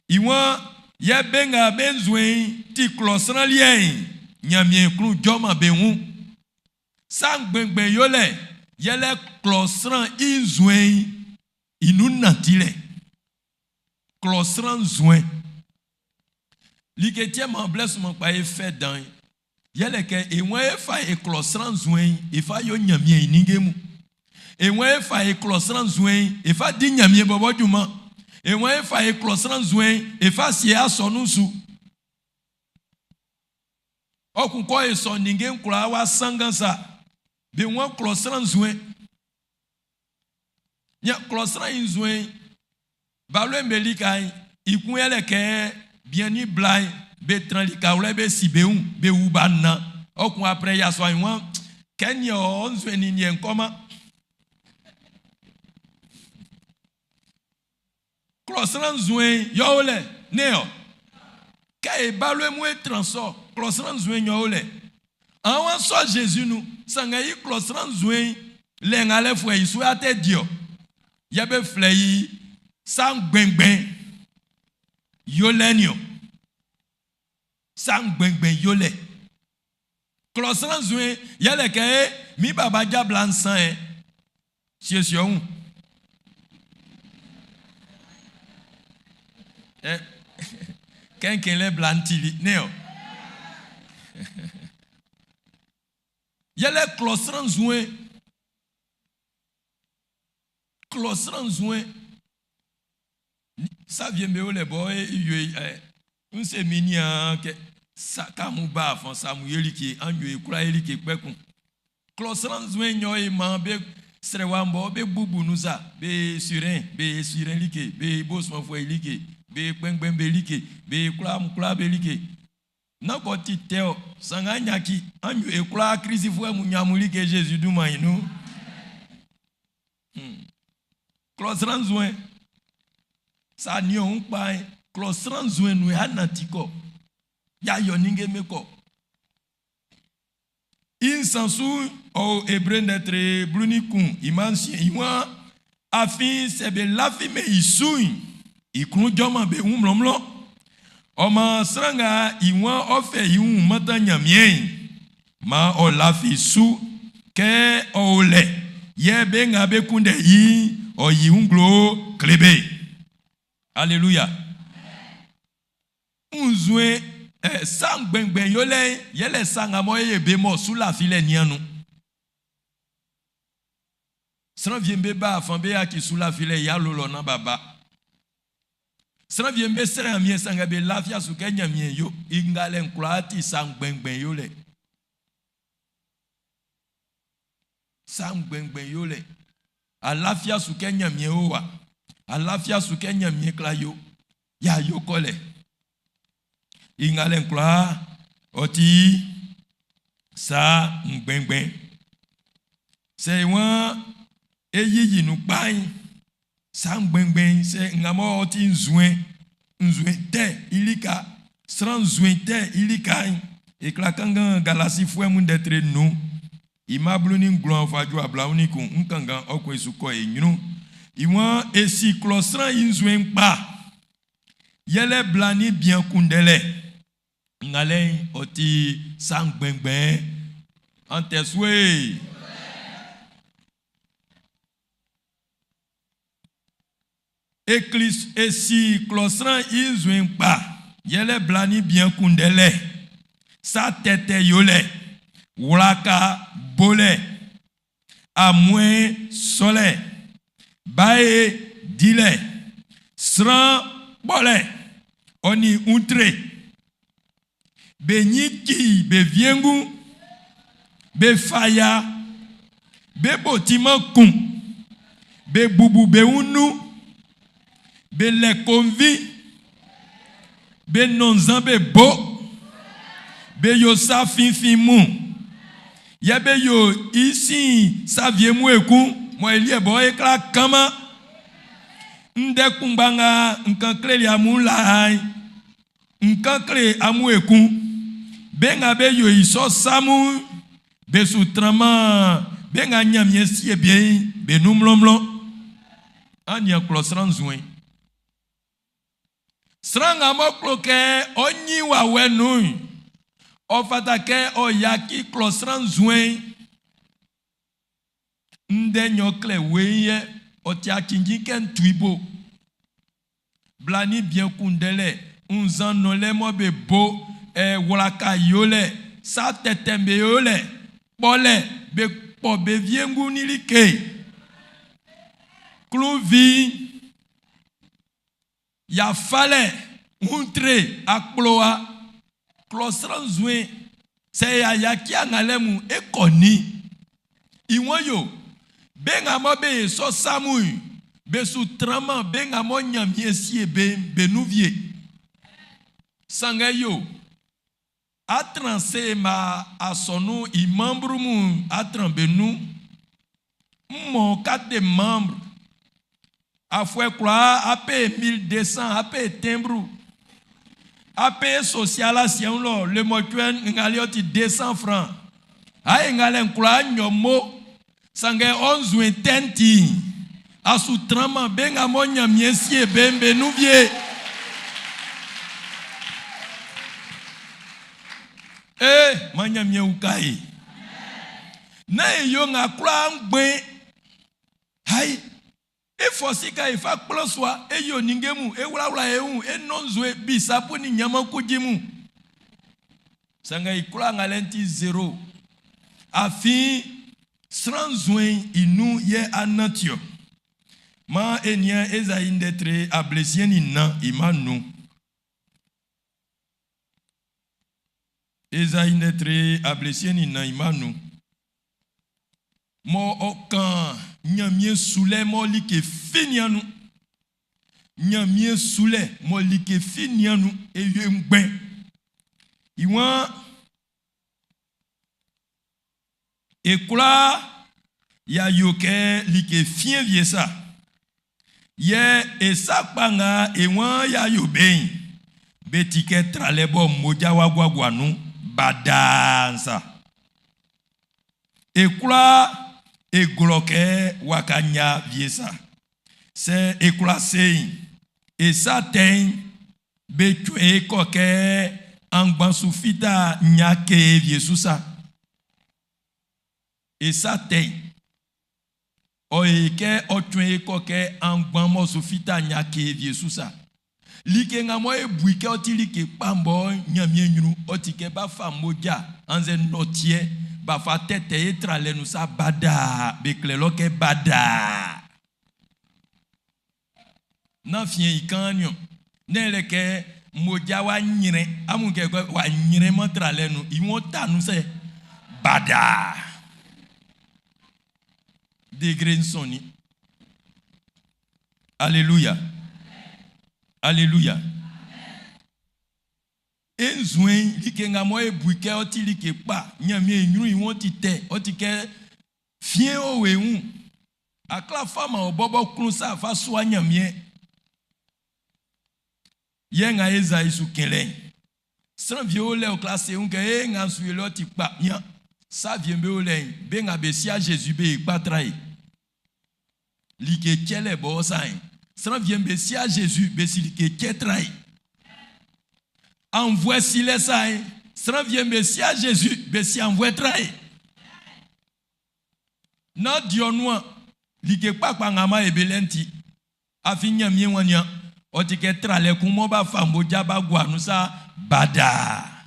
C: I waan, yɛ be nga be nzuɛn'n ti klɔ sran liɛ'n, Ɲanmiɛn klun jɔman be wun. Sa ngbɛnngbɛn yolɛ yɛlɛ klɔ sran i nzuɛn'n i nun nantilɛ. Klɔ sran nzuɛn. Like tiɛ man blɛ sunman kpa e fɛ dan'n, yɛlɛ kɛ e waan e fa e klɔ sran nzuɛn'n e fa yo Ɲanmiɛn i ninnge mun. E waan e fa e klɔ sran nzuɛn'n e fa di Ɲanmiɛn bɔbɔ junman. E waan e fa e klɔ sran nzuɛn'n e fa sie asɔnun'n su. Ɔ kun kɔ e sɔ ninnge'n kwlaa w'a sanngan sa. Be waan klɔ sran nzuɛn. Nian, klɔ sran i nzuɛn'n, balo'n be lika'n, i kun yɛlɛ kɛ bian ni bla'n be tran likawlɛ be si be wun, be wu ba nnan. Ɔ kun aprɛ yasua'n waan, kɛ nian ɔ nzuɛn nin niɛn kɔman. Klɔ sran nzuɛn'n yɛ ɔ o lɛ, nɛ́n ɔ? Kɛ e baloe mun e tran sɔ, klɔ sran nzuɛn'n yɛ ɔ o lɛ. An wá sɔ Zezi nun, sanngɛ i klɔ sran nzuɛn'n, lɛ nga lɛfuɛ i su atɛ di ɔ. Yɛ be flɛ i sa ngbɛnngbɛn yolɛ'n niɔn. Sa ngbɛnngbɛn yolɛ. Klɔ sran nzuɛn'n yɛlɛ kɛ e min baba ja bla nsan ɛ. Siesie ɔ wun. Ɛ kɛnkɛnlɛ bla'n tili ne ɔ. Yɛlɛ klɔ sran nzuɛn. Klɔ sran nzuɛn. Sa wie'm be o lɛ bɔ e yo ɛ n se min niaan kɛ sa ka mun ba afɔn sa mun ye like an yo e kwla ye like kpɛkun klɔ sran nzuɛn nyɔ e man be srɛwa'n bɔ be bubu nun sa be surɛn be surɛn like be bo suanfuɛ like be kpɛngbɛn be like be kwla mun kwla be like nán kɔ ti tɛ ɔ sanngɛ an yaki an yo e kwla Kristfuɛ mun nyan mun like Jésus dunman i nun. Klɔ sran nzuɛn. Sa niɔn ń kpa'n, klɔ sran nzuɛn nun ya nanti kɔ. Ya yɔ ninnge me kɔ. I nsan su'n, ɔ o Ebre ndɛ tre 11 i mma nsiɛn i waan, Afin sɛ be lafi-mɛn i su'n, i klun jɔman be wun mlɔnmlɔn. Ɔ maan sran nga i waan ɔ fɛ i wun mantan Ɲanmiɛn'n, maan ɔ lafi su kɛ ɔ o lɛ, yɛ be nga be kunndɛ i'n, ɔ yi i nglo kle be. Aleluya! Nzue, ɛ, sa ngbɛnngbɛn yolɛ'n, yɛle sa nga mɔ e ye be m'ɔ su lafilɛ nian nun. Sran wie'm be ba afan be yaci su lafilɛ i awlo lɔ naan b'a ba. Sran wie'm be srɛ Ɲanmiɛn sanngɛ be lafia su kɛ Ɲanmiɛn yo i ngalɛ'n kwlaa ti sa ngbɛnngbɛn yolɛ. Sa ngbɛnngbɛn yolɛ. A lafia su kɛ Ɲanmiɛn o wa. A lafia su kɛ Ɲanmiɛn kwla yo. Y'a yo kɔlɛ. I ngalɛ'n kwlaa ɔ ti sa ngbɛnngbɛn. Sɛ e waan é yíyí nun kpa'n, sa ngbɛnngbɛn'n, sɛ nga mɔ ɔ ti nzuɛn, nzuɛn tɛ i lika, sran nzuɛn tɛ i lika'n, e kwla kanngan Galasifuɛ mun ndɛ tre nnun, i mma 19 fa ju 21, n kanngan ɔ kɔ e su kɔ e ɲrun. I waan, E si klɔ sran i nzuɛn'n kpa, yɛlɛ bla nin bian kunndɛlɛ. Ngalɛ'n ɔ ti sa ngbɛnngbɛn. An tɛ su e! E Klist e si klɔ sran i nzuɛn kpa, yɛlɛ bla nin bian kunndɛlɛ, sa tɛtɛ yolɛ, wlaka bolɛ, amuɛn sɔlɛ, bae dilɛ, sran kpɔlɛ, ɔ nin utre. Be ɲin ci be wiengu, be fa ya, be bo timan kun. Be bubu be wun nun. Be lɛ konvi. Be nɔn nzan be bo. Be yo sa finfin mun. Yɛ be yo i sin sa wie mun ekun, mɔ e liɛ bɔ e kwlá kanman. Ndɛ kunngba nga n kan kleli amun laa'n, Ń kán klé amun ekun, be nga be yo i sɔ sa mun'n, be su tranman be nga Ɲanmiɛn sie be'n be nun mlɔnmlɔn. An nian klɔ sran nzuɛn'n. Sran nga m'ɔ klo kɛ ɔ́ ɲín wawɛ nun'n, ɔ fata kɛ ɔ yaci klɔ sran nzuɛn'n. Ndɛ nɲɔn klɛ weiin yɛ ɔ ti acinnjin kɛ n tu i bo. Bla nin bian kunndɛlɛ, nzan nɔnlɛ mɔ be bo ɛ wlaka yolɛ, sa tɛtɛ'm be yolɛ, kpɔlɛ, be kpɔ be wiengu nin like. Klunvi'n, ya falɛ, wuntre, akplowa, klɔ sran nzuɛn, sɛ y'a yaci angalɛ mun e kɔ nin? I wan yo, be nga mɔ be sɔ sa mun'n, be su tranman be nga mɔ Ɲanmiɛn sie be'n be nun wie. Sanngɛ yo, a tran se ma asɔnun'n i mambru mun a tran be nun. M mɔ carte de membre, afuɛ kwlaa a paye 1200, a paye timbre, a paye social asiɛ'n lɔ, le mɔcuɛ'n ngalɛ ɔ ti 200 francs. Aye ngalɛ'n kwlaa nyɔ mo, sanngɛ ɔ nzuen tɛ'n ti'n, a su tranman be nga mɔ Ɲanmiɛn sie be'n be nun wie. Ee, man Ɲanmiɛn uka e. Nán e yo nga kwlaa ngbɛn. Hai! E fɔ sika e fa kplan sua, e yo ninnge mun, e wlawla e wun, e nɔn nzue, bisapu nin ɲanman kuji mun. Sanngɛ i kwlaa ngalɛ'n ti zero. Afin sran nzuɛn'n i nun yɛ a nanti-ɔ. Maan e nian Ezai ndɛ tre 64 i mma nnun. Ezai ndɛ tre 64 i mma nnun. Mɔ ɔ kan Ɲanmiɛn sulɛ mɔ like fi nian nun. Ɲanmiɛn sulɛ mɔ like fi nian nun e yo e ngbɛn. I waan e kwlaa y'a yo kɛ like fiɛn wie sa. Yɛ e sa kpa nga e waan y'a yo be'n, be ti kɛ tralɛ bɔ mmoja w'a guagua nun badaa'n sa. E kwlaa e glɔ kɛ waka nɲa wie sa. Sɛ e kwla se'n, e sa tɛ'n be cuɛn e kɔ kɛ aunngban su fita nɲa kee wie su sa. E sa tɛ'n, ɔ e kɛ ɔ cuɛn e kɔ kɛ aunngban m'ɔ su fita nɲa kee wie su sa. Like nga mɔ e bu i kɛ ɔ ti like kpa'n bɔ Ɲanmiɛn ɲrun'n, ɔ ti kɛ b'a fa mmoja annzɛ nnɔtiɛ b'a fa tɛtɛ e tralɛ nun sa badaa, be klɛ lɔ kɛ badaa. Nán fiɛn i kaan'n niɔn. Nɛ́n i lɛ kɛ mmoja w'a ɲrɛn, amun kɛ w'a ɲrɛnman tralɛ nun, i wun ta nun sɛ badaa. Degre'n sɔnnin. Aleluya. Aleluya. E nzuɛn'n, like nga mɔ e bu i kɛ ɔ ti like kpa Ɲanmiɛn i ɲrun'n, i wun ti tɛ, ɔ ti kɛ fiɛn o e wun. A kwlá faman ɔ bɔbɔ klun sa fa sua Ɲanmiɛn. Yɛ nga Ezai su kɛn lɛ'n, sran wie o lɛ ɔ kwla se wun kɛ, ee, nga n su yo lɛ ɔ ti kpa. Nian, sa wie'm be o lɛ'n, be nga be si'a Zezi be kpa tra e. Like cɛlɛ bɔɔ sa'n, sran wie'm be si'a Zezi be si like cɛ tra e. Aunnvuɛ silɛ sa'n, sran wie'm be si'a Zezi be si aunnvuɛ tra e. Nán di ɔ nuan, like kpakpa nga man e be lɛ'n ti. Afin Ɲanmiɛn w'a nian, ɔ ti kɛ tralɛ kun mɔ b'a fa mmoja b'a gua nun sa badaa.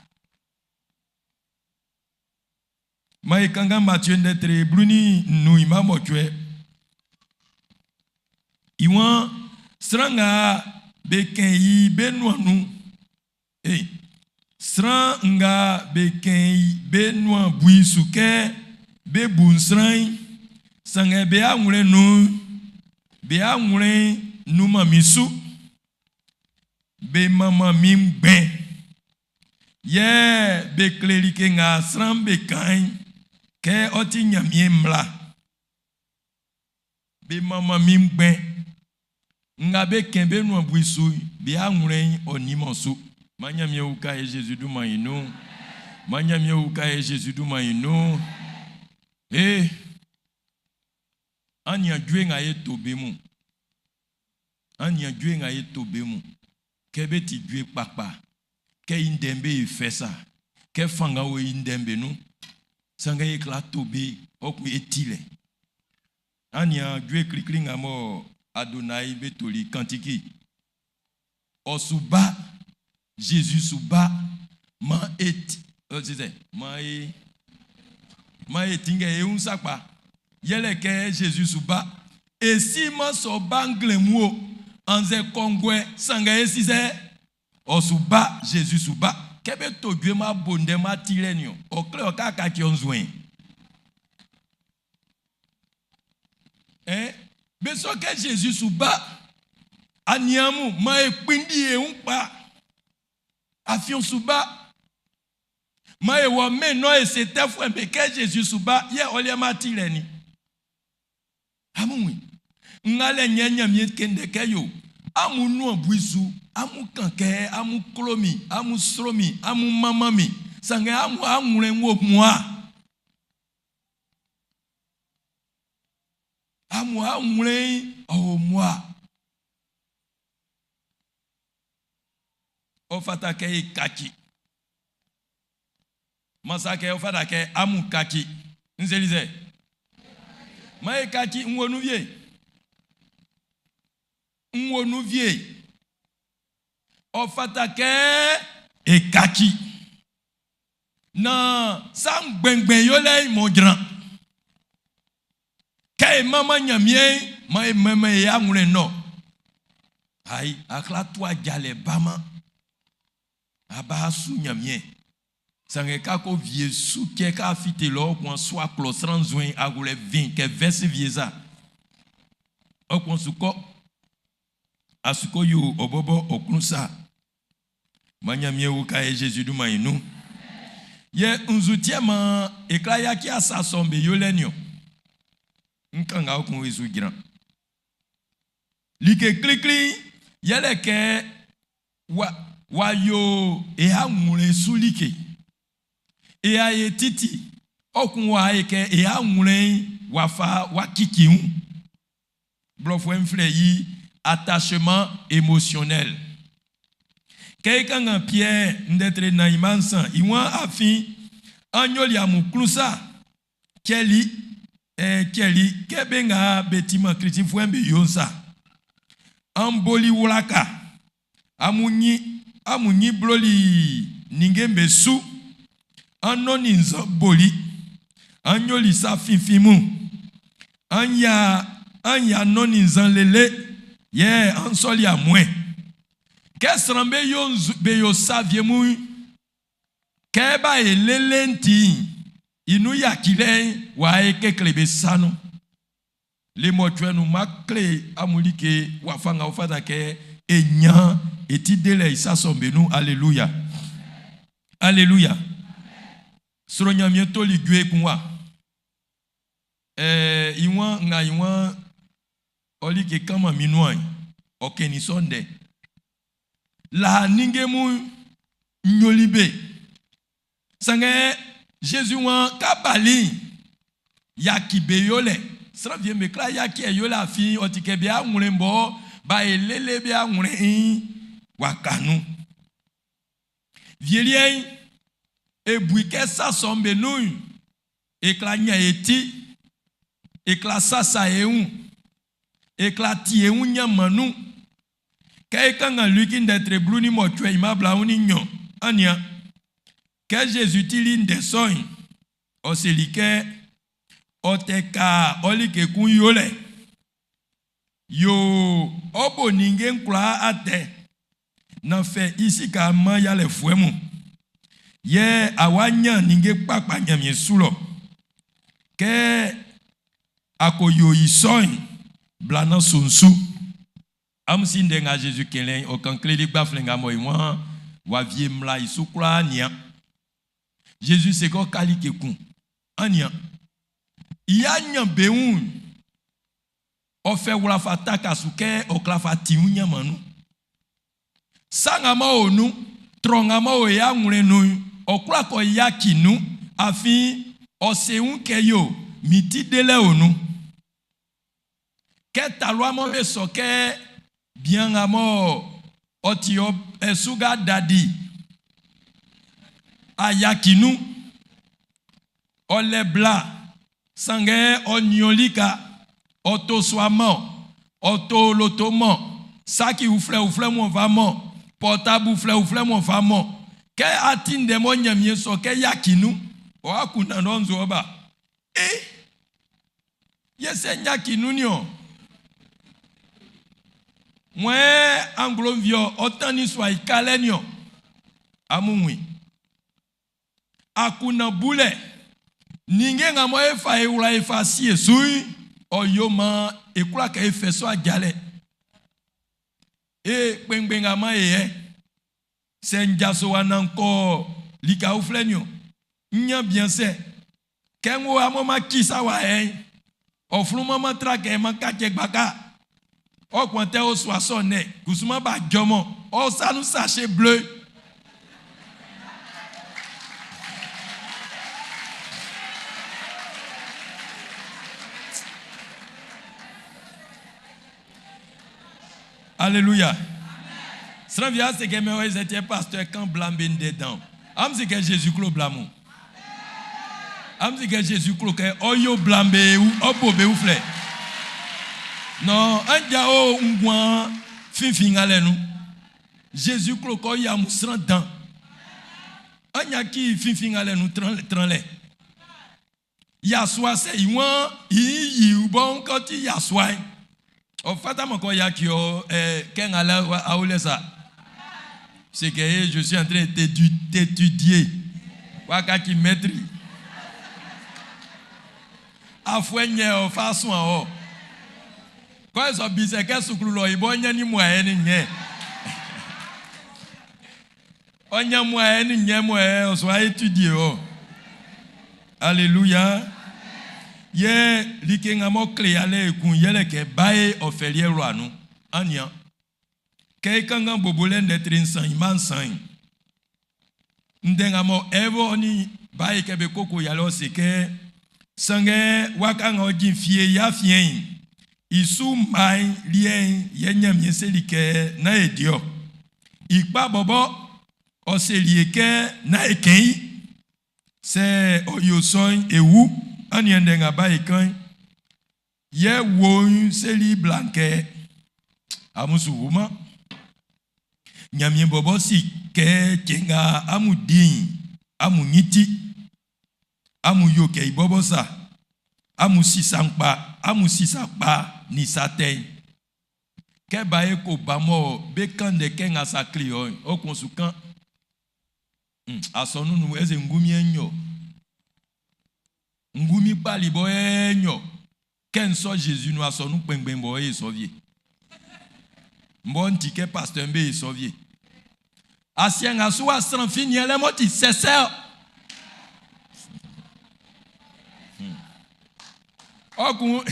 C: Maan e kanngan Matie ndɛ tre 15 i mma mɔcuɛ. I waan, Sran nga be kɛn i be nuan nun, e, sran nga be kɛn i be nuan bui su kɛ be bu n sran'n, sanngɛ be awlɛn nun'n, Be awlɛn'n nunman min su. Be manman min ngbɛn. Yɛ be kle like nga sran'm be kan'n kɛ ɔ ti Ɲanmiɛn mmla. Be manman min ngbɛn. Nga be kɛn be nuan bui su'n, be awlɛn'n ɔ niman su. Maan Ɲanmiɛn uka e Zezi dunman'n i nun. Maan Ɲanmiɛn uka e Zezi dunman'n i nun. Ee, an nian jue nga e to be mun. An nian jue nga e to be mun. Kɛ be ti jue kpakpa, kɛ i ndɛ'n be yi fɛ sa, kɛ fanngan wo i ndɛ'n be nun. Sanngɛ e kwla to be, ɔ kun e ti lɛ. An nian jue klikli nga mɔ Adonai be toli kantiki. Ɔ su ba, Zezi su ba, man e ti, ɔ ti sɛ, man e, man e tinngɛ e wun sakpa. Yɛlɛ kɛ Zezi su ba. E siman sɔ ba nglɛmun o, annzɛ kɔnguɛ, sanngɛ e si sɛ ɔ su ba, Zezi su ba. Kɛ be to jue ma bo ndɛ ma tilɛ niɔn, ɔ kle ɔ kɛ a kaci ɔ nzuɛn. Ɛn, be sɔ kɛ Zezi su ba. Aniaan mun, maan e kpinndin e wun kpa. Afin ɔ su ba. Maan e wɔ mɛn nɔ e se tɛfuɛ'm be kɛ Zezi su ba, yɛ ɔ liɛ ma ti lɛ ni. Amun wun nga lɛ nyɛ Ɲanmiɛn kende kɛ yo, amun nuan bui su, amun kan kɛ amun klo min, amun sro min, amun manman min, sanngɛ amun awlɛn'n wo mua. Amun awlɛn'n ɔ o mmua. Ɔ fata kɛ e kaci. Masakɛ ɔ fata kɛ amun kaci. N seli sɛ? Man e kaci n wo nun wie. N wo nun wie. Ɔ fata kɛ e kaci. Naan sa ngbɛnngbɛn yolɛ'n m'ɔ jran. Kɛ e manman Ɲanmiɛn'n, maan e mɛnmɛn i awlɛn nɔ. Ai, a kwla tu ajalɛ baman. A ba su Ɲanmiɛn. Sanngɛ ka ko vie su kɛ ka fite lɔ kwan sua klɔ sran nzuɛn awlɛ vin kɛ vɛsi vie sa. Ɔ kwan su kɔ. A su ko yo ɔ bɔbɔ ɔ klun sa. Man Ɲanmiɛn uka e Zezi dunman'n i nun. Yɛ nzu tiɛ man e kwla yaci asa sɔ'm be yolɛ niɔn? N kan nga kun e su jran. Like klikli'n yɛlɛ kɛ wa wa yo e awlɛn su like. E a ye titi, ɔ kun wa e kɛ e awlɛn'n wa fa wa kiki wun. Blɔfuɛ'n flɛ i attachement émotionnel. Kɛ e kanngan Piɛr ndɛ tre nan i mma nsan, i waan, Afin an yoli amun klun sa cɛli, ɛɛ cɛli kɛ be nga be ti-man Kristfuɛ'n be yo'n sa. An boli wlaka, amun nyin, amun nyin bloli ninnge'm be su, an nɔnnin nzan boli, an yoli sa finfin mun, an ya, an ya nɔnnin nzan lele, yɛ an sɔli amuɛn. Kɛ sran'm be yo be yo sa wie mun'n, kɛ b'a ye lele'n ti'n, i nun yacilɛ'n w'a ye kekle be sa nun. Le mɔcuɛ nun'n, má klé amun like wafa nga ɔ fata kɛ e ɲan e ti delɛ i sa sɔ'm be nun. Aleluya! Aleluya! Sro Ɲanmiɛn toli jue kun wa. Ɛɛ, i waan nga i waan ɔ like kanman min nuan'n, ɔ kɛnnin sɔ ndɛ. Laa ninnge mun n yoli be. Sanngɛ Zezi waan ka bali'n, yaki be yolɛ. Sran wie'm be kwla yaci e yolɛ afin ɔ ti kɛ be awlɛn bɔ b'a ye lele be awlɛn'n w'a ka nun. Wie liɛ'n, e bu i kɛ sa sɔ'm be nun'n, e kwla ɲan e ti, e kwla sasa e wun, e kwla ti e wun ɲanman nun. Kɛ e kanngan Liki ndɛ tre 18 i mma 22, an nian. Kɛ Zezi tili ndɛ sɔ'n, ɔ seli kɛ, Ɔ tɛ ka ɔ like kun yolɛ. Yo ɔ bo ninnge'n kwlaa atɛ, nan fɛ i sika'n man yalɛfuɛ mun. Yɛ a wá ɲán ninnge kpakpa Ɲanmiɛn su lɔ. Kɛ a ko yo i sɔ'n, Bla nán su n su. Amun si ndɛ nga Zezi kɛn lɛ'n? Ɔ kan kleli gbaflɛn nga mɔ i waan w'a wie mmla i su kwlaa nian. Zezi se kɛ ɔ ka like kun. An nian. I aɲanbeun'n, ɔ fɛ wla fa taka su kɛ ɔ kwla fa ti wun ɲanman nun. Sa nga m'ɔ o nun'n, trɔ nga m'ɔ o i awlɛn nun'n, ɔ kwla kɔ i yaki nun, afin ɔ se i wun kɛ yo, min ti delɛ o nun. Kɛ talua mɔ be sɔ kɛ bian nga mɔ ɔ ti ɔ sugar daddy a yaki nun, ɔ lɛ bla, sanngɛ ɔ niɔn lika, ɔ to sua mɔ, ɔ to loto mɔ, saki uflɛuflɛ m'ɔ fa mɔ, pɔrtabu uflɛuflɛ m'ɔ fa mɔ. Kɛ a ti ndɛ mɔ Ɲanmiɛn sɔ kɛ yaki nun, ɔ akunndan dɔ nzue ɔ ba. E! Yɛ sɛ n yaki nun niɔn? Wɛn anglo nviɔ ɔ tannin sua i kalɛ niɔn? Amun wun i. Akunndan bulɛ, Ninnge nga mɔ e fa e wla e fa sie su'n, ɔ yo maan e kwla kɛ e fɛ sɔ ajalɛ. E kpɛnngbɛn nga man e yɛ, sɛ n jaso wa naan n kɔ lika uflɛ niɔn, n ɲan bian sɛ? Kɛ n wo amɔ ma kisa wa yɛ'n, ɔ flunman man tra kɛ man kacɛ gbaka. Ɔ kwan tɛ o sua sɔ nɛ, kusuman ba jɔmɔ, ɔ sa nun sachet bleu. Alléluia. Sran fi a se kɛ mɛ ɔ ezɛtiɛ pasteur kan bla'm be ndɛ dan. Am se kɛ Jésus klo bla mun. Am si kɛ Jésus klo kɛ ɔ yo bla'm be ɔ bo be uflɛ. Nɔ an jao nguan finfin nga lɛ nun. Jésus klo kɛ ɔ yi amun sran dan. An yaki finfin nga lɛ nun tranlɛ. Yasua sɛ i waan i yi bɔ kɛ ɔ ti yasua'n, ɔ fataman kɛ ɔ yaki ɔ kɛ nga lɛ awolɛ sa. C'est que je suis en train de t'étudier. Wakati maître. Afuɛ nyɛ ɔ fa suan ɔ. Kɔ sɔ bisɛ kɛ suklu lɔ ibɔ nyɛ ni mua ni nyɛ. Ɔ nyɛ mua ni nyɛ mua ɔ sɔ étudier ɔ. Alléluia. Yɛ like nga mɔ kle alɛ ekun yɛlɛ kɛ bae ɔ fɛliɛ lɔ anu. Ania. Kɛ i kanngan bobolɛ ndɛ tre nsan i ma nsan. Ndɛ nga mɔ ɛvɔ ni bae kɛ be koko yalɛ ɔ se kɛ sanngɛ waka nga ɔ jin fie ya fiɛn i su mma'n liɛ'n yɛ Ɲanmiɛn seli kɛ nán e di ɔ. I kpa bɔbɔ ɔ seli e kɛ nán e kɛn i. Sɛ ɔ yo sɔ'n e wu. An nian ndɛ nga bae kan'n. Yɛ wo'n seli bla'n kɛ amun su wuman. Ɲanmiɛn bɔbɔ si kɛ cɛn nga amun di'n, amun ɲin ti. Amun yo kɛ i bɔbɔ sa. Amun si sa kpa, amun si sa kpa nin sa tɛ'n. Kɛ bae ko ba mɔ be kan ndɛ kɛ nga sa kle ɔ'n, ɔ kun su kan. Asɔnun nun ɛsɛ ngumi nyɔ. Ngumi kpali bɔ e nyɔ. Kɛ n sɔ Jésus nu asɔnun kpɛngbɛn bɔ e sɔ vie. Mbɔ n ti kɛ pasteur be e sɔ vie. Asiɛ nga su wa sran fi nian lɛ mɔ ti sɛsɛ ɔ. Ɔ kun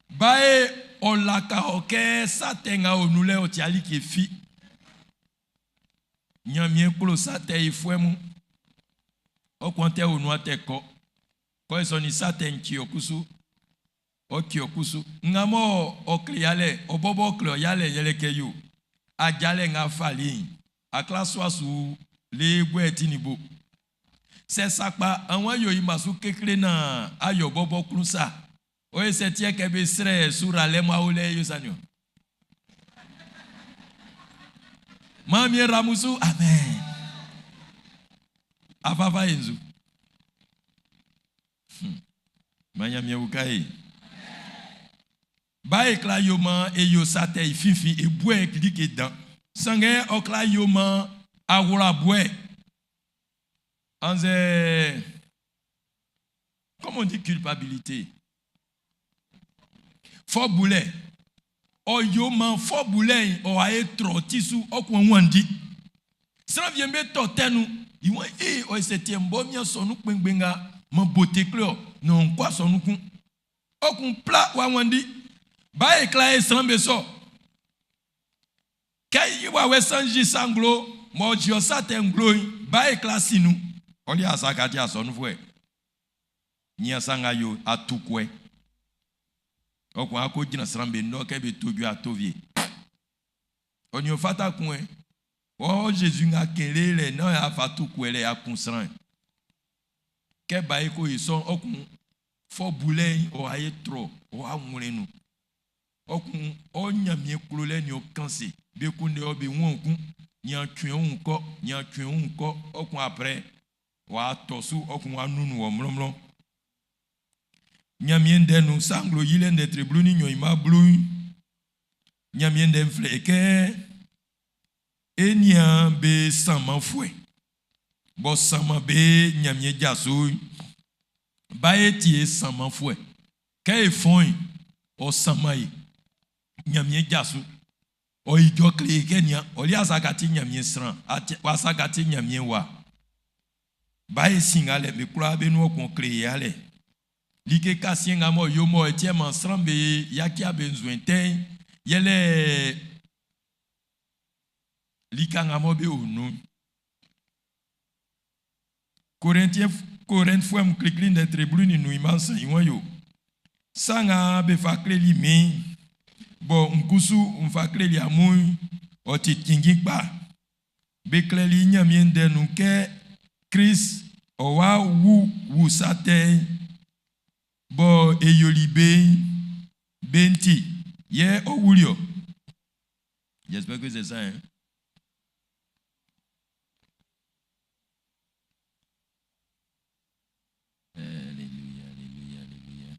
C: bae ɔ laka ɔ kɛ sa tɛ nga o nu lɛ ɔ ti ali ke fi. Ɲanmiɛn klo sa tɛ ifuɛ mun. Ɔ kwan tɛ o nu atɛ kɔ. Kɔ esɔ ni sa tɛ ŋtsi ɔ kusu. Ɔ tsi ɔ kusu. Nga mɔ ɔ kle yalɛ, ɔ bɔbɔ kle ɔ yalɛ yɛlɛ kɛ yo. Ajalɛ nga fali'n, akla sua su le gbɛ ti ni bo. Sɛ sakpa àwọn yo ima su kekle na ayɔ bɔbɔ klun sa. O ye sɛ tiɛ kɛ be srɛ sura lɛ mo awo lɛ yo sa ni o. Mamie ramusu, amen. Afafa yenzu. Manyamie wukai. Ba ekla yo ma e yo sate i finfin e bue klike dan. Sange okla yo ma awura bue. Anze, comment on dit culpabilité? Fɔ bulɛ ɔ yo man fɔ bulɛ'n ɔ a ye trɔ ti su ɔ kun wandi. Sran wie'm be tɔ tɛ nun i wan ee ɔ ese tiɛ mbɔ mian sɔnu kpengben nga man bote kle ɔ na ɔn kɔ asɔnu kun. Ɔ kun pla wa wandi. Ba e kla e sran be sɔ. Kɛ i wa wɛ sanji sanglo mɔ jiɔ sa tɛ nglo yi ba e kla sinu. Ɔli asa kati asɔnufuɛ. Nyian sanga yo atukɔɛ. Ɔ kun ako gyina sran be ndɔ kɛ be toju atovie. Ɔni o fata kun ɛ. Ɔ Jésus nga kele lɛ na ya fa tukɔɛ lɛ ya kun sran. Kɛ ba e ko yi sɔn ɔ kun fɔ bulɛ ɔ aye trɔ ɔ aŋlɛ nu. Ɔ kun ɔ nyamie klo lɛ ni ɔ kanse. Be kun de ɔ be wɔn kun. Nyan tue un kɔ, nyan tue un kɔ. Ɔ kun après wa tɔ su ɔ kun wa nunu wɔ mlɔmlɔ. Nyamie ndɛ nu sanglo yilɛ ndɛ triblu ni nyɔ ima blu. Nyamie ndɛ nflɛ kɛ enia be sama fue. Bɔ sama be nyamie jaso. Ba e tie sama fue. Kɛ e fɔn ɔ sama yi. Nyamie jaso. Ɔ idzɔ kle kɛ nia ɔli asakati nyamie sran asakati nyamie wa. Ba e singa lɛ be kura be nu ɔkun kle ya lɛ. Like kasie nga mɔ yo mɔ etie ma sran be yakia be nzuen tɛn yɛlɛ lika nga mɔ be onu. Corinthiens Corinthiens mu klikli ndɛ treblu ni nu ima san iwọn yo. Sanga be fa kle li mi bɔn nkusu nfa kle li amu ɔti tingi kpa. Be kle li nyamie ndɛ nu kɛ Christ ɔwa wu wu sa tɛ bɔn eyoli be benti yɛ ɔwuli o. J'espère que c'est ça hein. Alléluia, alléluia, alléluia.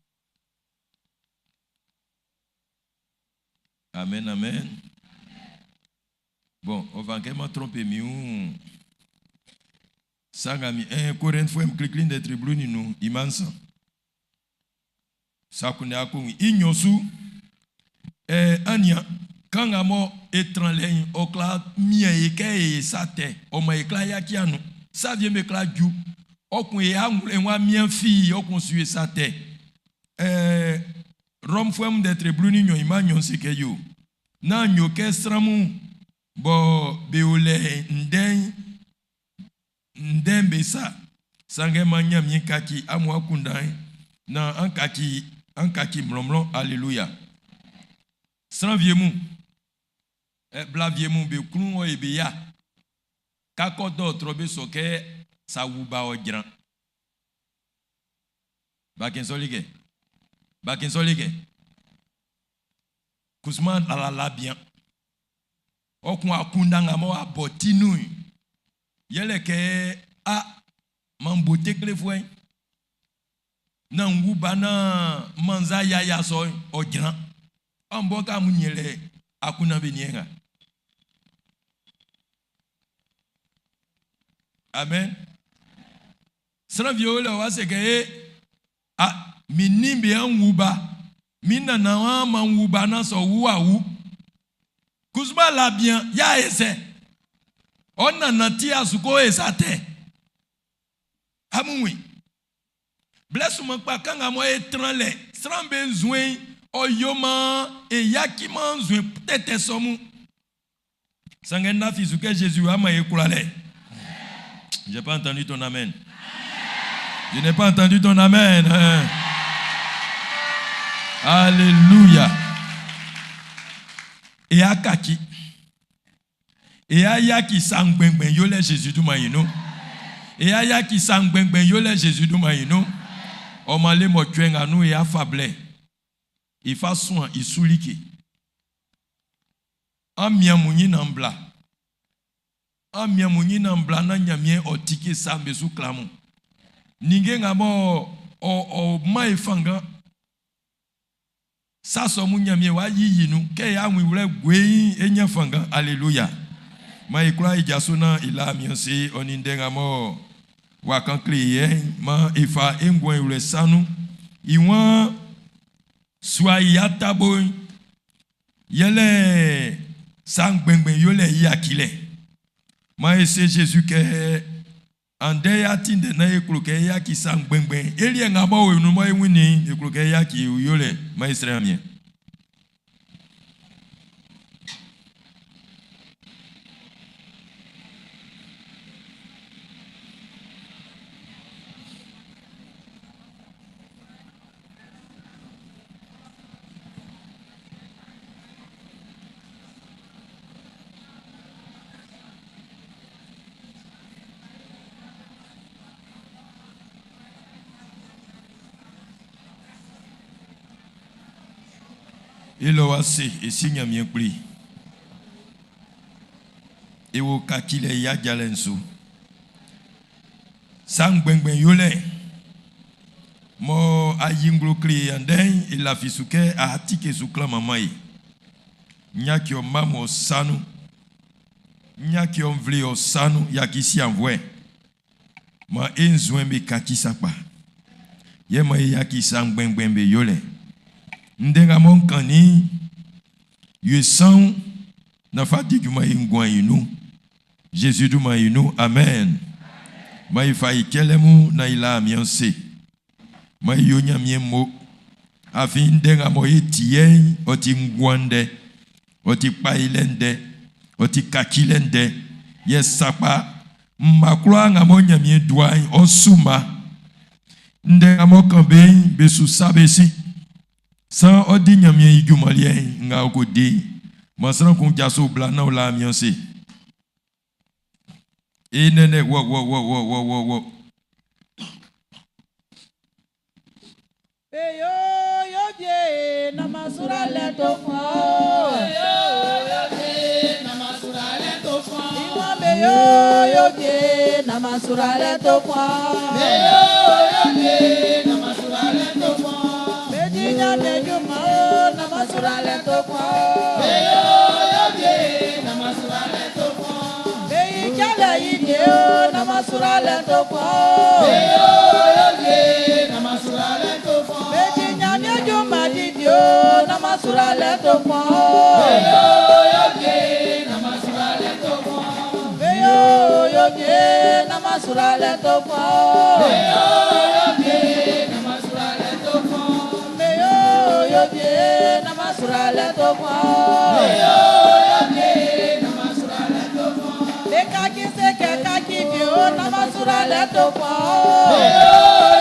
C: Amen, amen. Bon, on va quand même tromper mieux. Sangami 1 Corinthiens klikli de triblu ni nu immense. Sakune akun inyosu eh anya kanga mo etranle okla mien e ke e sate o mo ekla ya kianu sa vie me kla ju okun e anwule wa mien fi okun su e sate eh Rome fwem de triblu ni nyo ima nyon sike yo na nyo ke sramu bo be ole nden nden be sa sange ma nyamie kaki amu akundan na an kaki mlomlon alléluia. Sran vie mu e bla vie mu be krun o e be ya kakɔ dɔtɔrɔ be sɔ kɛ sawuba ɔdzran bakinsɔli kɛ bakinsɔli kɛ kusuma alala bian ɔkun akundanga mɔ abɔ tinu yɛlɛ kɛ a mambo tekle fue na nwuba na manza yaya sɔ ɔdzran ɔnbɔ ka mu nyɛlɛ akuna be niɛ Amen. Sran vie wo le wa se ke a mi ni be an wuba mi nana wa ma wuba na so wu awu. Kusuma la bien ya ese. On nana ti asuko esate. Amunwi. Bless mo pa kanga mo etran le. Sran be nzuen oyoma e yakima nzuen tete somu. Sangen na fizuke Jésus ama e kula le. J'ai pas entendu ton amen. Je n'ai pas entendu ton amen. Alléluia. Et akaki. Et aya ki sangbengben yo le Jésus du mayino. Et aya ki sangbengben yo le Jésus du mayino. O ma le mo twenga nu e afable. Ifa soin isulike. An miamunyi na mbla. An miamunyi na mbla na nyamie otike sambe su klamu. Ninge nga mo o o ma ifanga. Sa so mu nyamie wa yiyinu ke ya anwi wure gweyin enya fanga. Alléluia. Ma ikura ijaso na ila mianse oninde nga mo wa kan kleye ma ifa engwen wure sanu. Iwan Sua i atabo'n yɛlɛ sa ngbɛnngbɛn yolɛ i akilɛ. Maan e se Zezi kɛ, Andɛ y'a ti ndɛ naan e klo kɛ é yáci sa ngbɛnngbɛn e liɛ nga m'ɔ o e nun mɔ e wunnin i'n, e klo kɛ é yáci i yolɛ. Maan e srɛ Ɲanmiɛn. E lɔ wa se e si Ɲanmiɛn Kpli. E wo kacilɛ i ajalɛ'n su. Sa ngbɛnngbɛn yolɛ'n mɔ a yi nglo kle e andɛ'n, e lafi su kɛ a tike su klanman man e. N yaci ɔ mma mun ɔ sa nun. N yaci ɔ nvle ɔ sa nun, yaci sianvuɛ. Man e nzuɛn be kaci sakpa. Yɛ man e yaci sa ngbɛnngbɛn be yolɛ. Ndɛ nga mɔ n kannin'n, yo e saun naan fa di junman e nguan'n i nun. Zezi dunman i nun, amen. Man e fa e cɛlɛ mun naan e la Amiɛn se. Man e yo Ɲanmiɛn mo. Afin ndɛ nga mɔ e ti yɛ'n, ɔ ti nguan ndɛ, ɔ ti kpa yilɛ ndɛ, ɔ ti kacilɛ ndɛ. Yɛ sakpa, mma kwlaa nga mɔ Ɲanmiɛn dua'n, ɔ su mma. Ndɛ nga m'ɔ kan be'n, be su sa be sin. Saan ɔ́ dí Ɲanmiɛn i junman liɛ'n nga ɔ ko di'n. Maan sran kun jaso bla naan ɔ la Ɲanmiɛn ase. E nɛnɛ wɔ wɔ wɔ wɔ wɔ wɔ wɔ.
H: Be yo yo bie na masura le to fɔ. Be yo yo bie na masura le to fɔ. Iwa be yo yo bie na masura le to fɔ. Be yo yo bie na masura le to fɔ. Be jinya be juma o na masura le to fɔ. Be yo yo bie na masura le to fɔ. Be yi jale yi die o na masura le to fɔ. Be yo yo bie na masura le to fɔ. Be jinya be juma di die o na masura le to fɔ. Be yo yo bie na masura le to fɔ. Be yo yo bie na masura le to fɔ. Be yo yo bie na masura le to fɔ. Be yo yo bie na masura le to fɔ. Be yo yo bie na masura le to fɔ. Be kaki se kɛ kaki bi o na masura le to fɔ. Be yo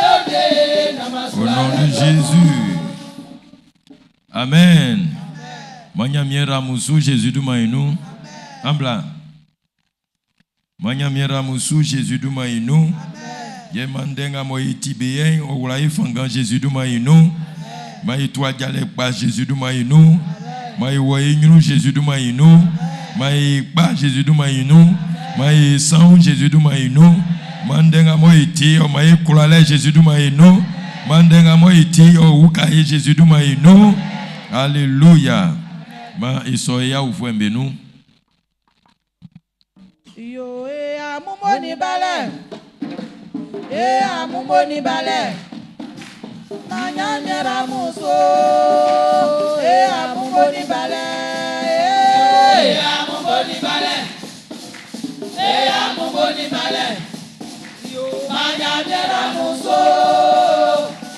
H: yo bie na
C: Au
H: masura
C: nom
H: le
C: de
H: to fɔ.
C: Jésus. Amen. Man Ɲanmiɛn ra amun su Jésus dunman i nun. An bla. Man Ɲanmiɛn ra amun su Jésus dunman i nun. Yɛ man ndɛ nga mɔ e ti be yɛ'n, ɔ wla e fanngan Jésus dunman i nun. Man e tu ajalɛ kpa Jésus dunman i nun. Man e wɔ e ɲrun Jésus dunman i nun. Man e kpa Jésus dunman i nun. Man e sanwun Jésus dunman i nun. Man ndɛ nga mɔ e ti, ɔ man e kwlalɛ Jésus dunman i nun. Man ndɛ nga mɔ e ti, ɔ uka e Jésus dunman i nun. Alléluia. Man e sɔ e awufuɛ'm be nun.
H: Yo e amumo ni balẹ̀. E amumo ni balẹ̀. Na nyamira muso. E amumo ni balẹ̀. E amumo ni balẹ̀. E amumo ni balẹ̀. Na nyamira muso.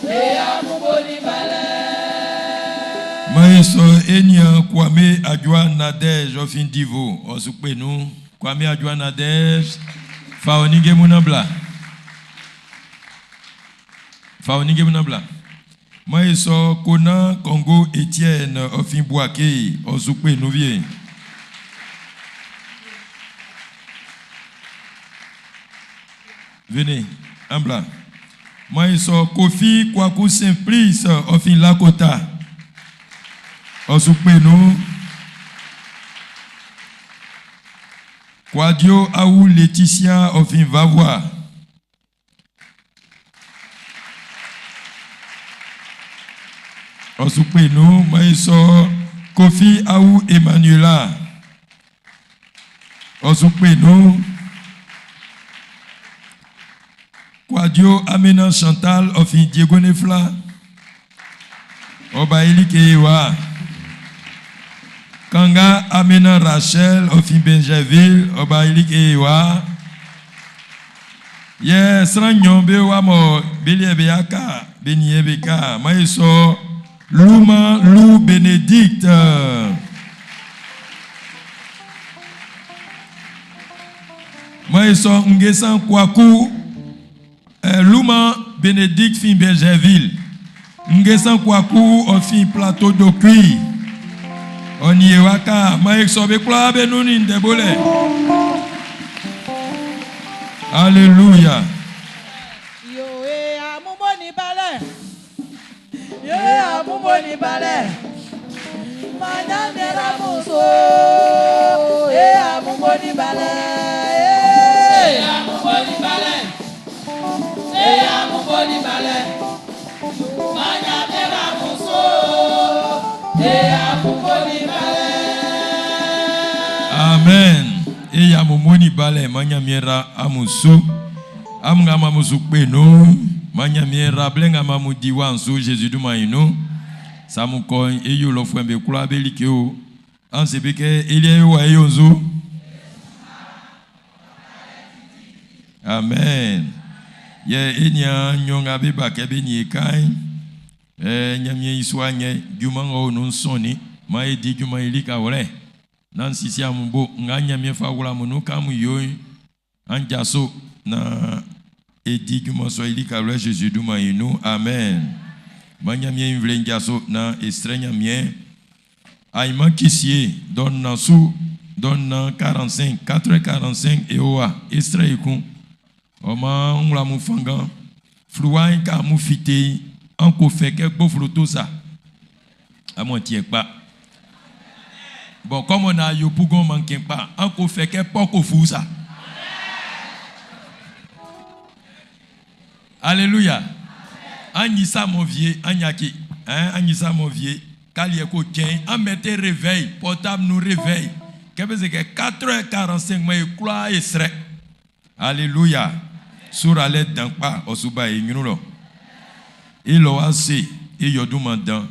H: E amumo ni balẹ̀.
C: Man e sɔ e niaan Kwame Adjoa Nadège ɔfin Divo ɔsukpenu Kwame Adjoa Nadège fa ɔ ninnge mun naan bla. Fa ɔ ninnge mun naan bla. Man e sɔ Konan Congo Etienne ɔfin Bouaké ɔsukpenu wie. Venez, an bla. Man e sɔ Kofi Kwaku Simplice ɔfin Lakota ɔsukpenu. Kwadio Awu Laetitia ɔfin Vavois. Ɔsukpenu man e sɔ Kofi Awu Emmanuela ɔsukpenu. Kwadio Amena Chantal ɔfin Diego Nefla. Ɔba ilike wa. Kanga Amena Rachel ɔfin Benjerville ɔba ilike wa. Yɛ sran nɲɔn be wa mɔ be be aka be nie be ka ma ye sɔ Luma Lou Bénédicte. Ma ye sɔ Ngesan Kwaku Luma Bénédicte fin Bergerville. Ngesan Kwaku ɔfin Plateau d'Okui. Ɔni ye wa ka ma ye sɔ be kura be nu ni ndɛbo lɛ. Alléluia.
H: Yo e amumoni balẹ̀. Yo e amumoni balẹ̀. Manyamira muso. E amumoni balẹ̀.
B: E amumoni balẹ̀. E amumoni balẹ̀. Manyamira muso. E amumoni balẹ̀.
C: Amen. E ya mumoni balẹ̀ manyamiera amusu. Amunga mamusu kpenu. Manyamiera blenga mamu diwansu Jésus du mayinu. Samu kon e yo lo fwembe kula belike o. An sebeke elie wa eyonzu. Amen. Ye enya nyonga be ba ke be ni kai. E nyamie iswa nye juma ngo nun soni ma e di juma ilika wole. Nan sisi ambo nga nyamie fa wula munu kamu yo anjaso na e di juma so ilika wole Jésus du mayinu. Amen. Ma nyamie invle njaso na estre nyamie Aïma Kissier don nasu don na 45 4h45 e oa estre ikun. O ma ngla mu fangan fluwa ka mu fite an ko fɛ kɛ gbofolo to sa amɔ tiɛ kpa bon comme on a yopugon manqué pas an ko fɛ kɛ pɔko fu sa. Alléluia. An yi sa mon vieux an yaki hein an yi sa mon vieux kali ko tien an mette réveil portable nous réveil kɛ bɛ se kɛ 4h45 ma ye kura ye srɛ. Alléluia. Sura lɛ dan kpa ɔsuba ye ɲinu lɔ. Ilɔ wa se eyɔduma dan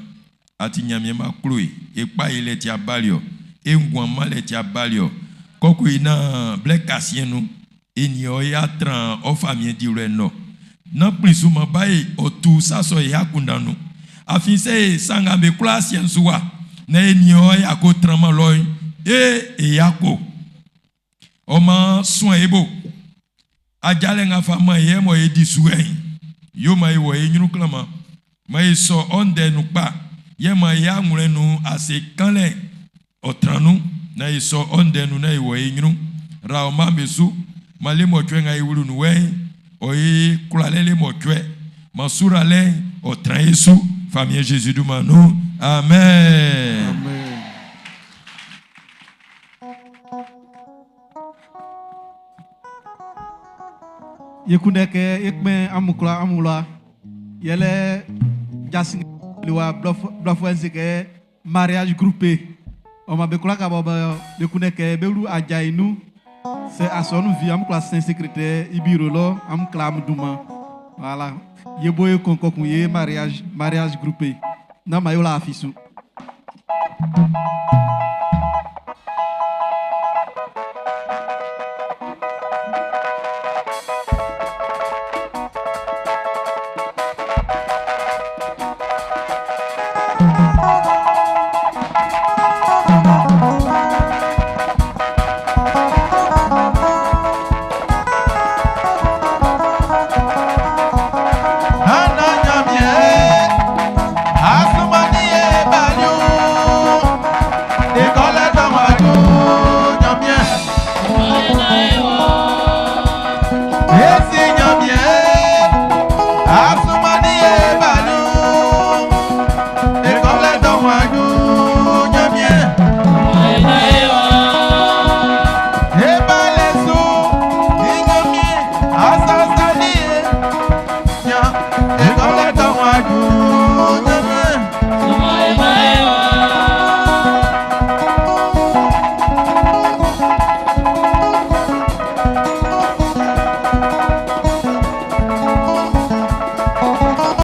C: ati nyamiema kloe ekpa yi lɛ tia baliɔ enguama lɛ tia baliɔ kɔkɔ yi na blɛ kasien nu eniɔ ya tran ɔfa mie di lɛ nɔ na kplisuma ba yi ɔtu sasɔ yi akunda nu afi se sanga be kura sien suwa na eniɔ ya ko tranma lɔ yi e eya ko ɔma sɔn ebo adzalɛ ŋa fa ma yɛ mɔ ye di su yɛ yo ma ye wɔ ye nyunu klama ma ye sɔ ɔndɛ nu kpa yɛ ma ye aŋlɛ nu ase kan lɛ ɔtranu na ye sɔ ɔndɛ nu na ye wɔ ye nyunu ra ɔma me su ma le mɔtsɔe ŋa ye wulu nu wɛ ɔye kura lɛ le mɔtsɔe ma sura lɛ ɔtran ye su famille Jésus du ma nu amen.
A: Amen. Yekunde ke ekpe amukla amula yɛlɛ jasi liwa blɔfɔ ke mariage groupé ɔma be kura ka bɔ bɛ yekunde ke belu adza inu se asɔnu vi amukla saint secrétaire ibiro lɔ amukla amuduma voilà yebo ye kɔnkɔkun ye mariage groupé n'a ma yola afisu.
B: Nana nyamie, asumani e baliu, ekole tɔmadu nyamie. Esi